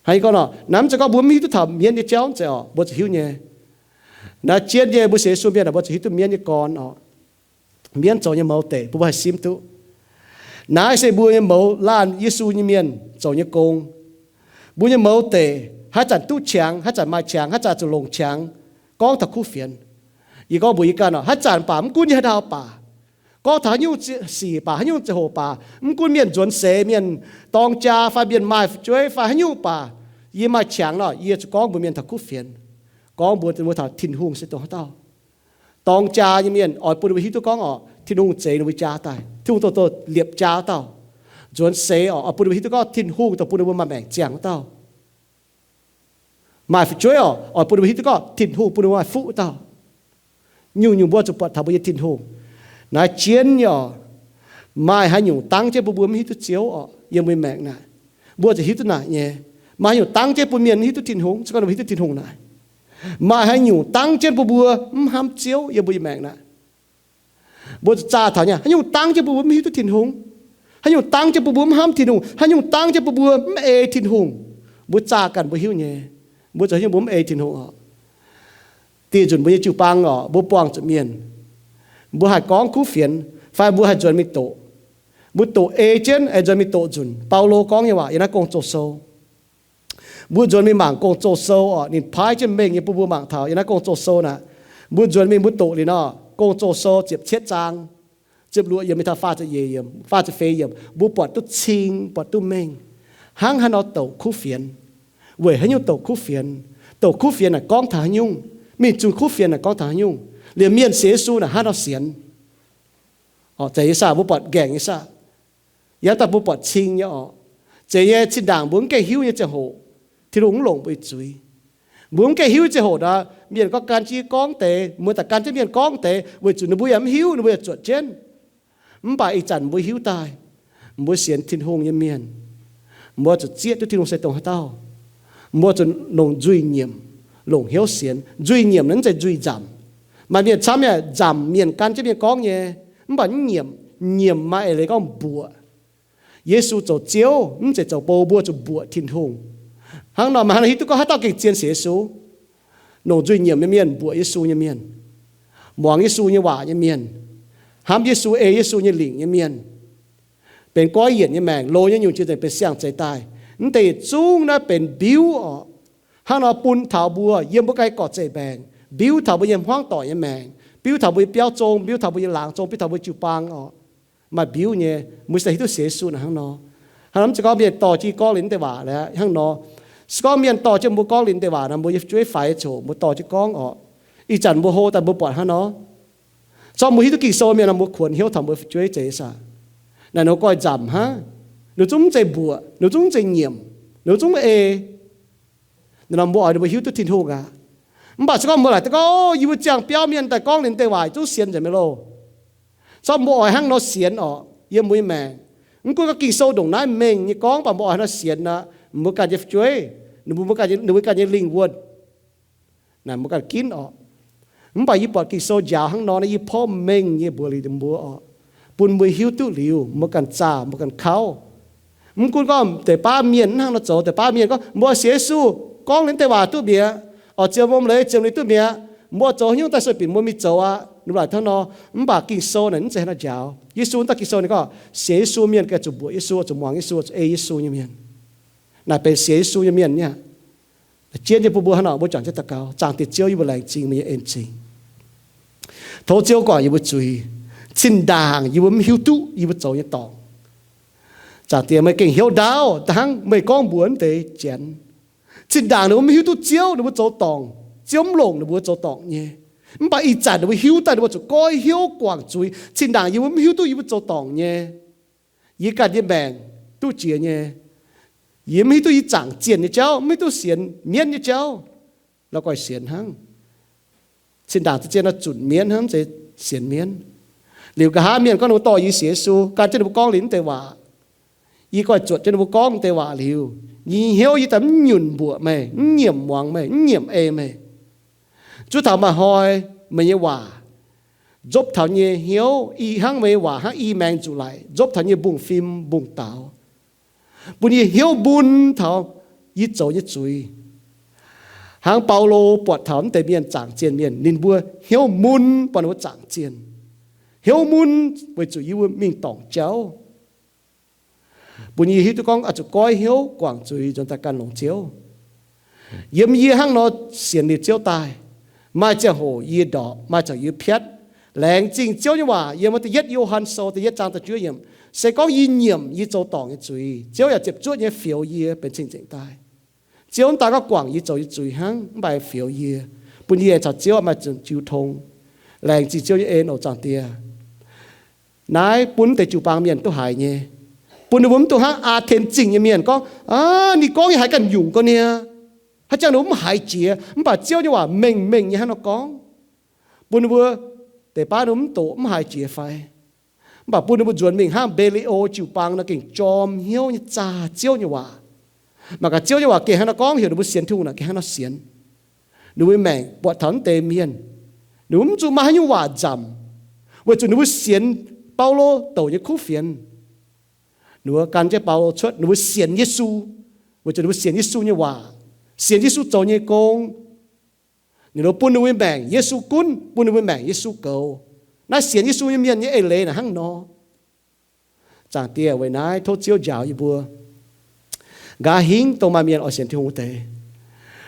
Hnangv yie gorngv nor, naaiv mv zeiz gorngv mbuo mv hiuv duqv taux mienv nyei jauv, mv zeiz oc. Mbuo zuqc hiuv nyei. Naaiv zien nyei mbuo sienx Yesu mienh naaic, mbuo zuqc hiuv duqv mienv nyei gorn oc. Mienv zoux nyei mouz deic bun mbuo haih simv duqv. Naaiv se mbuo nyei mouz laanh Yesu nyei mienh zoux nyei gong. Mbuo nyei mouz deic, haaix zanc duqv qangx, haaix zanc maaih qangx, haaix zanc zuqc longc qangx, gorngv taux kuv fienx. Yie gorngv mbuox yie ganh oc, haaix zanc baac, mv gunv yie haaix ndau baac, gorngv taux haaix nyungc sic baac, haaix nyungc ziangh hoc baac, mv gunv mienh nzuonx seix, mienh dorng jaa fai mienh maaih fu'jueiv fai haaix nyungc baac, yie maaih qangx nor, yie zuqc gorngv mbuox mienh taux kuv fienx, gorngv mbuox mbuo taux Tin-Hungh se dongh haaix dauh. Dorng jaa nyei mienh oix bun ninh mbuo hiuv duqv gorngv oc, Tin-Hungh zeix ninh mbuo jaa daaih. Tin-Hungh dongh, dongh liepc jaa wuov dauh. Nzuonx seix oc, oix bun ninh mbuo hiuv duqv gorngv Tin-Hungh dongh bun ninh mbuo maaih maengc ziangh wuov dauh. Maaih fu'jueiv oc, oix bun ninh mbuo hiuv duqv gorngv Tin-Hungh bun ninh mbuo maaih fuqv wuov dauh. Nyungc-nyungc mbuo zuqc buatc taux mbuo nyei Tin-Hungh. Naaiv jienv nyei oc, maaih haaix nyungc dangv jienv bun mbuo mv hiuv duqv Ziouv oc, yiem mbuo nyei maengc naaic, mbuo zuqc hiuv duqv naaic nyei. Maaih haaix nyungc dangv jienv bun mienh mv hiuv duqv Tin-Hungh, se gorngv ninh mbuo hiuv duqv Tin-Hungh naaic. Maaih haaix nyungc dangv jienv bun mbuo mv hnamv Ziouv yiem mbuo nyei maengc naaic. Mbuo zuqc zaah taux nyei, haaix nyungc dangv jienv bun mbuo mv hiuv duqv Tin-Hungh, haaix nyungc dangv jienv bun mbuo mv hnamv Tin-Hungh, haaix nyungc dangv jienv bun mbuo mv ei Tin-Hungh, mbuo zaah ganh mbuo hiuv nyei. Mbuo zuqc hiuv mbuo mv ei Tin-Hungh oc. Dieh nzunc mbuo nyei jiu-baang oc, mbuo buangh zuqc mienh, mbuo haih gorngv kuv fienx fai mbuo haih nzuonx mingh doqc. Mbuo doqc ei jienv, ei nzuonx mingh doqc nzunc. Baulo gorngv nyei waac yiem naaiv Gong-Zoh Sou. Mbuo nzuonx mingh mangc Gong-Zoh Sou oc, ninh paaiv jienv mengh nyei bun mbuo mangc taux yiem naaiv Gong-Zoh Sou naaic. Mbuo nzuonx mingh mbuo doqc liuz nor, Gong-Zoh Sou ziepc cietv zaang, ziepc luoqc yiemc mingh taux faah ziepc nyeic yiemc, faah ziepc feix yiemc, mbuo buatc duqv cing, buatc duqv mengh. Hnangv haaix nor douc kuv fienx? Weic haaix nyungc douc kuv fienx? Douc kuv fienx naaic gorngv taux haaix nyungc? Mingh zunh kuv fienx naaic gorngv taux haaix nyungc? Liemh mienh sienx Yesu naaic hnangv haaix nor sienx? Oc, zeiz nyei saah? Mbuo buatc nqaengc nyei saah? Yangh daaih mbuo buatc cing nyei oc. Zeiz nyei, zinh ndaangc mbuo mv gaengh hiuv nyei ziangh hoc, Tin-Hungh mv longc mbuo nyei zuiz. Mbuo mv gaengh hiuv nyei ziangh hoc nor, mienh gorngv gan jienv gorngv deix, mbuo daaih gan jienv mienh gorngv deix, weic zuqc ninh mbuo yaac mv hiuv, ninh mbuo yaac zuotc jienv. Mv baac ih zanc mbuo hiuv daaih, mbuo sienx Tin-Hungh nyei mienh, mbuo zuqc zieqv duqv Tin-Hungh se dongh haaix dauh. Mbuo zuqc longc nzuih nyiemc, longc hnyouv sienx. Nzuih nyiemc naaiv mv zeiz nzuih nzamc. Maaih mienh camv yaac nzamc mienh gan jienv mienh gorngv nyei, mv baac mv nyiemc. Nyiemc maaih eix leiz gorngv mbuoqc. Yesu zoux Ziouv mv zeiz zoux bou, mbuo zuqc mbuoqc Tin-Hungh. Hnangv nor maaih hnangv hiuv duqv gorngv haaix dauh gengh zien sienx Yesu. Longc nzuih nyiemc nyei mienh mbuoqc Yesu nyei mienh, muangx Yesu nyei waac nyei mienh, hnamv Yesu, ei Yesu nyei lingc nyei mienh, benx goiv yienc nyei maengc, loz nyei nyungc jiex nzengc benx siang-zeix daaih. Mv deix yietc zungv naaiv benx mbiuv oc. Hnangv nor bun taux mbuo yiem mbuo ganh gorqv-zeqc mbaengc, mbiuv taux mbuo nyei hmuangv doic nyei maengc, mbiuv taux mbuo nyei biauv zong, mbiuv taux mbuo nyei laangz zong, mbiuv taux mbuo jiu-baang oc. Maaih mbiuv nyei, mbuo se hiuv duqv sienx Yesu naaic hnangv nor. Hnangv nor mv zeiz gorngv mienh dorh jienv gorngv liuz mv deix waac laaix hnangv nor. Se gorngv mienh dorh jienv mbuo gorngv liuz mv deix waac nor, mbuo nyei fu'jueiv faix coc, mbuo dorh jienv gorngv oc. Ih zanc mbuo hlo daaih mbuo buatc hnangv nor, zorqv mbuo hiuv duqv Ging-Sou mienh nor, mbuo kuonx hnyouv taux mbuo fu'jueiv zeiz saah? Naaic ninh goiv nzamc hnangv. Ninh zungv mv zeiz mbuoqc, ninh zungv mv zeiz nyiemc, ninh zungv mv ei. Naaic nor mbuo oix ninh mbuo hiuv duqv Tin-Hungh aqv. Mv baac se gorngv mbuo laaic daaih gorngv, o, yie mbuo ziangh biauv mienh daaih gorngv liuz mv deix waac zungv sienx nzengc mi'aqv loh. Zorqv mbuo oix hnangv nor sienx oc, yiem mbuo nyei maengc. Mv gunv gorngv Ging-Sou ndongc naaiv mengh nyei gorngv, mv baac mbuo oix hnangv nor sienx aqv, mbuo ganh nyei fu'jueiv, ninh mbuo ganh, ninh mbuo ganh nyei lingh wuonh, naaic mbuo ganh ginv oc. Mv baac yie buatc Ging-Sou njaaux hnangv nor, naaiv yie porv mengh nyei mbuox liuz mbuo oc, bun mbuo hiuv duqv liuz, mbuo ganh zaah, mbuo ganh kauv. Mv gunv gorngv deix baav mienh mv hnangv nor zoux, deix baav mienh gorngv, mbuo sienx Yesu, gorngv liuz mv deix waac duqv mi'aqv, oix ziemx wuom leiz ziemx liuz duqv mi'aqv, mbuo zoux haaix nyungc daaih sueih binc mbuo mingh zoux aqv, ninh mbuo laaic hnangv nor. Mv baac Ging-Sou naaic mv zeiz hnangv nor njaaux. Yesu wuov dauh Ging-Sou ninh gorngv, sienx Yesu mienh gengh zuqc mbuoqc Yesu, zuqc muangx Yesu, zuqc ei Yesu nyei mienh. Naaic benx sienx Yesu nyei mienh nyei aqv. Zien nyei bun mbuo hnangv nor, mbuo juangc jienv daux gaux. Zaangc Diex Ziouv, yie mbuo laengz zingh meih nyei en-zingh. Tov Ziouv guangc yie mbuo zuiz. Zinh ndaangc yie mbuo mv hiuv duqv yie mbuo zoux nyei dorngc, Zaangc Diex, meih gengh hnyouv ndaauv da'hnangv meih gorngv mbuox wuov deix janx. Zinh ndaangc ninh mbuo mv hiuv duqv Ziouv, ninh mbuo zoux dorngc, Ziouv mv longc ninh mbuo zoux dorngc nyei. Mv baac ih zanc ninh mbuo hiuv daaih, ninh mbuo zuqc goiv hnyouv guangc zuiz. Zinh ndaangc yie mbuo mv hiuv duqv yie mbuo zoux dorngc nyei. Yie ganh nyei maengc duqv jiex nyei. Yie mv hiuv duqv yie zaangc zienh nyei jauv, mv hiuv duqv sienx mienv nyei jauv. La'guaih sienx hnangv. Zinh ndaangc zien nor zunc mienv hnangv, mv zeiz sienx mienv. Liuz nqa'haav mienh gorngv ninh mbuo dorh yie sienx Yesu, gan jienv ninh mbuo gorngv liuz mv deix waac, yie goiv zuotc jienv ninh mbuo gorngv mv deix waac liuz, yie nyei hnyouv yie daaih mv nyunc mbuoqc meih, mv nyiemc muangx meih, mv nyiemc ei meih. Zuov taux maaih hnoi meih nyei waac nzopv taux yie nyei hnyouv, i hnangv meih nyei waac hnangv i maengx nzuqc laic nzopv taux yie nyei mbungv-fim mbungv-daaux, bun yie hnyouv mun taux yie zoux nyei zuiz. Hnangv Baulo buatc taux mv deix mienh zaangc zienh mienh, ninh mbuo hnyouv mun buatc ninh mbuo zaangc zienh, hnyouv mun weic zuqc yie mbuo mingh dorngc jauv. bun yie hiuv duqv gorngv oix zuqc goiv hnyouv guangc zuiz nzuonx daaih gan longx Ziouv. Yiem yie hnangv nor sienx liuz Ziouv daaih, maaih ziangh hoc yie ndorpc, maaih ziangh hoc yie piatv. Laengz zingh Ziouv nyei waac yiem wuov da'yietv Yo^han Sou da'yietv zaang da'juov yiemc, se gorngv yie nyiemc yie zoux dorngc nyei zuiz, Ziouv yaac ziepc zuoqv nyei fioux yie benx cing-nzengc daaih. Ziouv mv daaih gorngv guangc yie zoux nyei zuiz hnangv, mv baac fioux yie, bun yie caux Ziouv maaih jiu tong. Laengz zingh Ziouv nyei en oc, Zaangc Diex. Naaiv bun deix jiu-baang mienh duqv haiz nyei, bun ninh mbuo mv dungx hnangv Aa^ten Zingh nyei mienh gorngv, Aav, ninh gorngv nyei haiz ganh nyungc ga'naaiv, haaix jangx ninh mbuo mv haiz jiex. Mv baac Ziouv nyei waac mengh mengh nyei hnangv nor gorngv, bun ninh mbuo deix baav ninh mbuo mv doqc mv haiz jiex fai? Mv baac bun ninh mbuo nzuonx mingh hnangv Mbe^li^o jiu-baang nor gengh jorm hnyouv nyei zaah Ziouv nyei waac. Mangc gaax Ziouv nyei waac gengh hnangv nor gorngv, heuc ninh mbuo sienx Tin-Hungh naaic gengh hnangv nor sienx. Ninh mbuo maengc buatc taux naaiv deix mienh, ninh mbuo mv zuqc maaih haaix nyungc waac nzamc, weic zuqc ninh mbuo sienx Baulo douc nyei kuv fienx. Ninh mbuo gan jienv Baulo cuotv, ninh mbuo sienx Yesu, weic zuqc ninh mbuo sienx Yesu nyei waac, sienx Yesu zoux nyei gong. Ninh mbuo bun ninh mbuo maengc Yesu gunv, bun ninh mbuo maengc Yesu goux. Naaiv sienx Yesu nyei mienh nyei eix leiz naaic hnangv nor. Zaangc Diex, weic naaiv tov Ziouv njaaux yie mbuo nqa'haav hingv dongh maaih mienh oix sienx Tin-Hungh wuov deix,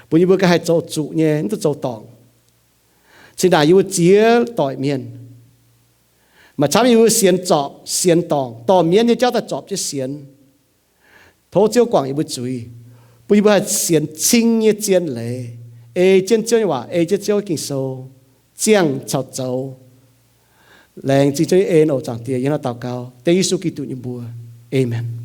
bun yie mbuo ganh haih zoux zuqc nyei, mv duqv zoux dorngc. Cingx daaih yie mbuo ziex doic mienh, maaih camv yie mbuo sienx zorpc sienx dorngc, dorh mienv nyei jauv daaih zorpc jienv sienx. Tov Ziouv guangc yie mbuo zuiz, bun yie mbuo haih sienx cing nyei zien leiz, ei jienv Ziouv nyei waac, ei jienv Ziouv Ging-Sou, ziangh caux zoux. Laengz zingh Ziouv nyei en oc, Zaangc Diex. Yie hnangv naaiv daux gaux dengv Yesu Giduc nyei mbuox. Aamen.